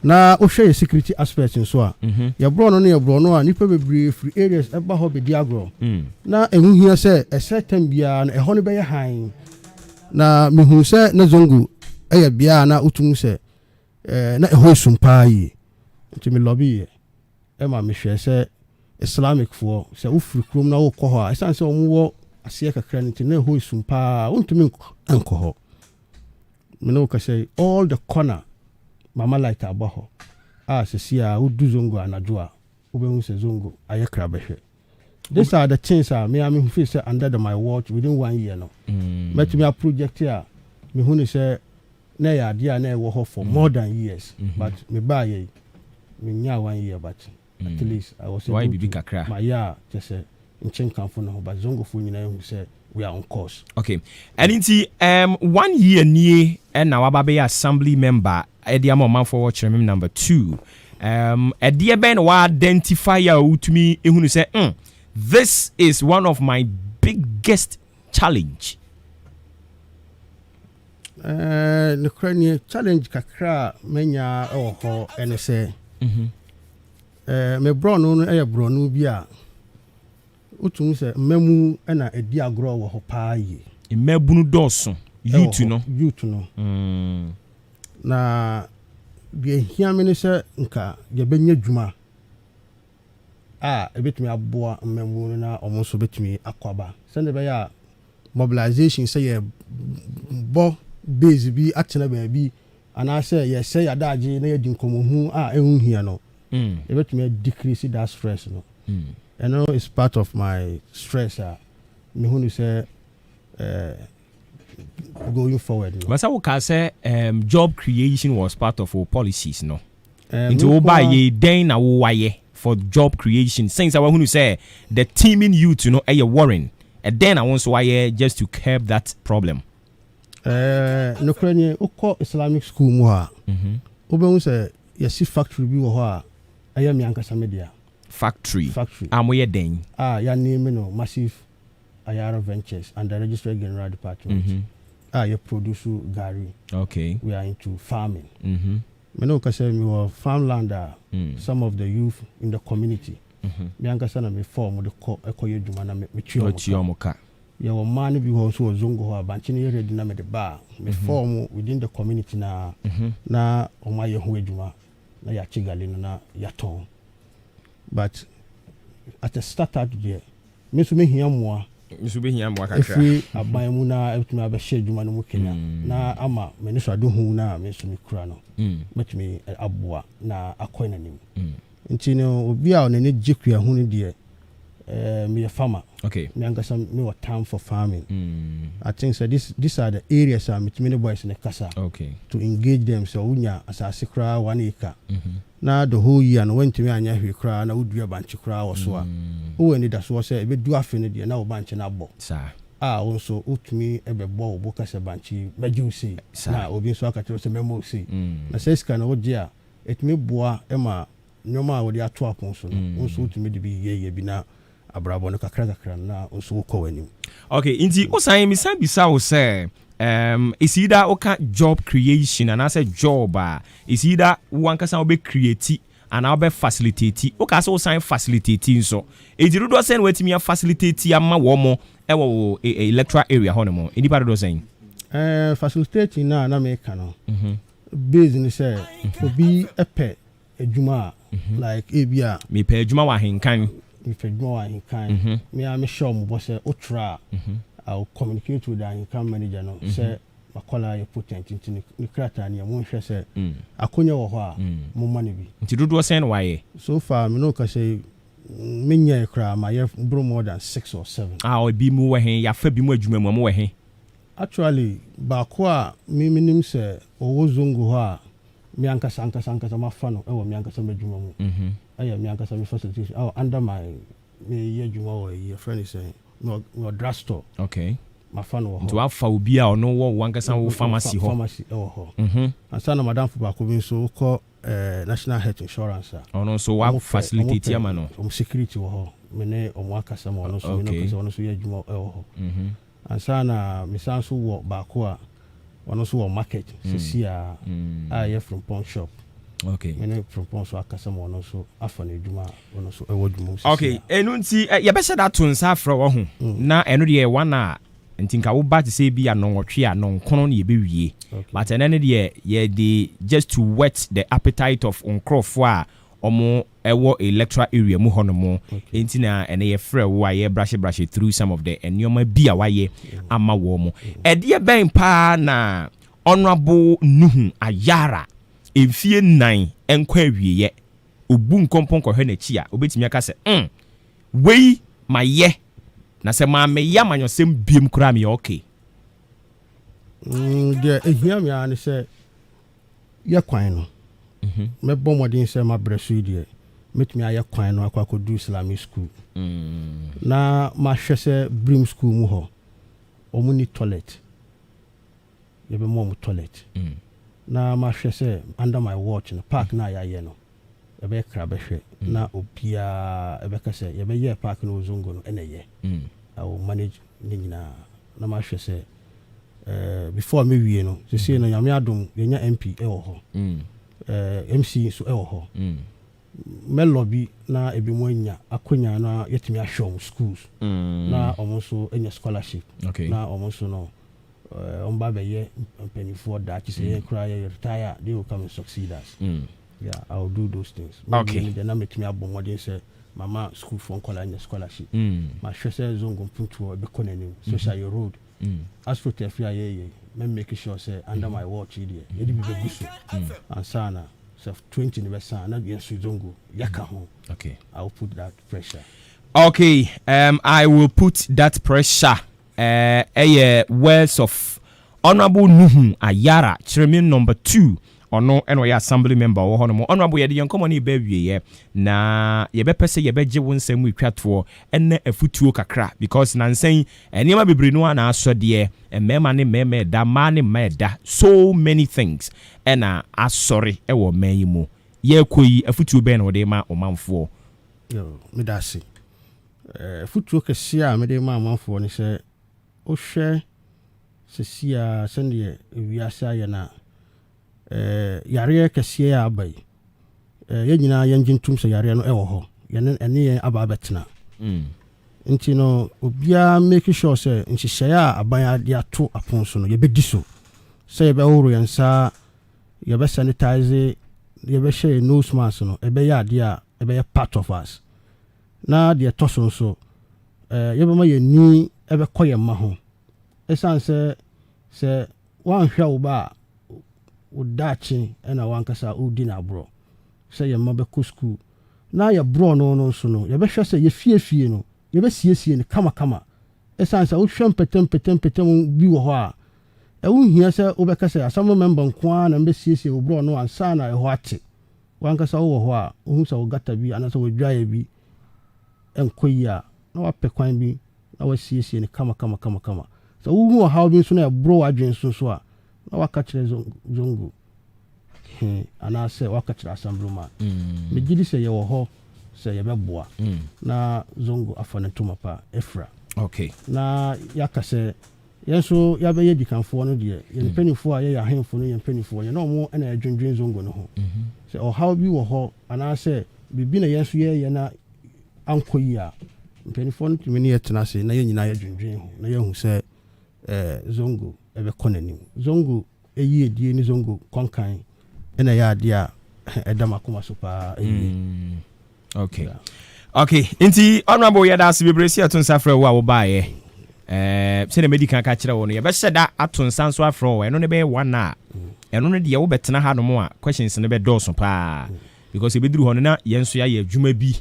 Na wohwɛ yɛ security aspect nso a, yɛborɔ no no, yɛborɔ no a nnipa bebree firi areas ɛba hɔ bɛdi agorɔ, na ɛho hia sɛ ɛsɛ tam biara no ɛhɔ no bɛyɛ hann. Na mehu sɛ na Zongo ɛyɛ bea a na wotum sɛ na ɛhɔ esum paa yie, nti me lobby yɛ ɛma mehwɛ sɛ Islamic foɔ sɛ wofiri kurom na wokɔ hɔ a, ɛsiane sɛ ɔmowɔ aseɛ kakra no nti na ɛhɔ esum paa, wontumi nkɔ hɔ. Mene wo kasa, all the corner mama light abɔ hɔ a sɛsi a wodu Zongo anadwo a, wobɛhu sɛ Zongo ayɛ kra bɛhwɛ. These are the things a me a mehu feel sɛ under the my watch within one year no, mɛtumi a project a mehu ne sɛ na ɛyɛ adeɛ a na ɛwɔ hɔ for more than years, but mebaa yɛ menya one year, but at least I was able to kakra. Mayɛ a kyɛ sɛ nkyɛn kamfo no ho, but Zongofoɔ nyinaa hu sɛ we are on course. Okay, ɛno nti one year nie ɛna waba bɛyɛ assembly member ɛde ama ɔmanfoɔ wɔ Kyerɛmem number two. Ɛdeɛ bɛn na wa identify a wotumi ehunu sɛ this is one of my biggest challenge? Nokora nie, challenge kakra a manya ɛwɔ hɔ ɛne sɛ me borɔno no ɛyɛ borɔno bi a wotum sɛ mmamu ɛna ɛdi agorɔ wɔ hɔ paa yie. Mmabunu dɔɔso, youth no. Youth no. Na deɛ hia me ne sɛ nka yɛbɛnya dwuma a ɛbɛtumi aboa mmamu no na ɔmo nso bɛtumi akɔ aba, sɛdeɛ ɛbɛyɛ a mobilization sɛ yɛbɔ base bi atena baabi anaasɛ yɛsɛ yɛadagye na yɛdi nkɔmmɔhu a ɛho hia no, yɛbɛtumi decrease that stress no. Ɛno is part of my stress a mehu no sɛ going forward no. But sɛ woka sɛ job creation was part of our policies no, nti woba yɛ dɛn na wowayɛ for job creation, sɛn sɛ wahunu sɛ the teeming youth no ɛyɛ worrying, ɛdɛn na wo nso wayɛ just to curb that problem? Nokorɛ nie, wokɔ Islamic school mu hɔ a, wobɛhu sɛ yɛsi factory bi wɔ hɔ a ɛyɛ me ankasa me dea. Factory? Factory. A moyɛ dɛn? A yɛaname no Massive Ayara Ventures under Registrar General Department, a yɛ produce gari. We are into farming. Me ne wo kasa, mewɔ farmland a some of the youth in the community, me ankasa na me form de kɔ ɛkɔyɛ adwuma na metua ɔmo ka. Yɛwɔ mmaa no bi hɔ nso wɔ Zongo hɔ a bankye no yɛ ready na mede ba a, me form within the community na ɔmo ayɛ ho adwuma na yɛakye gari no na yɛatɔn. But at a startup deɛ, me nso mehia mmoa. Nso bɛhia mmoa kakra. Ɛfiri aban mu na ɛtumi abɛhyɛ adwuma no mu kenya na ama m'ani so ade hu na me nso mekura no, mɛtumi aboa na akɔ n'anim. Nti no, obi a ɔnani gye kua ho no deɛ, meyɛ farmer. Me ankasa mewɔ time for farming. I think sɛ these are the areas a metumi ne boys ne kasa to engage them sɛ wonya asase koraa 1 acre. Na the whole year no woantumi anyɛ hwee koraa na wodua bankye koraa wɔ so a, wowɔ anidasoɔ sɛ ɛbɛdu afe no deɛ na wo bankye no abɔ a wo nso wotumi bɛbɔ wo bo ka sɛ bankye yi mɛgye wo sei na obi nso aka kyerɛ wo sɛ mɛma wo sei. Na saa sika no wogye a, ɛtumi boa ma nneɛma a wode ato apon so no, wo nso wotumi de bi yɛyɛ bi na abrabɔ no kakra kakra no na wo nso wokɔ w'anim. Okay, nti wosan mesan bisa wo sɛ um, it's either woka job creation anaasɛ job a, it's either wo ankasa wobɛ create anaa wobɛ facilitate. Woka sɛ wosan facilitate nso, nti dodoɔ sɛn na woatumi a facilitate ama wɔn mo ɛwɔ wo electoral area hɔ nom, nnipa dodoɔ sɛn? Facilitating no a na meka no, base ne sɛ obi pɛ adwuma a, like ebi a. Mepɛ adwuma wɔ Ahenkan. Mepɛ adwuma wɔ Ahenkan. Me ara mehyɛ wɔn bɔ sɛ wotwerɛ a, I will communicate with the Ahenkan manager no sɛ m'akwadaa yɛ potent nti ne krataa ni a, monhwɛ sɛ akonya wɔ hɔ a, momma no bi. Nti dodoɔ sɛn na wayɛ? So far me ne wo kasa yi, menyɛɛ koraa, mayɛ boro more than six or seven. A ebi mu wɔ he? Yɛafa bi mu adwuma mu, wɔn wɔ he? Actually, baako a me menim sɛ ɔwɔ Zongo hɔ a me ankasa ankasa ankasa mafa no wɔ me ankasa m'adwuma mu, ɛyɛ me ankasa me facilitation ɛwɔ under my, meyɛ adwuma wɔ ayi, yɛfrɛ no sɛn, mewɔ drug store. Mafa no wɔ hɔ. Nti wafa obi a ɔno wɔ wo ankasa wo pharmacy hɔ? Pharmacy ɛwɔ hɔ. Ansa na madamfo baako bi nso wokɔ National Health Insurance a. Ɔno nso wa facilitate ama no? Wɔn security wɔ hɔ, me ne wɔn akasa ma ɔno nso, me ne ɔkasa, ɔno nso yɛ adwuma ɛwɔ hɔ. Ansa na mesan nso wɔ baako a ɔno nso wɔ market sisi a a ɛyɛ Frimpong shop. Me ne Frimpong nso akasa ma ɔno nso afa no adwuma a ɔno nso ɛwɔ adwuma mu sisi a. Okay, ɛno nti yɛbɛhyɛ da ato nsa afrɛ wo ho na ɛno deɛ one a nti nka woba te sɛ ebi a nnɔnwɔtwe a nnɔnkron na yɛbɛwie. But ɛnɛ no deɛ yɛde just to whet the appetite of nkorɔfoɔ a wɔn wɔ electoral area mu hɔ nom nti na ɛnɛ yɛfrɛ wo a yɛ brushe brushe through some of the nneɛma bi a wayɛ ama wɔn mo. Ɛdeɛ bɛn paa na Honourable Nuhu Ayara mfie nnan nkɔ awieɛ obu nkɔmpɔn kɔhwɛ n'akyi a obetumi aka sɛ mm wei mayɛ na sɛ mammɛyɛ amanyɔsɛm biom koraa meyɛ okay? Deɛ ɛhia me ara ne sɛ yɛ kwan no. Mɛbɔ mmɔden sɛ mabrɛ so yi deɛ, mɛtumi ayɛ kwan no akɔ akɔduru Islamic school. Na mahwɛ sɛ Birim school mu hɔ, wɔn nni toilet. Yɛbɛma wɔn toilet. Na mahwɛ sɛ under my watch no, park no a yɛayɛ no, ɛbɛyɛ krabɛhwɛ. Na obiara ɛbɛka sɛ yɛbɛyɛɛ park no wɔ Zongo no ɛna ɛyɛ. I will manage ne nyinaa. Na mahwɛ sɛ eh, before mewie no, sesei no Nyame adom yɛnya MP wɔ hɔ, eh, MC nso wɔ hɔ. Mɛ lobby na ebinom anya akonya na yɛtumi ahwɛ wɔn schools na wɔn nso anya scholarship na wɔn nso no eh, wɔn ba bɛyɛ mpanimfoɔ daakye sɛ yɛn koraa yɛ retire a, they will come and succeed us. Yeah, I will do those things. Mewie no deɛ na mɛtumi abɔ mmɔden sɛ mama sukuufoɔ nkwadaa anya scholarship. Mahwɛ sɛ Zongo mpuntuo ɛbɛkɔ n'anim, especially road. Astroturf yi a yɛyɛ yi, mɛ make sure sɛ under my watch yi deɛ yɛde bi bɛgu so ansa na sɛ 20 no bɛsa a na yɛn nso Zongo yɛka ho. I will put that pressure. Okay, I will put that pressure. Ɛyɛ words of Honourable Nuhu Ayara, Kyeremi number 2. Ɔno ɛna ɔyɛ assembly member ɔwɔ hɔ nom. Honourable, yɛde yɛn nkɔmmɔ no reba awieɛ na yɛbɛpɛ sɛ yɛbɛgye wo nsɛm mu etwa toɔ ɛna afutuo kakra because nansa yi nneɛma bebree no a na asɔ deɛ mmarima ne mmarima ɛda, mmaa ne mmaa ɛda, so many things ɛna asɔre ɛwɔ ɔman yi mu. Yɛrekɔ yi, afutuo bɛn na wɔde ma ɔmanfoɔ? Yo, meda ase. Afutuo kɛseɛ a mede ma amanfoɔ ne sɛ wohwɛ sɛsi a sɛdeɛ ewiase ayɛ no a, yareɛ kɛseɛ a aba yi, yɛn nyinaa yɛngye ntom sɛ yareɛ no ɛwɔ hɔ, yɛne ɛne yɛn aba abɛtena. Nti no obiara make sure sɛ nhyehyɛeɛ a aban de ato apon so no yɛbɛdi so, sɛ yɛbɛhohoro yɛn nsa, yɛbɛ sanitize, yɛbɛhyɛ yɛn nose mask no, ɛbɛyɛ adeɛ a ɛbɛyɛ part of us. Na deɛ ɛtɔ so nso, yɛbɛma yɛn ni ɛbɛkɔ yɛn mma ho, ɛsiane sɛ woanhwɛ wo ba a, wo daakye ɛna wankasa wodi no aborɔ. Sɛ yɛn mma bɛkɔ school na yɛborɔ no nso no, yɛbɛhwɛ sɛ yɛfiefie no yɛbɛsiesie no kamakama, ɛsiane sɛ wohwɛ mpɛtɛmpɛtɛmpɛtɛm bi wɔ hɔ a, ɛwo hia sɛ wobɛka sɛ assembly member nko ara na mbɛsiesie wo borɔ no ansa na ɛhɔ ate. W'ankasa wowɔ hɔ a, wohu sɛ wo gata bi anaasɛ w'adwaeɛ bi nkɔ yie a, na woapɛ kwan bi na woasiesie no kamakamakamakama. Sɛ wohu ɔhaw bi nso na ɛboro w'adwene so nso a, na woaka kyerɛ Zongo he anaasɛ woaka kyerɛ Assemblyman. Megye di sɛ yɛwɔ hɔ sɛ yɛbɛboa na Zongo afa ne ntoma pa afira. Na yɛaka sɛ Yɛn nso yɛabɛyɛ adikanfoɔ no deɛ, yɛn mpanimfoɔ a yɛyɛ ahemfo no yɛ mpanimfoɔ, yɛne wɔn na yɛdwendwen Zongo no ho. Sɛ ɔhaw bi wɔ hɔ anaasɛ biribi na yɛn nso yɛreyɛ na ankɔ yie a, mpanimfoɔ no tumi ne yɛn tena ase na yɛn nyinaa yɛdwendwen ho na yɛahu sɛ Zongo bɛkɔ n'anim. Zongo yiedie ne Zongo kɔnkan na ɛyɛ adeɛ a ɛda m'akoma so paa yie. Okay. Okay. Nti honorable yɛda ase bebree sɛ yɛto nsa frɛ wo a wobaeɛ. Eh, sɛdeɛ mɛdi kan ka kyerɛ wo no yɛbɛhyɛ da ato nsa nso afrɛ wo ɛno no bɛyɛ one a ɛno no deɛ wobɛtena ha nom a questions no bɛdɔɔso paa because ɛbɛduru hɔ no na yɛn nso yɛayɛ adwuma bi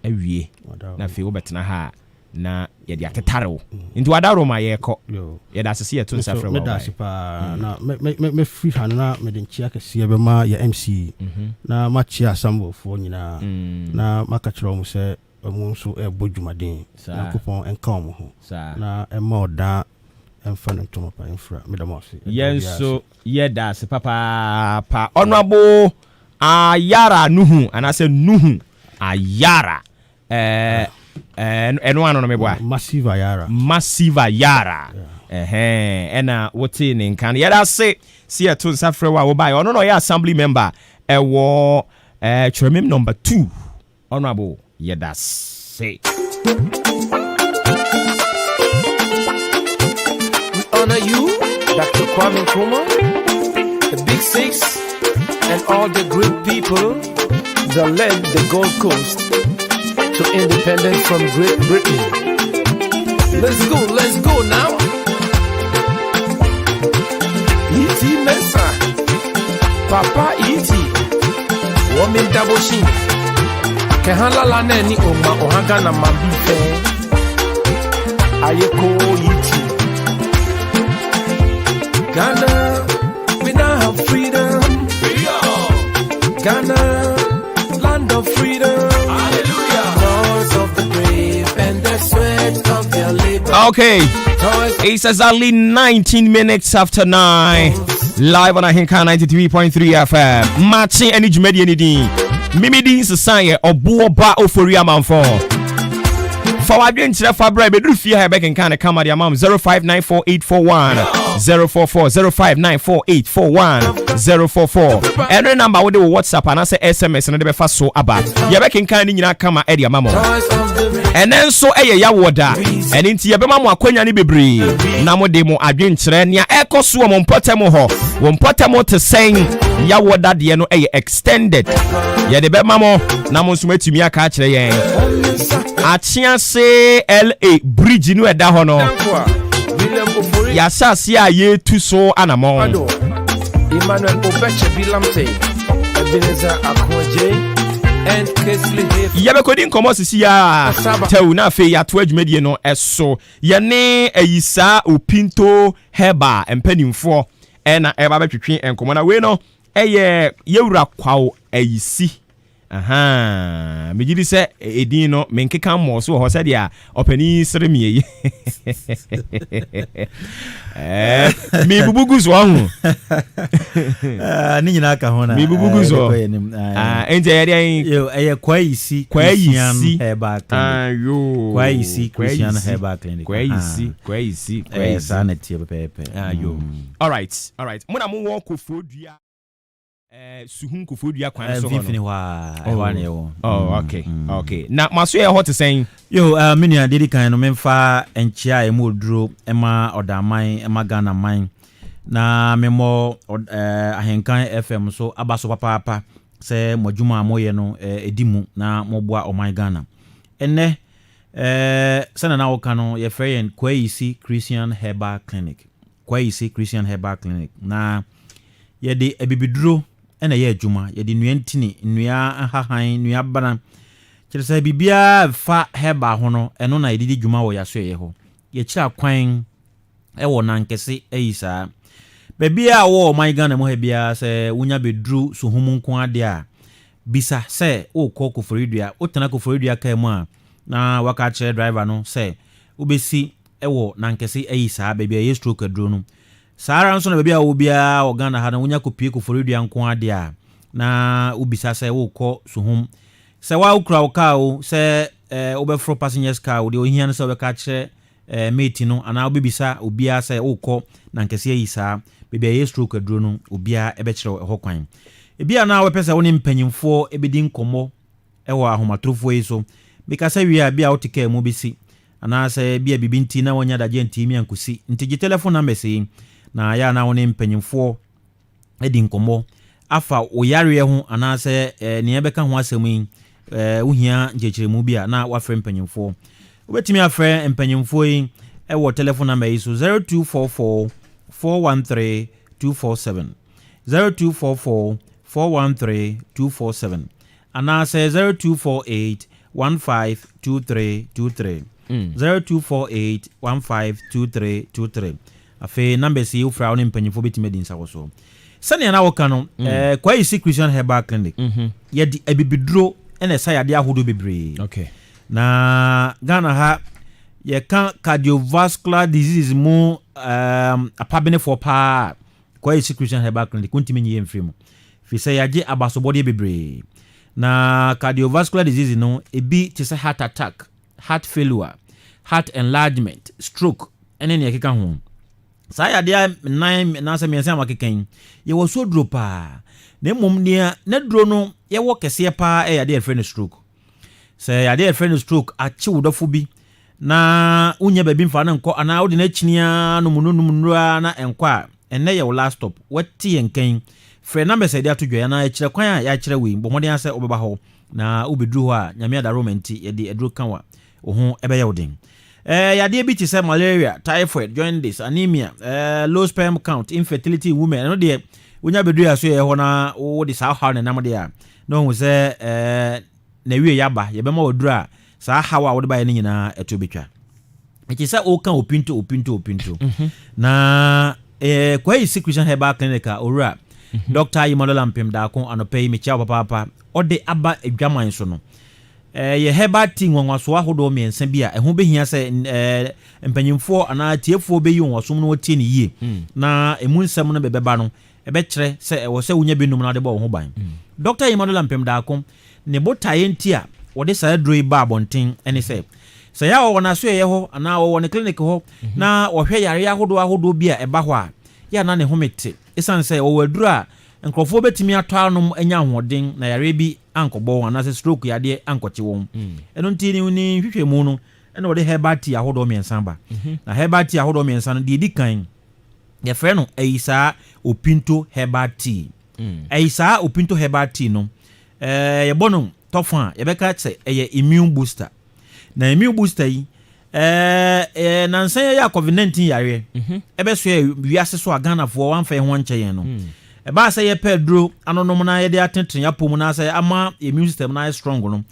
awie na afei wobɛtena ha a na yɛde atetare wo nti wadaworo ma yɛkɔ yɛda ase sɛ yɛto nsa frɛ wo meda ase paa na mɛfiri ha no na mede nkyea kɛseɛ bɛma yɛ MC na makyea assemblfoɔ nyinaa na maka kyerɛ wɔn sɛ wɔn nso ɛrebɔ dwumaden. Nyankopɔn nka wɔn ho na ɛma ɔdaa ɛmfa ne ntoma pa mfira. Meda mo ase. Yɛn nso yɛda ase papaapa. Honourable Ayara Nuhu anaasɛ Nuhu Ayara. Ɛɛ ɛno ano no meboa. Massive Ayara. Massive Ayara. Ɛhɛn ɛna wotee ne nka no. Yɛda ase sɛ yɛto nsa frɛ wo a wobaeɛ. Ɔno na ɔyɛ assembly member ɛwɔ ɛɛ Kyerɛmem number 2. Honourable yɛda ase. We honor you, Dr. Kwame Nkrumah, the Big Six, and all the great people that led the Gold Coast to independence from Great Britain. Let's go, let's go now. E.T. Mensah, Papa E.T. Woman double shin. Kehalala neni oma ohagana mabife. Ayeko E.T. Ghana, we now have freedom. Ghana, land of freedom. Hallelujah. Toils of the brave and the sweat of their labor. Okay. It's exactly 19 minutes after 9. Live on Ahinka 93.3 FM. Matching any dwumadie ni din. Mimi din sesan yɛ ɔboɔ ba ofori amanfo. Fa w'adwenkyerɛ fa berɛ bɛduru fie ha yɛbɛkenkan ne kama de ama 0594841 044 0594841 044 ɛno ne number wode wo WhatsApp anaasɛ SMS no de bɛfa so aba. Yɛbɛkenkan ne nyinaa kama ɛde ama mo. Ɛnɛ nso ɛyɛ yawoɔ da, ɛno nti yɛbɛma mo akwanya no bebree na mode mo adwenkyerɛ nea ɛkɔ so wɔ mo mpɔtam hɔ. Wo mpɔtam te sɛn? Yawoɔ da deɛ no ɛyɛ extended, yɛde bɛma mo na mo nso moatumi aka akyerɛ yɛn. Akyease LA bridge no ɛda hɔ no, yɛahyɛ aseɛ a yɛretu so anammɔn. Emmanuel Obeche Bilamte, Ebenezer Akoagye, and Kesley Hayford. Yɛbɛkɔdi nkɔmmɔ sisi a tɛw na afei yɛato adwumadie no ɛso. Yɛne Ayisaa Opinto Herbal mpanimfoɔ ɛna ɛba bɛtwetwe nkɔmmɔ, na wei no ɛyɛ yɛwura Kwaw Ayisi. Aha, megye di sɛ edin no menkeka mmɔɔ so wɔ hɔ sɛdeɛ ɔpanin sere mie yi. Mebubu gu so ɔho. Ne nyinaa ka ho na mebubu gu so. Enti ɛyɛ deɛn? Ɛyɛ Kwayisi Christian Herbal Clinic. Kwayisi Christian Herbal Clinic. Kwayisi, Kwayisi, Kwayisi. Saa na ɛteɛ pɛpɛɛpɛ. Ayo. All right, all right. Mo na mowɔ Koforidua. Suhum Koforidua kwan so hɔ no. Mfimfini hɔ a, ɛhɔ a na yɛwɔ. Oh, okay, okay. Na mo aso yɛ hɔ te sɛn? Yo, me nua, deɛ di kan no, memfa nkyea a ɛmu oduro ma Ɔdaman, ma Ghana man, na memmɔ Ahenkan FM so aba so papaapa sɛ mo adwuma a moyɛ no ɛdi mu na moboa ɔman Ghana. Ɛnnɛ, sɛnea na woka no, yɛfrɛ yɛn Kwayisi Christian Herbal Clinic. Kwayisi Christian Herbal Clinic. Na yɛde abibiduro na ɛyɛ adwuma. Yɛde nnua ntini, nnua nhahan, nnua bana, kyerɛ sɛ biribiara ɛfa herbal ho no, ɛno na yɛde di dwuma wɔ yɛn asoɛeɛ hɔ. Yɛkyerɛ akwan wɔ Nankɛse ayi saa. Baabiara a wɔ ɔman Ghana mu ha biara, sɛ wonya bɛduru Suhum nko adeɛ a, bisa sɛ wokɔ Koforidua. Wotena Koforidua kaa mu a, na waka akyerɛ driver no sɛ wobɛsi wɔ Nankɛse ayi saa baabi a ɛyɛ stroke aduro no. Saa ara nso na baabi a wowɔ biara wɔ Ghana ha no, wonya kɔpie Koforidua nko adeɛ a, na wobisa sɛ wokɔ Suhum. Sɛ wa wokura wo kaa o, sɛ wobɛforo passengers car o, deɛ ohia no sɛ wobɛka akyerɛ mate no anaa wobɛbisa obiara sɛ wokɔ Nankɛse ayi saa baabi a ɛyɛ stroke aduro no, obiara ɛbɛkyerɛ wo ɛhɔ kwan. Ebi a na wobɛpɛ sɛ wo ne mpanyimfoɔ bɛdi nkɔmmɔ wɔ ahomatorofoɔ yi so. Mekasa wie a, bi a wote kaa mu bɛsi anaasɛ bi a biribi nti na woanya adagyeɛ ntimi ankɔsi. Nti gye telephone numbers yi na yɛ a na wo ne mpanyimfoɔ adi nkɔmmɔ afa wo yareɛ ho anaasɛ nea ɛbɛka ho asɛm yi, wohia nkyerɛkyerɛmu bi a, na wafrɛ mpanyimfoɔ. Wobɛtumi afrɛ mpanyimfoɔ yi wɔ telephone number yi so: 0244 413 247, 0244 413 247 anaasɛ 0248 152323, 0248 152323. Afei numbers yi, wofrɛ a, wo ne mpanyimfoɔ bɛtumi adi nsa wɔ so. Sɛnea na wɔka no, Kwayisi Christian Herbal Clinic, yɛde abibiduro ɛna ɛsa yadeɛ ahodoɔ bebree. Na Ghana ha, yɛka cardiovascular diseases mu apabenefoɔ paa, Kwayisi Christian Herbal Clinic wontumi nyi yɛ mfiri mu, firi sɛ yɛagye abasobɔdeɛ bebree. Na cardiovascular disease no ebi te sɛ heart attack, heart failure, heart enlargement, stroke ɛne nea ɛkeka ho. Saa yadeɛ nan anaasɛ mmiɛnsa a makeka yi, yɛwɔ so duro paa. Na mmom nea ne duro no yɛwɔ kɛseɛ paa ɛyɛ yadeɛ a yɛfrɛ no stroke. Sɛ yadeɛ a yɛfrɛ no stroke akye wo dɔfo bi na wonya baabi mfa no nkɔ anaa wode no akyini ara nom no nom nnuro na ɛnkɔ a, ɛnnɛ yɛ wo last stop. Wate yɛn nkan, frɛ numbers a yɛde ato dwa anaa ɛkyerɛ kwan a yɛakyerɛ wei. Bɔ mmɔden sɛ wobɛba hɔ, na wobɛduru hɔ a, Nyame adaroma nti yɛde aduro ka wa wo ho ɛbɛyɛ wo den. Yadeɛ bi te sɛ malaria, typhoid, jaundice, anemia, low sperm count, infertility in women, ɛno deɛ wonya bɛduru yɛ so yɛ hɔ na wode saa haw ne nam deɛ a, na wahu sɛ na wie yɛaba yɛbɛma waduru a, saa haw a wode baeɛ no nyinaa ɛto bɛtwa. Ɛkyɛ sɛ woka Opinto, Opinto, Opinto na Kwayisi Christian Herbal Clinic a owura Dr. Emmanuel Ampem Daako, anɔpɛ yi mekyia wo papaapa, ɔde aba adwaman so no, yɛ herbal tea nwanwasoɔ ahodoɔ mmiɛnsa bi a ɛho bɛhia sɛ mpanyimfoɔ anaa tiefoɔ bɛyi wɔn asom no wɔtie ne yie, na ɛmu nsɛm no bɛbɛba no ɛbɛkyerɛ sɛ ɛwɔ sɛ wonya binom na wode bɔ wo ho ban. Dr. Emmanuel Ampem Daako ne botaeɛ nti a wɔde saa aduro yi ba abɔnten ɛne sɛ yɛ a wɔwɔ n'asoɛyɛ hɔ anaa wɔwɔ ne clinic hɔ na wɔhwɛ yareɛ ahodoɔ ahodoɔ bi a ɛba hɔ a, yɛ ana ne home te, ɛsiane sɛ wɔwɔ aduro a nkurɔfoɔ bɛtumi atɔ anom anya ahoɔden na yareɛ bi ankɔbɔ wɔn anaasɛ stroke yadeɛ ankɔkye wɔn. Ɛno nti ne nhwehwɛmu no ɛna wɔde herbal tea ahodoɔ mmiɛnsa ba. Na herbal tea ahodoɔ mmiɛnsa no, deɛ ɛdi kan yɛfrɛ no Ayisaa Opinto Herbal Tea. Ayisaa Opinto Herbal Tea no, yɛbɔ no tɔfo a, yɛbɛka sɛ ɛyɛ immune booster. Na immune booster yi, ɛɛ ɛɛ nansa yɛ a COVID-19 yareɛ ɛbɛso yɛ wiase so a, Ghanafoɔ wamfa yɛn ho ankyɛ yɛn no, ɛbaa sɛ yɛpɛ aduro anonom na yɛde atenetene apɔ mu na sɛ ama immune system na ayɛ strong no,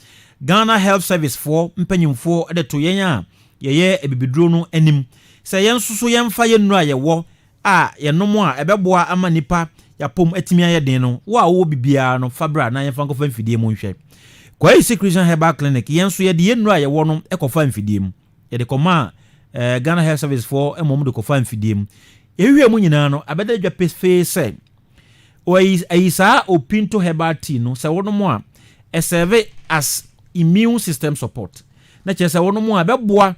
Ghana Health Service foɔ mpanyimfoɔ de to yɛn a yɛyɛ abibiduro no anim sɛ yɛn nso so yɛmfa yɛn nnuro a yɛwɔ a yɛnom a ɛbɛboa ama nipa yɛapɔm atumi ayɛ den no, wo a wowɔ bibiara no, fa bra na yɛmfa nkɔfa mfidie mu nhwɛ. Kwayisi Christian Herbal Clinic, yɛn nso yɛde yɛn nnuro a yɛwɔ no kɔfa mfidie mu. Yɛde kɔma Ghana Health Service foɔ mmom de kɔfa mfidie mu. Yɛhwehwɛ mu nyinaa no, abɛda dwa pefee sɛ ayi saa Opinto Herbal Tea no, sɛ wɔnom a, ɛserve as immune system support, na kyerɛ sɛ wɔnom a, ɛbɛboa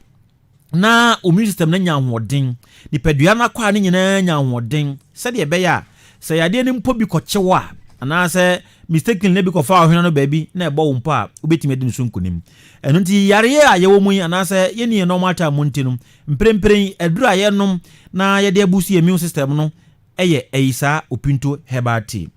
na immune system no nya ahoɔden, nipadua no akɔ a ne nyinaa nya ahoɔden, sɛdeɛ ɛbɛyɛ a sɛ yadeɛ no mpo bi kɔkyew a, anaasɛ mistakenly na bi kɔfa ɔhwene no baabi na ɛbɔ wo mpo a, wobɛtumi adi no so nkonim. Ɛno nti yareɛ a yɛwɔ mu yi anaasɛ yɛni yɛn normal time mu nti no, mprempren aduru a yɛnom na yɛde aboost yɛn immune system no ɛyɛ Ayisaa Opinto Herbal Tea.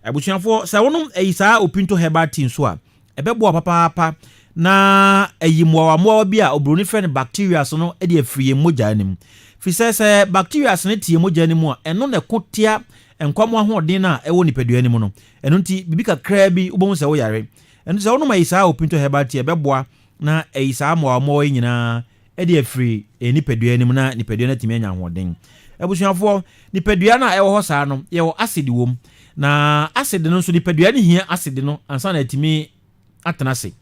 Abusuafoɔ, sɛ wonom Ayisaa Opinto Herbal Tea nso a, ɛbɛboa papaapa na ayi mmoawa bi a oburoni frɛ no bacteria no de afiri yɛn mogya no mu, firi sɛ bacteria no te yɛn mogya no mu a, ɛno na ɛko tia nkwamo ahoɔden no a ɛwɔ nipadua no mu no. Ɛno nti biribi kakraa bi wobɛhu sɛ woyare. Ɛno sɛ wonom Ayisaa Opinto Herbal Tea, ɛbɛboa na ayi saa mmoawa yi nyinaa ɛde afiri nipadua no mu na nipadua no atumi anya ahoɔden. Abusuafoɔ, nipadua no a ɛwɔ hɔ saa no, yɛwɔ acid wɔ mu. Na acid no nso, nipadua no hia acid no ansa na atumi atena ase.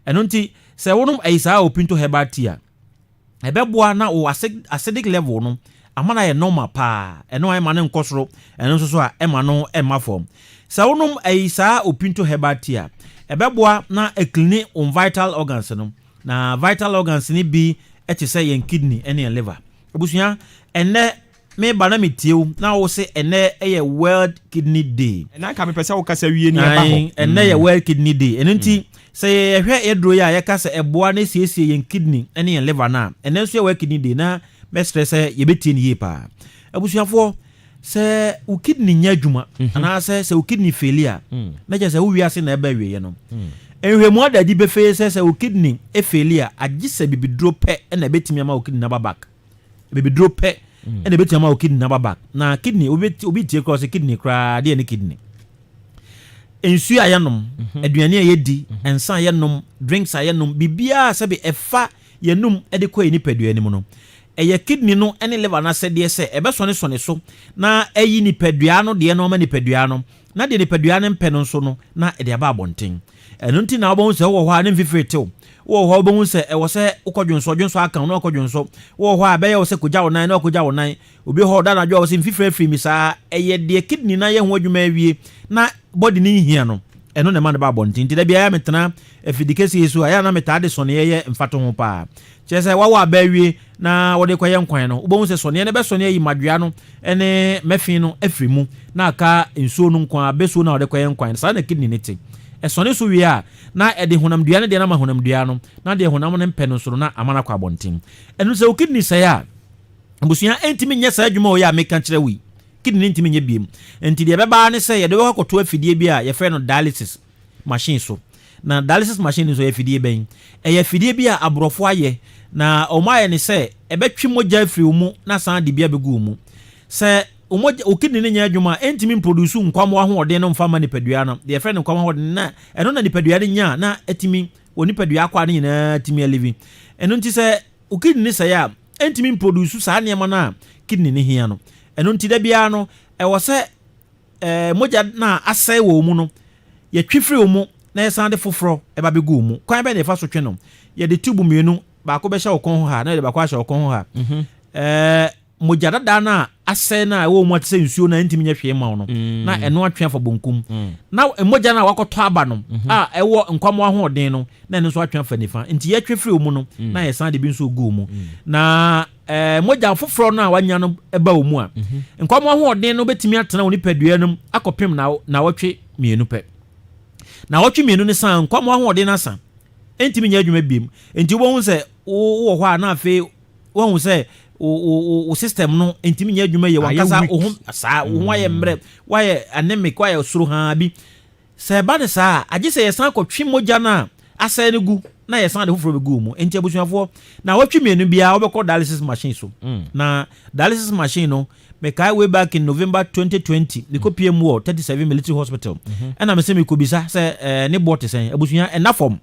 Ɛno nti, sɛ wonom Ayisaa Opinto Herbal Tea a, ɛbɛboa na wo acidic level no ama no ayɛ normal paa. Ɛno a ɛma no nkɔ soro, ɛno nso so a ɛma no ɛmma fam. Sɛ wonom Ayisaa Opinto Herbal Tea a, ɛbɛboa na acleani wo vital organs no. Na vital organs no bi te sɛ yɛn kidney ne yɛn liver. Abusua, ɛnnɛ me ba na me tie wo na wo se ɛnnɛ yɛ World Kidney Day. Ɛnna anka mepɛ sɛ wo kasa wie ne ɛba hɔ. Ɛnnɛ yɛ World Kidney Day. Ɛno nti sɛ yɛhwɛ yɛ duro yi a yɛka sɛ ɛboa na ɛsiesie yɛn kidney ne yɛn liver no a, ɛnnɛ nso yɛ World Kidney Day na mɛsrɛ sɛ yɛbɛtie no yie paa. Abusuafoɔ, Sɛ wo kidney nyɛ adwuma mhm. anaasɛ sɛ wo kidney faili a, na kyerɛ sɛ wo wiase na ɛba awieɛ no. Nhwɛmu ada adi pefee sɛ sɛ wo kidney faili a, agye sɛ bibiduro pɛ na ɛbɛtumi ama wo kidney aba back. Bibiduro pɛ na ɛbɛtumi ama wo kidney aba back. Na kidney, obi obi tie koraa sɛ kidney koraa deɛ ne kidney. Nsuo a yɛnom, mhm. aduane a yɛdi, mhm. nsa a yɛnom, drinks a yɛnom, biribiara sɛbe ɛfa yɛnum de kɔ yɛn nipadua no mu no, ɛyɛ kidney no ne liver no asɛdeɛ sɛ ɛbɛsɔnesɔne so na ayi nipadua no deɛ no ama nipadua no, na deɛ nipadua no mpɛ no nso no na ɛde aba abɔnten. Ɛno nti na wobɛhu sɛ wowɔ hɔ a ne mfifire tew. Wowɔ hɔ a wobɛhu sɛ ɛwɔ sɛ wokɔ dwonsɔ, dwonsɔ aka wo na wakɔ dwonsɔ. Wowɔ hɔ a ɛbɛyɛ wo sɛ kɔgya wo nan na wakɔgya wo nan. Obi wɔ hɔ a ɔda anadwo a ɔse mfifire afiri me saa. Ɛyɛ deɛ kidney no ayɛ ho adwuma awie na body no nhia no, ɛno na ɛma no ba abɔnten. Nti da biara metena afidikɛseɛ yi so a, ɛyɛ a na metaa de sɔneɛ yɛ mfatoho paa. Kyerɛ sɛ, wɔawɔ aba awie na wɔde rekɔyɛ nkwan no, wobɛhu sɛ sɔneɛ no bɛsɔne ayi mmadwoa no ne mɛfe no afiri mu na aka nsuo no nko ara, bɛsuo no a wɔde kɔyɛ nkwan no. Saa na kidney no te. Ɛsɔne so wie a, na ɛde honamdua no deɛ no ama honamdua no, na deɛ honam no mpɛ no nso no, na ama no akɔ abɔnten. Ɛno sɛ wo kidney sɛe a, abusua ɛntumi nyɛ saa adwuma wei a meka kyerɛ wo yi. Kidney no ntumi nyɛ biom. Nti deɛ ɛbɛba ara ne sɛ yɛde wo bɛkɔ akɔto afidie bi a yɛfrɛ no dialysis machine so. Na dialysis machine no nso ɛyɛ afidie bɛn? Ɛyɛ afidie bi a aborɔfo ayɛ, na wɔayɛ no sɛ ɛbɛtwe mogya afiri wo mu na asan de bi abɛgu wo mu. Sɛ wo mogya, wo kidney no nyɛ adwuma a, ɛntumi mproduce nkwammoa ahoɔden no mfa mma nipadua no. Deɛ yɛfrɛ no nkwammoa ahoɔden no, na ɛno na nipadua no nya a na atumi, wɔ nipadua akwaa no nyinaa atumi alivi. Ɛno nti sɛ wo kidney no sɛe a, ɛntumi mproduce saa nneɛma no a kidney no hia no. Ɛno nti da biara no, ɛwɔ sɛ ɛɛ mogya no a asɛe wɔ wo mu no, yɛtwe firi wo mu na yɛsan de foforɔ ba bɛgu wo mu. Kwan bɛn na yɛfa so twe no? Yɛde tube mmienu, baako bɛhyɛ wo kɔn ho ha na yɛde baako ahyɛ wo kɔn ho ha. Mhm. Ɛɛ mogya dada no a asɛe no a ɛwɔ wo mu a te sɛ nsuo no a ɛntumi nyɛ hwee mma wo no, mm. na ɛno atwe afa bonkum. Mm. Na mogya no a wakɔtɔ aba no mhm. a ɛwɔ nkwammoa ahoɔden no, na ɛno nso atwe afa nifa. Nti yɛtwe firi wo mu no, mm. na yɛsan de bi nso gu wo mu. Na eh, mogya foforɔ no a wanya no ba wo mu a, mhm. nkwammoa ahoɔden no bɛtumi atena wo nipadua no mu akɔpem naawɔtwe mmienu pɛ. Naawɔtwe mmienu no san nkwammoa ahoɔden no asa, ɛntumi nyɛ adwuma biem. Nti wobɛhu sɛ wowɔ hɔ a na afei woahu sɛ wo system no ntumi nyɛ adwuma yie, wankasa wo ho saa, wo ho ayɛ mmerɛ, woayɛ anemic, woayɛ soro haa bi. Sɛ ɛba no saa a, agye sɛ yɛsan kɔtwe mogya no a asɛe no gu na yɛsan de foforɔ bɛgu wo mu. Enti abusuafoɔ, nnawɔtwe mmienu biara wobɛkɔ dialysis machine so. Na dialysis machine no, mekae way back in November 2020, mekɔpie mu wɔ 37 Military Hospital. Ɛna mese mekɔbisa sɛ eh, ne boɔ te sɛn. Abusua, ɛnna fam.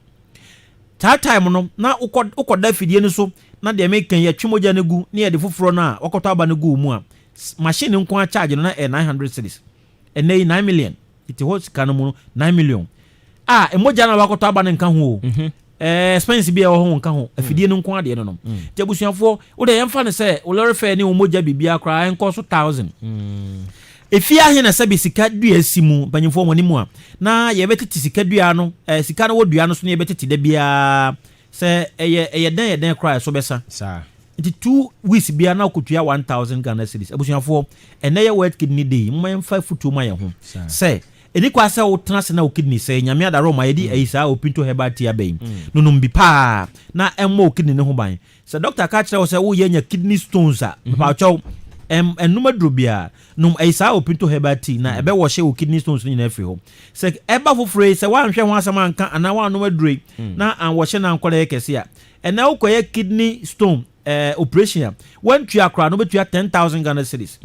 Saa time no, na wokɔ wokɔda afidie no so na deɛ meka yi, yɛtwe mogya no gu na yɛde foforɔ no a wakɔtɔ aba no gu wo mu a, machine no nko ara charge no na ɛyɛ 900 cedis. Ɛnnɛ yi, 9 million. Tete hɔ sika no mu no, 9 million a mogya no a wakɔtɔ aba no nka ho o. Mhm. Ɛɛ expense bi a ɛwɔ ho nka ho. Mm. Afidie no nko adeɛ no nom. Mm. Nti abusuafoɔ, wo deɛ yɛmfa no sɛ wo lɔre fare ne wo mogya biribiara koraa ɛnkɔ so thousand. Mm. Efie ahe na sɛbi sika dua si mu mpanyinfoɔ wɔn anim a na yɛbɛtete sika dua no ɛɛ sika no wɔ dua no so na yɛbɛtete da biara sɛ ɛyɛ ɛyɛ dɛn yɛ dɛn koraa ɛso bɛsa. Saa. Nti 2 weeks biara na wokɔtua 1000 Ghana cedis. Abusuafoɔ, ɛnnɛ yɛ World Kidney Day, momma yɛmfa afutuo ma yɛn ho sɛ, ɛni kwa sɛ wotena ase na wo kidney sɛe. Nyame adaro ma yɛde ayi saa Opinto Herbal Tea aba yi. No nom bi paa na ɛmmɔ wo kidney no ho ban. Sɛ doctor ka kyerɛ wo sɛ woyɛ anya kidney stones a, mepakyɛw, ɛnnom aduro biara. Nom ayi saa Opinto Herbal Tea na ɛbɛ wɔhye wo kidney stones no nyinaa afiri hɔ. Sɛ ɛba foforɔ yi, sɛ woanhwɛ ho asɛm anka anaa woannom aduro yi na anwɔhye no ankɔ na ɛyɛ kɛse a, Ɛnɛ wokɔyɛ kidney stone eh, operation a, wantua koraa no wobɛtua 10,000 Ghana cedis.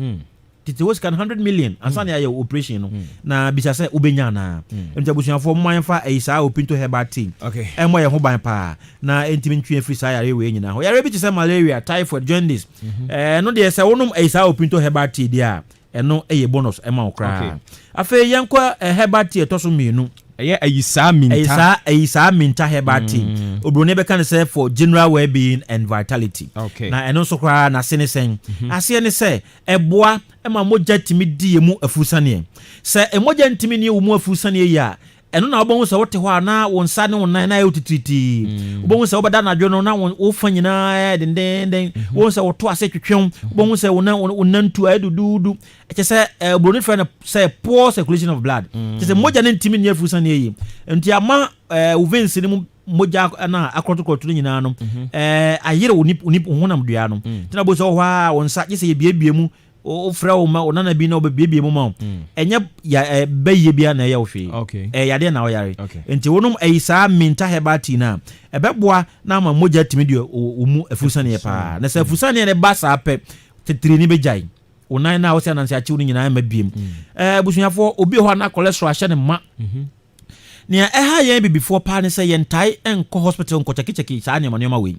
Tete hɔ sika no 100 million ansa na yɛayɛ operation no. Na bisa sɛ wobɛnya anaa. Nti abusuafoɔ, momma yɛmfa ɛyi saa Opinto Herbal Tea ɛmmɔ yɛn ho ban paa na ɛntumi ntwe afiri saa yareɛ wei nyinaa ho. Yareɛ bi te sɛ malaria, typhoid, jaundice, ɛno deɛ sɛ wonom ɛyi saa Opinto Herbal Tea deɛ a, ɛno ɛyɛ bonus ɛma wo koraa. Afei yɛnkɔ herbal tea ɛtɔ so mmienu. Ɛyɛ Ayisaa Minta. Ayisaa Minta Herbal Tea. Oburoni bɛka no sɛ for general well-being and vitality. Na ɛno nso koraa n'ase ne sɛn? Aseɛ ne sɛ ɛboa ma mogya tumi di yɛn mu afurusaneɛ. Sɛ mogya ntumi nni wo mu afurusaneɛ yie a, ɛno na wobɛhu sɛ wote hɔ a na wo nsa ne wo nan na ayɛ wo titiritii. Wobɛhu sɛ wobɛda anadwo no na wo fa nyinaa ayɛ dendeenden. Wobɛhu sɛ wo to ase twetwe wo. Wobɛhu sɛ wo nan wo nantu ayɛ duduudu. Kyerɛ sɛ eh, oburoni frɛ no sɛ poor circulation of blood. Kyerɛ sɛ mogya no ntumi nni afurusaneɛ yie. Nti ama eh, wo veins no mu mogya na akorɔtokorɔto no nyinaa no eh, ayere wo nip, wo nip, wo honam dua no. Nti na wobɛhu sɛ wɔ hɔ a wo nsa gye sɛ yɛbiebie mu. Wofrɛ wo ma wo nana bi na ɔbɛbiebie mu ma wo. Ɛnyɛ ya ɛ bɛyie biara na ɛyɛ wo hwee. Ɛyɛ yadeɛ na woyare. Nti wonom ɛyi saa Minta Herbal Tea no a, ɛbɛboa na ama mogya atumi de wo mu afurusaneɛ paa. Na sɛ afurusaneɛ no ba saa pɛ, titiri no bɛgyae. Wo nan no a wosɛ ananse akyew no nyinaa ɛmma biem. Ɛɛ abusuafoɔ, obi wɔ hɔ a na cholesterol ahyɛ ne ma. Nea ɛha yɛn abibifoɔ paa ne sɛ yɛntae nkɔ hospital nkɔkyɛkekyɛke saa nneɛma nneɛma wei.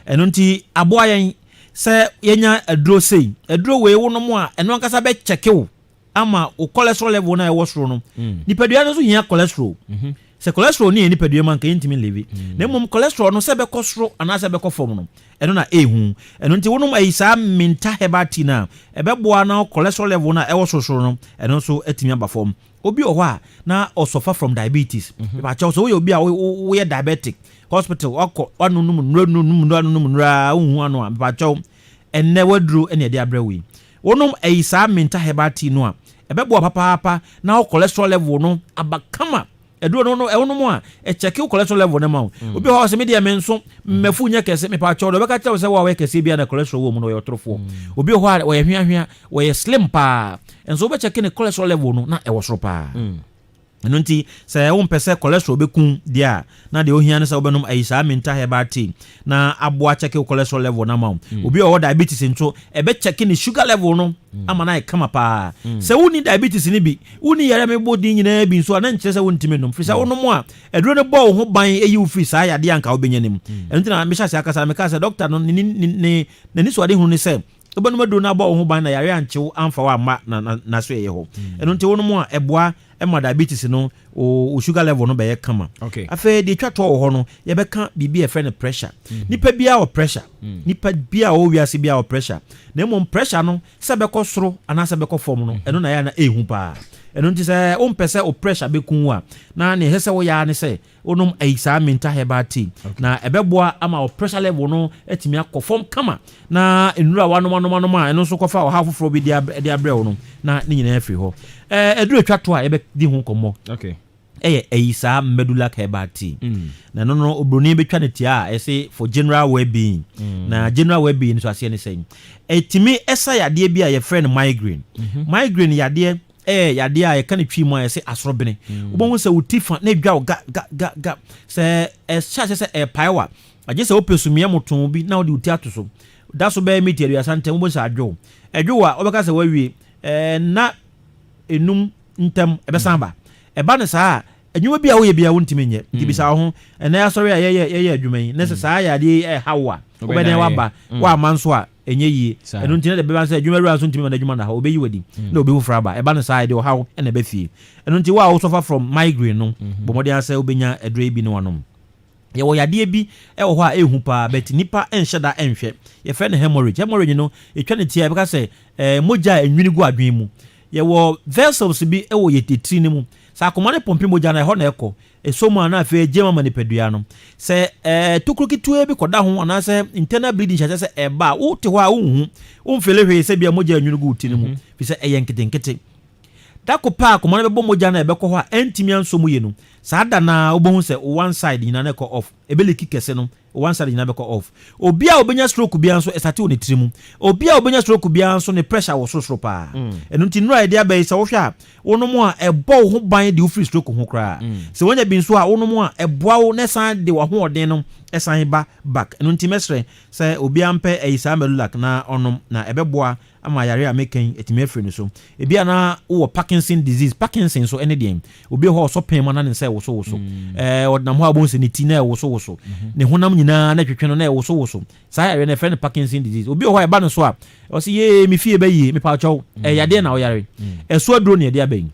Ɛno nti aboa yɛn sɛ yɛnya aduro sei. Aduro wei wonom a, ɛno ankasa bɛkyɛke wo ama wo cholesterol level no a ɛwɔ soro no. Nipadua no nso hia cholesterol. Sɛ cholesterol nni yɛn nipadua mu a, anka yɛntumi nlive. Na mmom cholesterol no sɛ ɛbɛkɔ soro anaasɛ ɛbɛkɔ fam no, ɛno na ɛhu. Ɛno nti wonom ayi saa Minta Herbal Tea no a, ɛbɛboa na wo cholesterol level no a ɛwɔ sorosoro no, ɛno nso atumi aba fam. Obi wɔ hɔ a na ɔsuffer from diabetes. Mepakyɛw, sɛ woyɛ obi a woyɛ diabetic, hospital wakɔ wanonom nnuro nonom nnuro anonom nnuro a wonhu ano a, mepakyɛw, ɛnnɛ waduro na ɛde abrɛ wo yi. Wonom ayi saa Minta Herbal Tea no a, ɛbɛboa papaapa na wo cholesterol level no aba kama. Aduro no no ɛwonom a, ɛkyɛke wo cholesterol level no ma wo. Obi wɔ hɔ a ɔsɛ me deɛ menso, mmafu nyɛ kɛse, mepakyɛw, deɛ ɔbɛka kyerɛ wo sɛ wo a woyɛ kɛseɛ biara na cholesterol wɔ mu no, ɔyɛ ɔtorofoɔ. Obi wɔ hɔ a ɔyɛ hweahwea, ɔyɛ slim paa, nso wobɛkyɛke ne cholesterol level no na ɛwɔ soro paa. Ɛno nti sɛ wompɛ sɛ cholesterol bɛku deɛ a, na deɛ ohia ne sɛ wobɛnom ayi saa Minta Herbal Tea na aboa kyɛke wo cholesterol level no ama wo. Obi a ɔwɔ diabetes nso, ɛbɛkyɛke ne sugar level no ama no ayɛ kama paa. Sɛ wonni diabetes no bi, wonni yareɛ a mebɔ din nyinaa bi nso a, na nkyerɛ sɛ wontumi nnom. Firi sɛ wonom a, aduro no bɔ wo ho ban yi wo firi saa yadeɛ a anka wobɛnya no mu. Ɛno nti na mehyɛ aseɛ akasa no, mekaa sɛ dɔkta no ne ne ne n'anisoadehunu ne sɛ wobɛnom aduro no abɔ wo ho ban na yareɛ ankye wo amfa wo amma na na n'asoɛeɛ hɔ. Ɛno nti wonom a, ɛboa ma diabetes no wo sugar level no bɛyɛ kama. Afei deɛ ɛtwa toɔ wɔ hɔ no, yɛbɛka biribi a yɛfrɛ no pressure. Nipa biara wɔ pressure. Nipa biara a ɔwɔ wiase biara wɔ pressure. Na mmom pressure no sɛ ɛbɛkɔ soro anaasɛ ɛbɛkɔ fam no, ɛno na ɛyɛ a na ɛhu paa. Ɛno nti sɛ wompɛ sɛ wo pressure bɛku wo a, na nea ɛsɛ sɛ woyɛ ara ne sɛ wonom ayi saa Minta Herbal Tea. Na ɛbɛboa ama wo pressure level no atumi akɔ fam kama, na nnuru a woanom anom anom a ɛno nso kɔfa ɔhaw foforɔ bi de abrɛ wo no, na ne nyinaa afiri hɔ. Ɛɛ aduru atwa to a yɛbɛdi ho nkɔmmɔ ɛyɛ ayi saa Medulac Herbal Tea. Na ɛno no oburoni bɛtwa no tia a ɛse for general well-being. Na general well-being nso aseɛ ne sɛn? Ɛtumi ɛsa yadeɛ bi a yɛfrɛ no migraine. Migraine yadeɛ ɛyɛ yadeɛ a yɛka no twi mu a yɛse asorobene. Wobɛhu sɛ wo ti fa na ɛdwa wo ga ga ga ga. Sɛ ɛhyɛ aseɛ sɛ ɛrepae wo a, agye sɛ wopɛ sumiiɛ motoo bi na wode wo ti ato so. Da so bɛyɛ miti 30 ntam wobɛhu sɛ adwo wo. Ɛdwo wo a, wobɛka sɛ woawie. Ɛɛ nna enum ntam ɛbɛsan aba. Ɛba no saa a, adwuma bi a woyɛ biara wontumi nyɛ. Nti bisa wo ho, ɛnnɛ asɔre a yɛyɛ yɛyɛ adwuma yi, na sɛ saa yadeɛ yi ɛreha wo a, wobɛyɛ dɛn woaba? Woamma nso a, ɛnyɛ yie. Ɛno nti na deɛ ɛbɛba ne sɛ adwumawura nso ntumi mma n'adwuma nna hɔ, ɔbɛyi wo adi na obi foforɔ aba. Ɛba no saa a, ɛde ɔhaw na ɛba fie. Ɛno nti wo a wo suffer from migraine no, bɔ mmɔden ara sɛ wobɛnya aduro yi bi na woanom. Yɛwɔ yadeɛ bi wɔ hɔ a ɛhu paa but nnipa nhyɛ da nhwɛ. Yɛfrɛ no hemorrhage. Hemorrhage no, yɛtwa no ti a yɛbɛka sɛ ɛɛ mogya a ɛnwini gu adwene mu. Yɛwɔ vessels bi wɔ yɛn tiri no mu. Sɛ akoma no pɔmpe mogya no a, ɛhɔ na ɛkɔ. Ɛsɔ mu a na afei agye mu ama nipadua no. Sɛ ɛɛ tokuro ketewa bi kɔda ho anaasɛ internal bleeding hyɛ aseɛ sɛ ɛba a, wote hɔ a wonhu. Womfeele hwee sɛ bia mogya anwini gu wo ti no mu, firi sɛ ɛyɛ nketenkete. Da ko pɛ a akoma no bɛbɔ mogya no a ɛbɛkɔ hɔ a ɛntumi ansɔ mu yie no, saa da no ara wobɛhu sɛ wo one side nyinaa no ɛkɔ off, ɛbɛliki kɛse no. One side nyinaa bɛkɔ off. Obi a obenya stroke biara nso, ɛstart wɔ ne tiri mu. Obi a obenya stroke biara nso, ne pressure wɔ sorosoro paa. Ɛno nti nnura a yɛde aba yi, sɛ wohwɛ a, wonom a, ɛbɔ wo ho ban de wofiri stroke ho koraa. Sɛ wonya bi nso a, wonom a, ɛboa wo na ɛsan de w'ahoɔden no ɛsan ba back. Ɛno nti mɛsrɛ sɛ obiara mpɛ ɛyi saa Medulac na ɔnom, na ɛbɛboa ama yare a meka yi ɛtumi afiri no so. Ebi a na wowɔ Parkinson disease. Parkinson so ɛne deɛn? Obi wɔ hɔ a, ɔsɔ pɛn mu na ne nsa ɛwosowoso. Ɔdenam hɔ a, wobɛhu sɛ ne ti na ɛwosowoso, ne honam nyinaa na ɛtwetwe no na ɛwosowoso. Saa yare no, ɛfrɛ no Parkinson disease. Obi wɔ hɔ a, ɛba no so a, ɔsɛ yee, me fie bɛyie. Mepaakyɛw, ɛyɛ adeɛ na ɔyare ɛso aduro ne ɛde aba yi.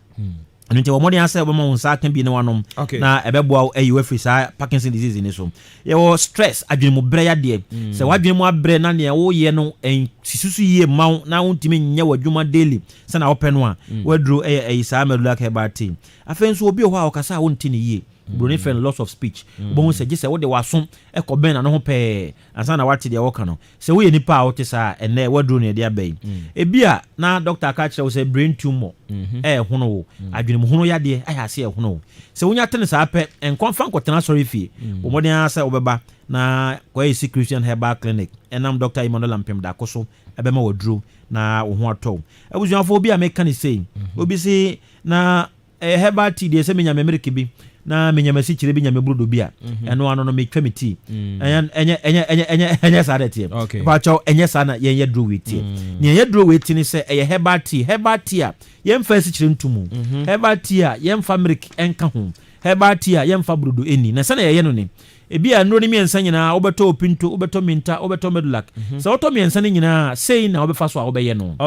Ɛno nti wɔmmɔden asɛ wobɛma wo nsa aka bi ne wanom na ɛbɛboa wo ayi wafiri saa Parkinson disease ni so. Yɛwɔ stress, adwene mu brɛ yadeɛ. Sɛ w'adwene mu abrɛ na nea woyɛ no ɛnsisi so yie ma wo na wontumi nyɛ w'adwuma daily sɛna wopɛ no a, waduro ɛyɛ ɛyi saa Medulac herbal tea. Afei nso, obi wɔ hɔ a ɔkasa a wonte ne yie, buroni frɛ no loss of speech. Wobɛhu sɛ gye sɛ wode w'aso ɛkɔ bɛn n'ano ho pɛɛ ansa na wate deɛ wɔka no. Sɛ woyɛ nipa a wote saa, ɛnɛ waduro no yɛde aba yi. Ebi a na doctor aka kyerɛ wo sɛ brain tumor ɛɛhono wo, adwene hono yadeɛ ayɛ ase ɛhono wo. Sɛ wonya tene saa pɛ, nkɔmfa nkɔtena asɔre fie. Wɔ mmɔden ara sɛ wobɛba na kɔyɛ si Christian Herbal Clinic, ɛnam Dr Emmanuel Ampem Dako so, ɛbɛma waduro na wo ho atɔ wo. Abusuafoɔ, obi a meka ne sei, obi se na ɛyɛ herbal tea deɛ, sɛ menya me milk bi na menya m'asikyire bi, nya me brodo bi a, ɛno ano no metwa me tea. Ɛnyɛ ɛnyɛ ɛnyɛ ɛnyɛ ɛnyɛ ɛnyɛ saa dɛ teɛ. Mpakyɛw, ɛnyɛ saa na yɛnyɛ duro wei teɛ. Nea yɛnyɛ duro wei ti ne sɛ ɛyɛ herbal tea. Herbal tea a yɛmfa asikyire nto mu, herbal tea a yɛmfa milk ɛnka ho, herbal tea a yɛmfa brodo ɛni. Na sɛnea yɛyɛ no ne ebi a nnuro no mmiɛnsa nyinaa, wobɛtɔ Opinto, wobɛtɔ Minta, wobɛtɔ Medulac. Sɛ wotɔ mmiɛnsa no nyinaa, sei na wobɛfa so a wobɛyɛ no.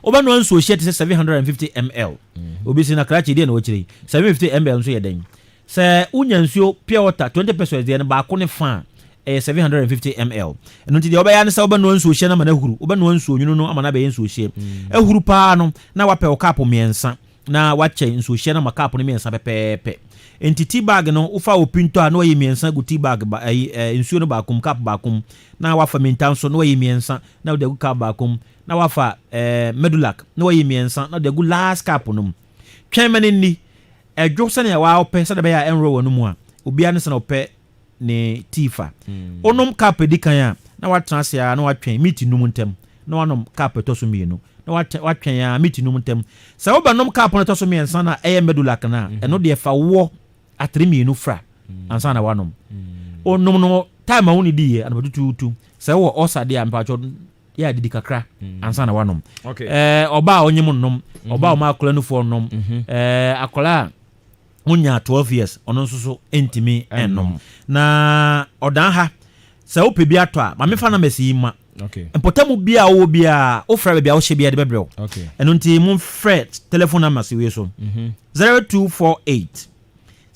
Wobɛnoa nsuo hyɛ te sɛ 750 ml. Obi si na krakye deɛ na wɔkyerɛ yi, 750 ml nso yɛ dɛn? Sɛ wonya nsuo pure water 20 pesewas deɛ no baako ne fa a, ɛyɛ 750 ml. Ɛno nti deɛ wobɛyɛ ne sɛ wobɛnoa nsuo hyɛ no ama no ahuru. Wobɛnoa nsuo nwunu no ama no abɛyɛ nsuo hyɛ ahuru paa no, na wapɛ wo cup mmiɛnsa na wakyɛ nsuo hyɛ no ama cup no mmiɛnsa pɛpɛɛpɛ. Nti tea bag no, wofa Opinto a, na wayi mmiɛnsa gu tea bag ba ɛyi nsuo no baako mu, cup baako mu, na wafa Minta nso na wayi mmiɛnsa na wode agu cup baako mu, na wafa Medulac na wayi mmiɛnsa na wode agu last cup no mu. Twɛn ma no nni ɛdwo sɛnea waa wopɛ, sɛdeɛ ɛbɛyɛ a ɛnworɔ wɔ no mu a obiara ne sɛnea ɔpɛ ne tea fa. Wonom cup edi kan a, na watena ase a na watwɛn miniti 5 ntam, na wanom cup ɛtɔ so mmienu, na watwɛn a miniti 5 ntam. Sɛ wobɛnom cup no ɛtɔ so mmiɛnsa na ɛyɛ Medulac no a, ɛno deɛ fa woɔ atere mmienu fra ansa na wanom. Onom no time a wone di yɛ anɔpa tutuutu. Sɛ wowɔ ɔsa deɛ a, mpakyɛw, yɛ adidi kakra ansa na wanom. Ɔbaa a ɔnyem nnom, ɔbaa a ɔma akɔla nufoɔ nnom, akɔla a wonya 12 years, ɔno nso so ntumi nnom. Na ɔdan ha, sɛ wopɛ bi atɔ a, maame fa numbers yi ma. Mpɔtamu bi a wowɔ biara, wofrɛ baabi a wohyɛ biara de bɛbrɛ wo. Ɛno nti momfrɛ telephone numbers wei so: 0248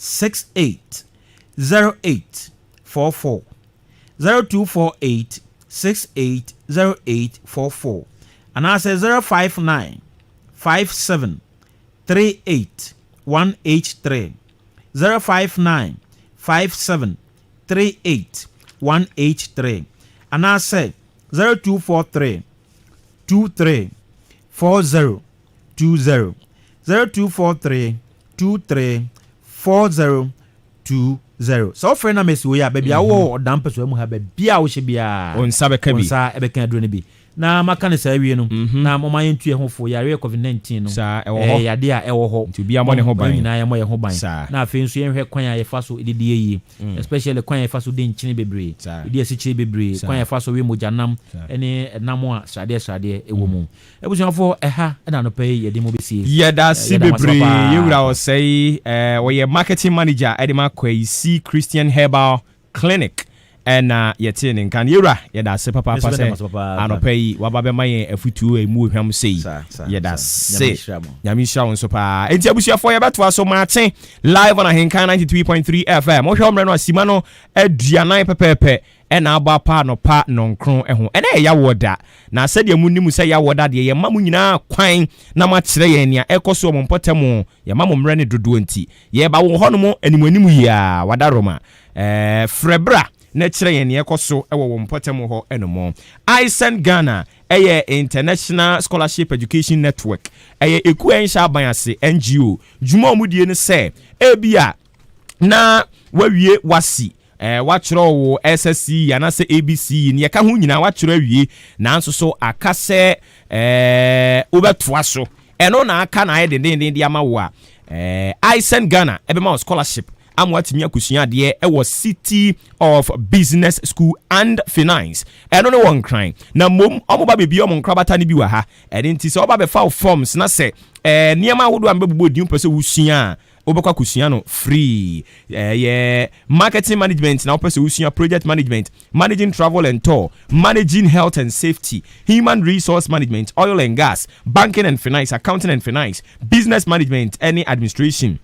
68 08 44, 0248 68 08 44, anaasɛ 059 57 38 183, 059 57 38 183, anaasɛ 0243 23 40 20, 0243 23 40 20. Sɛ wofrɛ na mɛsi wei a, baabi a wowɔ ɔdan pɛ so mu ha, baabi a wohyɛ biara, Wo nsa bɛka wo bi. nsa ɛbɛka aduro no bi. Na maka no saa awie no, na moma yɛntu yɛn ho fo. Yareɛ COVID-19 no, Saa, ɛwɔ hɔ. Ɛyɛ yadeɛ a ɛwɔ hɔ. Nti obiara mmɔ ne ho ban. Yɛn nyinaa yɛmmɔ yɛn ho ban. Na afei nso yɛnhwɛ kwan a yɛfa so didi yɛ yie, especially kwan a yɛfa so di nkyene bebree, di asikyire bebree, kwan a yɛfa so we mogyanam ne nam a sradeɛ sradeɛ ɛwɔ mu. Abusuafoɔ, ɛha ɛna anɔpa yi yɛde mo bɛsie. Yɛda ase Yɛda mo ase bebree. papaapa. Yɛwura Ɔsɛe, ɔyɛ marketing manager ɛde ma Kwasi Christian Herbal Clinic, ɛna yɛtee ne nka no. Yɛwura, yɛda ase papaapa Nso bɛda sɛ mo ase papaapa. anɔpa yi waba bɛma yɛn afutuo a ɛmu ohwam sei. Saa, saa, Yɛda saa. ase. Nyame nhyira mo. Nyame nhyira wo nso paa. Enti abusuafoɔ, yɛbɛtoa so maakye live on Ahenkan 93.3 FM. Wohwɛ ɔmmerɛ no asima no 40 pɛpɛɛpɛ ɛna abɔ apa anɔpa 9 ho. Ɛnɛ yɛ Yawoɔ da, na sɛdeɛ munim sɛ Yawoɔ da deɛ, yɛma mo nyinaa kwan na moakyerɛ yɛn nea ɛkɔ so wɔ mo mpɔtam. Yɛma mo mmerɛ ne dodoɔ, nti yɛba wo hɔnom animuanim yi a wada Roma. Frɛ bra na kyerɛ yɛn nea ɛkɔ so wɔ wo mpɔtam hɔ ɛnom. ISEN Ghana ɛyɛ International Scholarship Education Network. Ɛyɛ ekuo a ɛnhyɛ aban ase, NGO. Dwuma a wɔn die no sɛ ebi a na wawie wasi. Eh, woatwerɛ wo SSCE anaasɛ ABCE, neɛ ɛka ho nyinaa woatwerɛ awie, nanso so aka sɛ eh, wobɛtoa so. Ɛno na aka na ayɛ dendenden de ama wo a, eh, iSend Ghana ɛbɛma wo scholarship ama woatumi akosua adeɛ ɛwɔ City of Business School and Finance. Ɛno ne wɔ Nkran. Na mmom, ɔmo ba bebie ɔmo nkorabata no bi wɔ ha. Ɛno nti sɛ woba bɛfa wo forms na sɛ eh, nneɛma ahodoɔ a mebɛbobɔ din wopɛ sɛ wosua a, wobɛkɔ akosua no free. Ɛyɛ marketing management na wopɛ sɛ wosua, project management, managing travel and tour, managing health and safety, human resource management, oil and gas, banking and finance, accounting and finance, business management ɛne administration,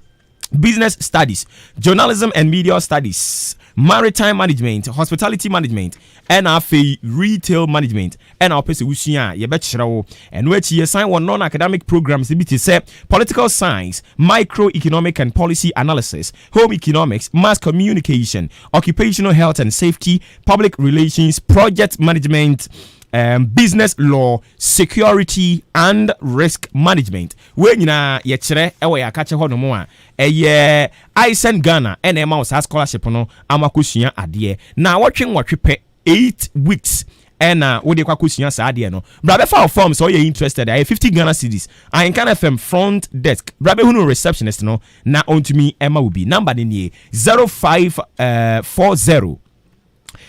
business studies, journalism and media studies, maritime management, hospitality management, ɛna afei retail management ɛna wopɛ sɛ wosua a, yɛbɛkyerɛ wo. Ɛno akyi, yɛsan wɔ non-academic programs bi te sɛ political science, microeconomic and policy analysis, home economics, mass communication, occupational health and safety, public relations, project management, business law, security and risk management. Wei nyinaa yɛkyerɛ ɛwɔ yɛ akakyɛ hɔ nom a ɛyɛ iSend Ghana ɛna ɛma wo saa scholarship no ama kɔsua adeɛ na 8 nwɔtwe pɛ, 8 weeks ɛna wode kɔ akɔsua saa adeɛ no. Bra bɛfa wo form sɛ ɔyɛ interested. Ɛyɛ 50 Ghana cedis. Ahenkan FM front desk, bra bɛhunu receptionist no na ɔntumi ɛma wo bi. Number no nie: 0540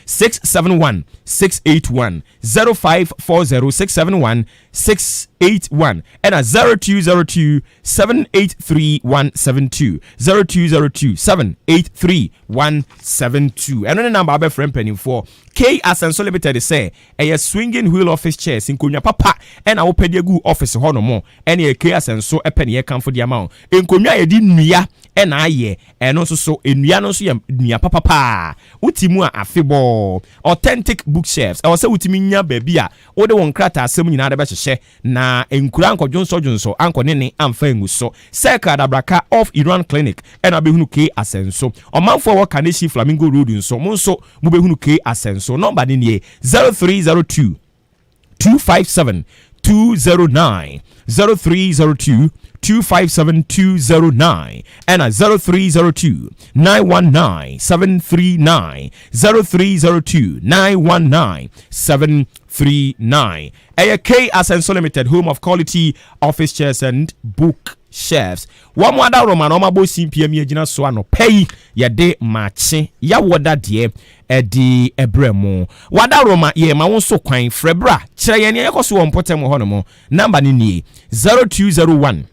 671 681, 0540 671 681, ɛna 0202 783 172, 0202 783 172. Ɛno ne number abɛfrɛ mpanimfoɔ. K Asɛnso Limited sɛ ɛyɛ swinging wheel office chairs, nkonnwa papa ɛna wopɛ de agu office hɔ nom, ɛne yɛ K Asɛnso ɛpɛ ne yɛkamfo de ama wo. Nkonnwa a yɛde nnua ɛna ayɛ, ɛno nso so nnua no nso yɛ nnua papapaa, woti mu a afebɔɔ. Authentic bookshelves, ɛwɔ sɛ wotumi nya baabi a wode wo nkrataa asɛm nyinaa de bɛhyehyɛ na nkura nkɔdwonsɔdwonsɔ ankɔ ne ne amfa ngu so. Circle Adabraka off Iran Clinic ɛna wobɛhunu K Asɛnso. Ɔmanfoɔ a wɔ Kaneshie Flamingo Road nso, mo nso mobɛhunu K Asɛnso. Number ne nie: 0302 257 209, 0302 257 209, ɛna 0302 919 739, 0302 919 739. Ɛyɛ K Asɛnso Limited, home of quality office chairs and book shelves. Wɔn mo adaworoma na wɔn abɔ simpia mi agyina so anɔpɛ yi, yɛde maakye yɛawɔ dadeɛ ɛde ɛbrɛ mu. Wadaworoma yɛ ma wo nso kwan frɛ bra kyerɛ yɛn nea yɛkɔ so wɔ mpɔtam hɔ nom. Number no nie: 0201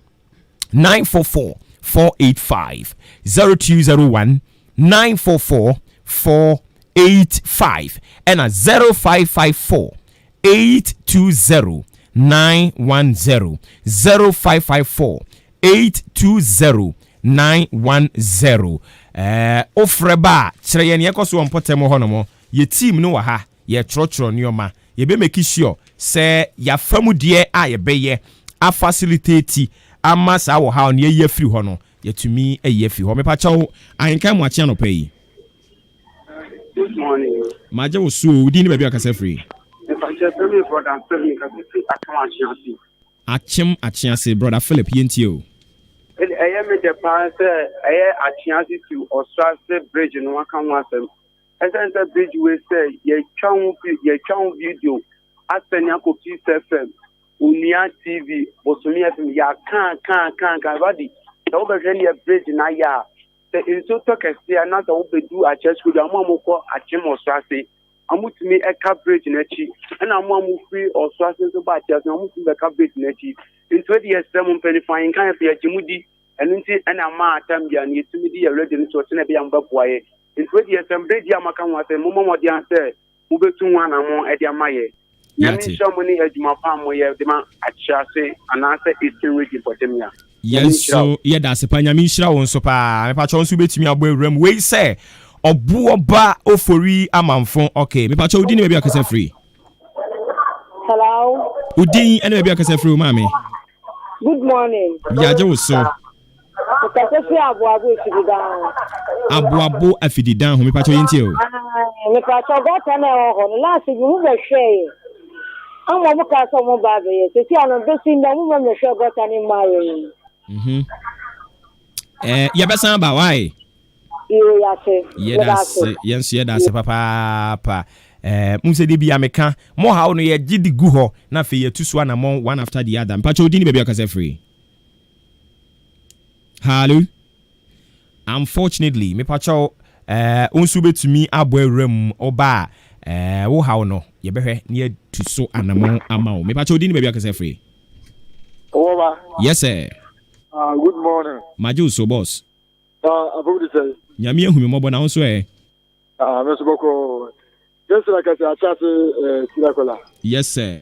944 485, 0201 944 485, ɛna 0554 820 910, 0554 820 910. Wofrɛ ba a, kyerɛ yɛn yɛkɔ so wɔ mpɔtam hɔ nom. Yɛ team no wɔ ha, yɛtwerɛtwerɛ nneɔma, yɛbɛmake sure sɛ yɛafa mu deɛ a yɛbɛyɛ afacilitate ama saa wɔ ha no yɛyi afiri hɔ no, yɛtumi ayi afiri hɔ. Mepakyɛw, Ahenkan, mu akye anɔpa yi. Good morning. Magye wo so o. Wodin ne baabi akasa firi? Mepakyɛ fɛ mi Brother Philip, kasa fi Akyem Akyease. Akyem Akyease, Brother Philip, yɛntie o. Ɛyɛ me dɛ paa sɛ ɛyɛ Akyease to Ɔsoase bridge no waka ho asɛm. Ɛsɛn sɛ bridge wei sɛ yɛtwa ho video asɛne akɔ Peace FM, Onua TV, Bosomi FM, yɛaka ka ka ka badi sɛ wobɛhwɛ ne yɛ bridge na ayɛ a, sɛ nsuo tɔ kɛseɛ na sɛ wobɛdu Akyɛ sukuu deɛ, ɔmo a mokɔ Akyem Ɔsoase, ɔmo tumi ɛka bridge n'akyi, ɛna ɔmo a mofiri Ɔsoase nso ba Akyɛ so, ɔmo tumi bɛka bridge n'akyi. Nti o de yɛsrɛ mo mpanyinfoɔ, ahenka yɛ fɛ yɛgye mu di. Ɛno nti ɛna ama atam bia no yɛtumi di yɛ radio no so ɔkyena ɛbɛyɛ a mobɛboa yɛ. Nti o de yɛsrɛ bridge a maka ho asɛm, mommɔ mmɔden sɛ mobɛtu ho anammɔ ɛde ama yɛ. Nyame Yate. nhyira mo ne adwuma pa a moyɛ de ma Akyerɛase anaasɛ Eastern Region pɔtɛm a. Yɛn nso yɛda ase pa. Nyame nhyira wo nso paa. Mepakyɛ wo nso wobɛtumi abɔ awura mu wei sɛ ɔboɔ ba Ofori Amanfo. Ok, mepakyɛ wo din ne baabi akasa firi? Hello. Wo din ne baabi akasa firi o, maame? Good morning. Yɛagye wo so. Mekasa fi Aboabo Afididan ho. Aboabo Afididan ho. Mepakyɛ yɛntie o. Mepakyɛ, gutter na ɛwɔ hɔ no, last bi mo bɛhwɛɛ ama ɔmo kaa sɛ ɔmo ba abɛyɛ sɛsi ano bɛsi ndɛ, ɔmo ma mɛhwɛ gutter ne mmaa yɛ yi. Yɛbɛsan aba wae. Yoo yɛate. Yɛda ase. Yɛn nso yɛda ase papaapa. Ɛɛ mo sɛ de bi a meka mo haw no yɛgye de gu hɔ na afei yɛtu so anammɔn one after the other. Mpakyɛ odin ne baabi a ɔkasa firi. Hallo. Unfortunately, mepakyɛw ɛɛ wo nso wobɛtumi abɔ awura mu ɔba a ɛɛ wo haw no yɛbɛhwɛ na yɛatu so anammɔn ama wo. Mepakyɛw odin ne baabi a ɔkasa firi. Owɔba. Yes sir. Ah, good morning. Magye wo so boss. Ah, apɔm de sɛn? Nyame ahu me mmɔbɔ na wo nso ɛ? Ah, me nso bɔkɔɔ. Yes sir, kɛse akyɛ ase eh, sira kɔla. Yes sir.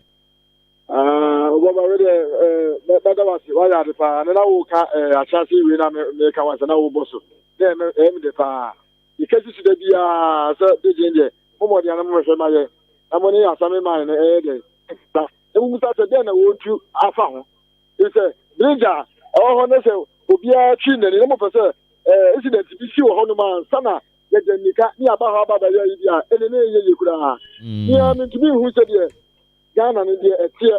Ah, owɔba we deɛ eh, bɛda wase wayɛ ade paa ne na woka eh, akyɛ ase wei na meka wansa na wobɔ so na ɛmɛ ɛyɛ me de paa. Yɛka si so da biara sɛ bigyen deɛ mommɔden ano momhwɛ ma yɛ na mo ne asame man no ɛyɛ dɛn na mumusa sɛ dɛn na wɔtu afa ho. Efisɛ bridge a ɛwɔ hɔ no sɛ obiara twi n'ani na mopɛ sɛ eh, incident bi si wɔ hɔnom ansa na yɛgya mmirika ne yɛaba hɔ aba bɛyɛ yi bi a, ɛne ne ɛnyɛ yie koraa. Mea mentumi nhu sɛdeɛ Ghana no deɛ ɛteɛ.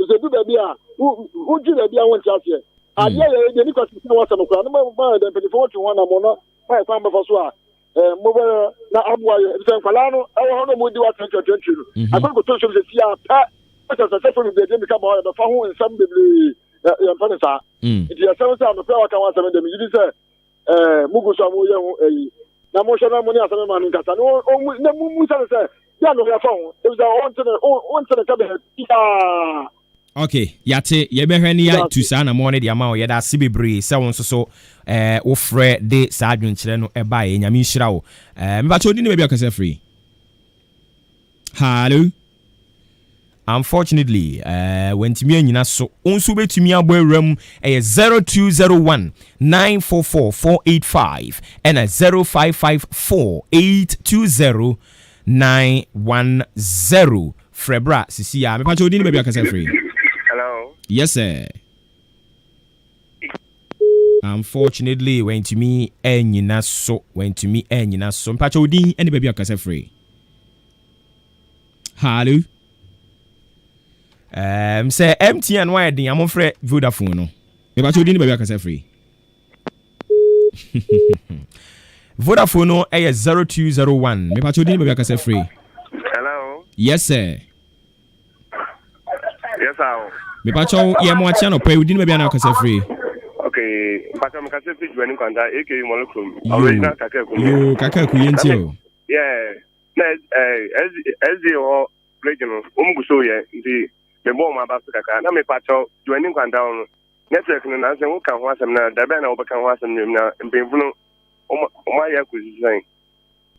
Sɛ du baabi a wodwi baabi a wonte aseɛ. Adeɛ yɛ deɛ nipa sisi wɔn asɛm koraa no ma ma dɛ mpanyinfoɔ wɔtwe ho anammɔn na ma ɛkwan bɛfa so a mobɛyɛ na aboa yɛ. Efisɛ nkwadaa no ɛwɔ hɔ na wɔn di wɔ atɛntɛntɛntɛ no. Akɔkɔtɔ nsuom sɛ si a pɛ sɛ sɛ sɛfo bebree de mmirika ba hɔ yɛbɛfa ho nsɛm bebree yɛmfa no saa. Nti yɛsɛm sɛ anɔpɛ a waka ho asɛm deɛ megye di sɛ mugu so a moyɛ ho ayi na monhwɛ na mo ne asɛm ma no nkasa na na mummusa no sɛ deɛ na ɔyɛ fa ho efisɛ ɔnte ne ɔnte ne ka baabiara. Ok yɛate yɛbɛhwɛ ne yɛatu saa anammɔn no de ama wo yɛda ase bebree sɛ wo nso so eh, wofrɛ de saa adwenkyerɛ no ɛbaeɛ Nyame nhyira wo eh, mepakyɛ wodin ne baabi a wokasa firi? Hallo. Unfortunately, eh, wantumi anyina so. Wo nso wobɛtumi abɔ awura mu. Ɛyɛ 0201 944 485 ɛna 0554 820 910. Frɛ bra sisi a. Mepa kyɛ odin ne baabi akasa firi. Hello. Yes sir. Unfortunately, wantumi anyina so. Wantumi anyina so. Mepa kyɛ odin ne baabi akasa firi. Hallo. Um, sɛ MTN no ayɛ den a momfrɛ Vodafone no. Mebakyɛ odin ne baabi akasa firi. Vodafone no ɛyɛ 0201. Mebakyɛ odin ne baabi akasa firi. Hello. Yes sir. Yes sir. Mebakyɛ yɛ mo akyɛ no pɛ odin ne baabi ana akasa firi. Okay, mpakyɛ mekasa firi Juani Kwanta aka Mɔlekrom. Original Kakaku. Yo, Kakaku yɛntie o. Yeah. Na SDA hɔ bridge no wɔn gu so yɛ nti mebɔ wɔn aba so kakra na mepa kyɛw Joani Nkwanta hɔ no network no nanso woka ho asɛm na dabɛn na wɔbɛka ho asɛm no na mpanyinfo no wɔn ayɛ akɔsi sɛn.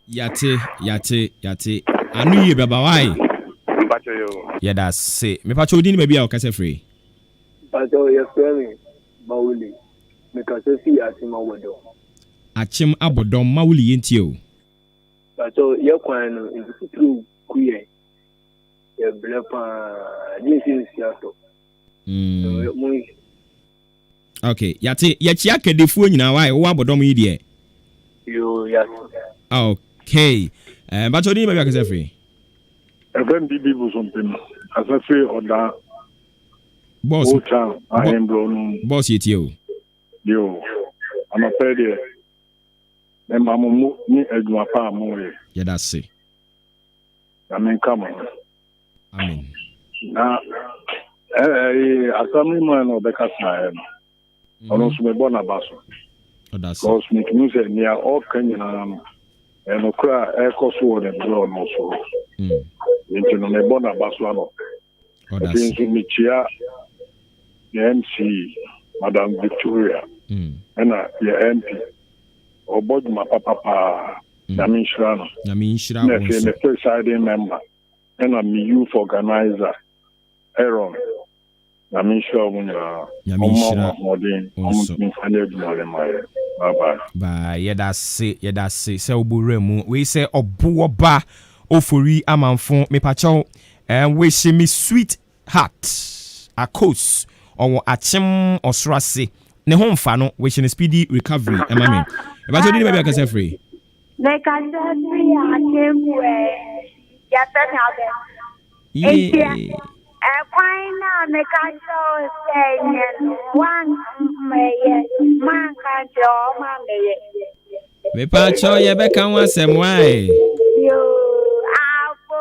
Yate yate yate ano yie bɛba wai. Mpakyɛ yoo. Yɛda ase. Mepakyɛ wo din ne baabi a wokasa firi. Mpakyɛ yɛfrɛ me Mawuli mekasa firi Akyem Abɔdɔm. Akyem Abɔdɔm Mawuli yɛntie o. Pakyɛw yɛ kwan no mfuturo gu yɛn yɛ brɛ paa gye sɛ nsuo atɔ. Mm. Ok yate yɛkyia kɛdefoɔ nyinaa wae wowɔ abɔdɔm yi deɛ. Yoo yate. Ok eh, mpakyɛw din baabi akasa firi. Ɛfɛ m bibi bosompem kasa firi ɔdaa. Boss. Old town ahembrɔ no mu. Boss yɛtie o. Yoo anɔpɛ deɛ. Mema mo mo ne adwuma pa a moreyɛ. Yɛda ase. Nyame nka mo ho. Amen. Na ɛɛ assembly man na ɔbɛkasaeɛ no, ɔno nso mebɔ n'aba so. Ɔda ase. Because metumi sɛ nea ɔka nyinaa no, ɛyɛ nokorɛ a ɛrekɔ so wɔ ne berɛ ɔno so. Nti no mebɔ n'aba so anɔpɛ. Ɔda Afei ase. nso mekyia yɛn MC, Madam Victoria, ɛna yɛn MP. Ɔbɔ dwuma papa paa. Nyame nhyira no. Nyame nhyira Ɛna wo afei nso. me presiding member, ɛna me youth organizer, Aaron. Nyame nhyira wɔn nyinaa. Nyame Ɔmma wɔn nhyira ahoɔden, wo wɔn nso. ntumi mfa nyɛ adwuma no mma yɛn. Bye bye. Bye yɛda ase yɛda ase sɛ wobɔ wura mu wei sɛ ɔboɔ ba ofori amanfo mepakyɛw eh, wish me sweet heart akos ɔwɔ akyem ɔsoro ase ne ho mfa no wish no speedy recovery ɛma me mepakyɛw din ne baabi akasa firi. Mekasa firi akyem wɔ yɛfrɛ me abɛ. Nti ɛkwan no a meka kyerɛ wo sɛ nyɛ no woammɛyɛ manka nkyerɛ wo ɔma mmɛyɛ. Mepakyɛw yɛbɛka ho asɛm wae. Yoo, abo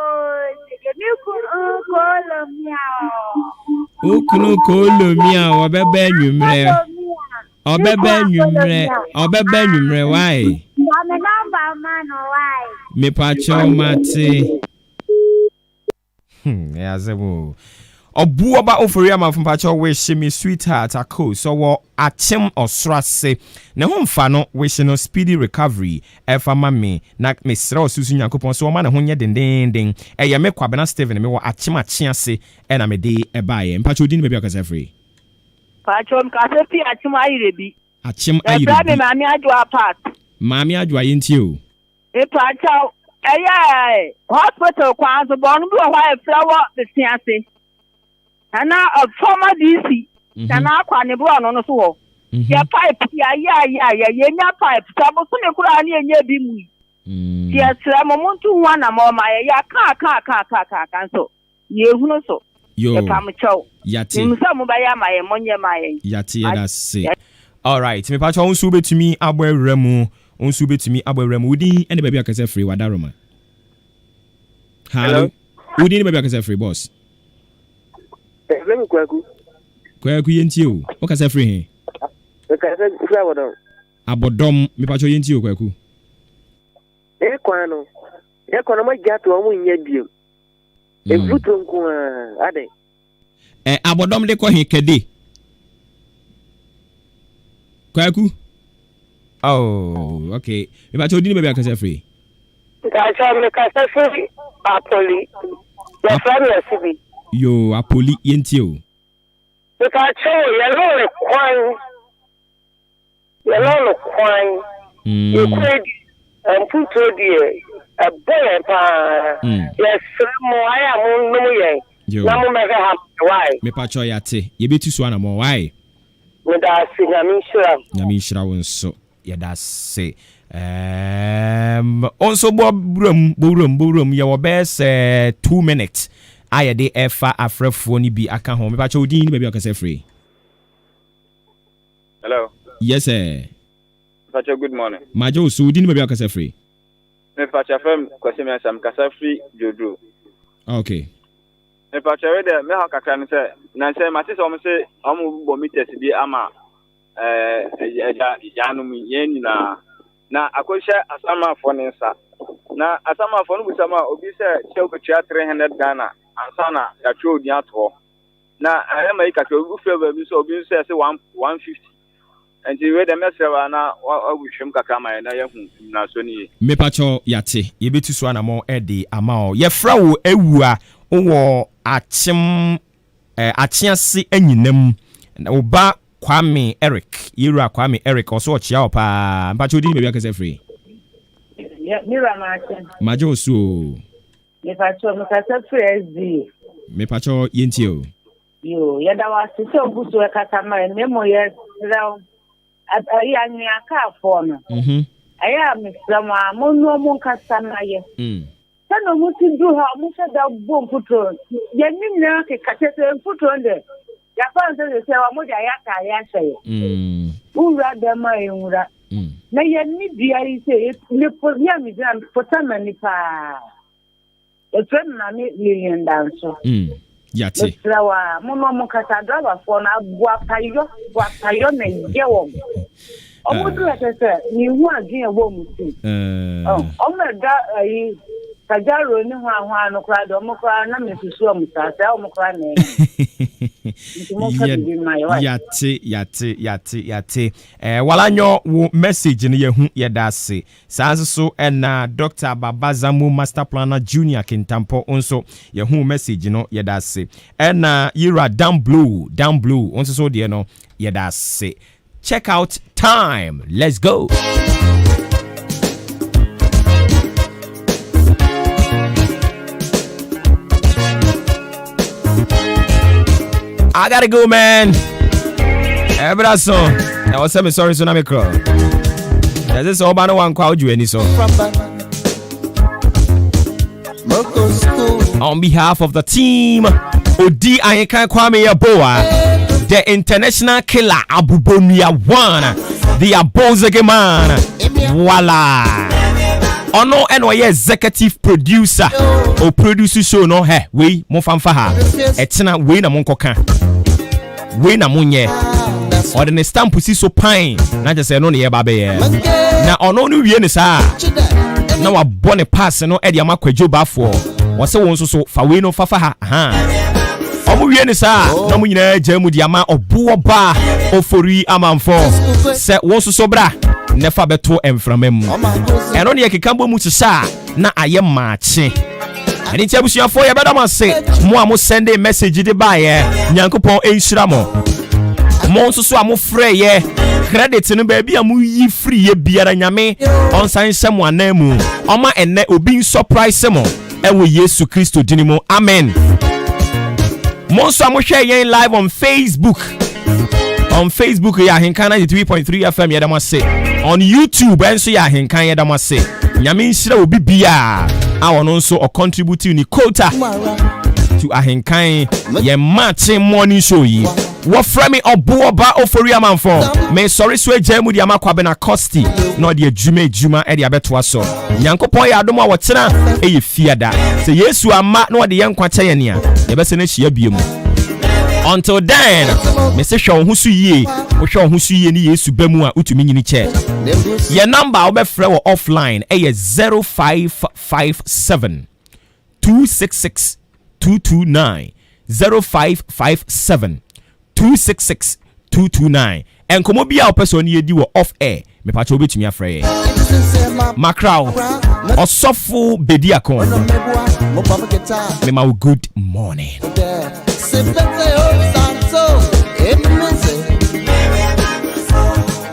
sege me kunu kolomia o. Wo kunu kolomia wɔbɛba anwummerɛ. Ɔbɛba anwummerɛ, ɔbɛba anwummerɛ wae. Fa me nɔmba ma no wae. Mepakyɛw mate. Hmm, ɛyɛ asɛm o. Ɔbu ɔba ofori amanfo mpakyɛw wish me sweetheart Akos ɔwɔ akyem ɔsoro ase ne ho mfa no wish no speedy recovery ɛfa ma me na mesrɛ ɔsusu Nyankopɔn sɛ ɔma ne ho nyɛ dendeenden ɛyɛ me Kwabena Stephen mewɔ akyem akye ase ɛna mede ɛbaeɛ mpakyɛw odin ne baabi a ɔkasa firi. Pakyɛw mekasa fi akyem ayerɛbi. Akyem ayerɛbi. Yɛfrɛ me Maame Adwoa Pat. Maame Adwoa yɛntie o. Mepakyɛw, ɛyɛ hospital kwan so bɔn bi wɔ hɔ a yɛfrɛ wɔ Besease. Nana former DC Nana Akwa ne borɔno no so hɔ. Yɛ pipe yɛayɛ ayɛ ayɛ yɛnya pipe sɛ bosome koraa ne yɛnya bi mu yi. Nti yɛsrɛ mo monto ho anamɔ ma yɛ yɛaka aka aka aka aka aka nso yɛhunu so. Yoo, Yɛpam kyɛw. yɛate. Menim sɛ mobɛyɛ ama yɛn monyɛ ma yɛn. Yɛate yɛda ase. Alright, mepakyɛ wo nso wobɛtumi abɔ awura mu, wo nso wobɛtumi abɔ awura mu. Wo din ne baabi a kasa firi, Wadaroma. Hello. Wo din ne baabi a kasa firi, boss. Ɛfrɛ me Kwaku. Kwaku yɛntie o. Wo kasa firi he? Mekasa firi Abɔdɔm. Abɔdɔm, mepakyɛ yɛntie o Kwaku. Yɛ kwan no, yɛ kwan no ɔmo agya to ɔmo nyɛ biom. Mfuturo nko ara, adɛn? Ɛ abɔdɔm de kɔ he kɛde? Kwaku. Oh, okay. Mepakyɛ wo din ne baabi a kasa firi? Mpakyɛ mekasa firi Apoli. Yɛfrɛ me Asibi. Yoo, Apoli, yɛntie o. Mepakyɛ o, yɛ lɔre kwan. Yɛ lɔre kwan. Yɛkɔ adi mpuntuo deɛ ɛbɔ yɛn paa. Yɛsrɛ mo ayɛ a monnom yɛn na mommɛhwɛ ha ma why. Mepakyɛ yɛate. Yɛbɛtu so anamɔ why. Meda ase Nyame nhyira wo. Nyame nhyira wo nso. Yɛda ase. Um, wo nso bɔ wuram, bɔ wuram, bɔ wuram. Yɛwɔ bɛyɛ sɛ 2 minutes a yɛde ɛfa afrɛfoɔ no bi aka ho. Mepakyɛ wo din ne baabi a ɔkasa firi. Hello. Yes, sir. Mepakyɛ, good morning. Magye wo so. Wo din ne baabi a ɔkasa firi. Mepakyɛ fam Kwasi Mensah, mekasa firi Dwodwo. Okay. Mepakyɛ wei dɛ, me ha kakra no sɛ, nansɛ mate sɛ ɔmo se ɔmo bɔ meters bi ama ɛɛ ɛgya yanom yɛn nyinaa. Na akɔhyɛ asamafoɔ ne nsa. Na asamafoɔ no bisa ma obi sɛ sɛ wobɛtua 300 Ghana ansa na yɛatwerɛ odin ato hɔ. Na ɛyɛ ma yi kakra, obi fira baabi sɛ obi nso ɛsɛ 150. Nti wei dɛ mɛsrɛ wa na wahwehwɛm kakra ma yɛn na yɛahu mmaraso no yie. Mepakyɛ yɛate, yɛbɛtu so anammɔ de ama wo. Yɛfrɛ wo awu a wowɔ akyem akyease anyinam. Wo ba Kwame Eric, yɛwura Kwame Eric, ɔso ɔkyea wo paa. Mpakyɛ wodin ne baabi akasa firi? Mira Maakye. Magye wo so o. Mepakyɛ mekasa firi SDA. Mepakyɛ yɛntie o. Yo, yɛda wo ase sɛ wogu so ɛkasa ma yɛn na mmom yɛsrɛ wo ɛyɛ anwea kaafoɔ no. Ɛyɛ a mesrɛ mo a monnoa mu nkasa ma yɛ. Sɛnea ɔmo si du ha ɔmo hyɛ da bɔ mfuturo yɛn ne nyinaa keka kyɛ sɛ mfuturo deɛ yɛafa no sɛ sɛ ɔmo de ayɛ ataare ahyɛ yɛ. Wowura dɛm a ɛnwura. Na yɛn ne dua yi sɛ ne po ne a megyina pota m'ani paa. Efrɛ me maame Lilian Danso. Yate. Mesrɛ wo a mo no ɔmo kasa driverfoɔ no aboapayɔ boapayɔ na ɛyɛ wɔn. Ɔmo duru ɛkyɛ sɛ mehu adwene ɛwɔ ɔmo ti. Ɔmo ɛda ayi Kajaro ne ho ahoa no koraa de ɔmo koraa na mesusu ɔmo saa sɛ ɔmo koraa na ɛyɛ. Nti mo nka biribi ma yɛ wa. Yate, yate, yate, yate. Walanyɔ wo message no yɛhu yɛda ase. Saa nso so ɛna Dr. Baba Zamu Master Planner Junior Kintampo nso yɛhu message no yɛda ase. Ɛna Yira Dan Blue, Dan Blue nso so deɛ no yɛda ase. Check out time. Let's go. I gotta go, man. Ebra so. Na what's me sorry so na me kro. Yɛsɛ sɛ ɔba no wankɔ a wogye w'ani so. On behalf of the team, Odi Ahenkan Kwame Yeboah, the international killer Abubonua one, the Abozege man. Voila. Ɔno ɛna ɔyɛ executive producer. O produce show no hɛ wei mo fanfa ha. Ɛkyena wei na mo nkɔka. Wei na monyɛ. Ɔde ne stamp si so pan na kyerɛ sɛ ɛno ne yɛba bɛyɛ. Na ɔno no wie ne saa na wabɔ ne pass no de ama Kwadwo Bafoɔ. Wɔsɛ wɔn nso so fa wei no fafa ha. Aha. Ɔmo wie ne saa na ɔmo nyinaa gya mu de ama ɔboɔ ba Ofori Amanfo sɛ wɔn nso so bra na fa bɛto mframa mu. Ɛno ne yɛkeka bɔ mu hyehyɛ a na ayɛ maakye. Ɛne nti abusuafoɔ yɛbɛda mo ase mo a mo sɛnde message de baeɛ. Nyankopɔn nhyira mo. Mo nso so a mofrɛeɛ credit no baabi a moyi firiiɛ biara Nyame ɔnsan nhyɛ mo anan mu. Ɔma ɛnnɛ obi nsɔpraise mo ɛwɔ Yesu Kristo dini mu. Amen. Mo nso a mohwɛ yɛn live on Facebook, on Facebook yɛ Ahenkan 93.3 FM, yɛda mo ase. On YouTube ɛnso yɛ Ahenkan, yɛda mo ase. Nyame nhyira obi biara a ɔno nso ɔcontribute ne quota to Ahenkan yɛn Maakye morning show yi. Wɔfrɛ me Ɔboɔba Ofori Amanfo. Mesɔre so agya mu de ama Kwabena Costi na ɔde adwuma adwuma de abɛtoa so. Nyankopɔn yɛ adom a wɔkyena ɛyɛ fiada. Sɛ Yesu amma na ɔde yɛn nkwa kyɛ yɛn a, yɛbɛsɛ no ahyia bio mu. Until then, mese hwɛ wo ho so yie. Wohwɛ wo ho so yie ne Yesu ba mu a wotumi nyini kyɛ. Yɛ number a wobɛfrɛ wɔ offline ɛyɛ 0557 266 229, 0557 266 229. Nkɔmmɔ bi a wopɛ sɛ ɔne yɛdi wɔ off air, mepakyɛ wobɛtumi afrɛ yɛn. Makraw ɔsɔfo Bediako, mema wo good morning.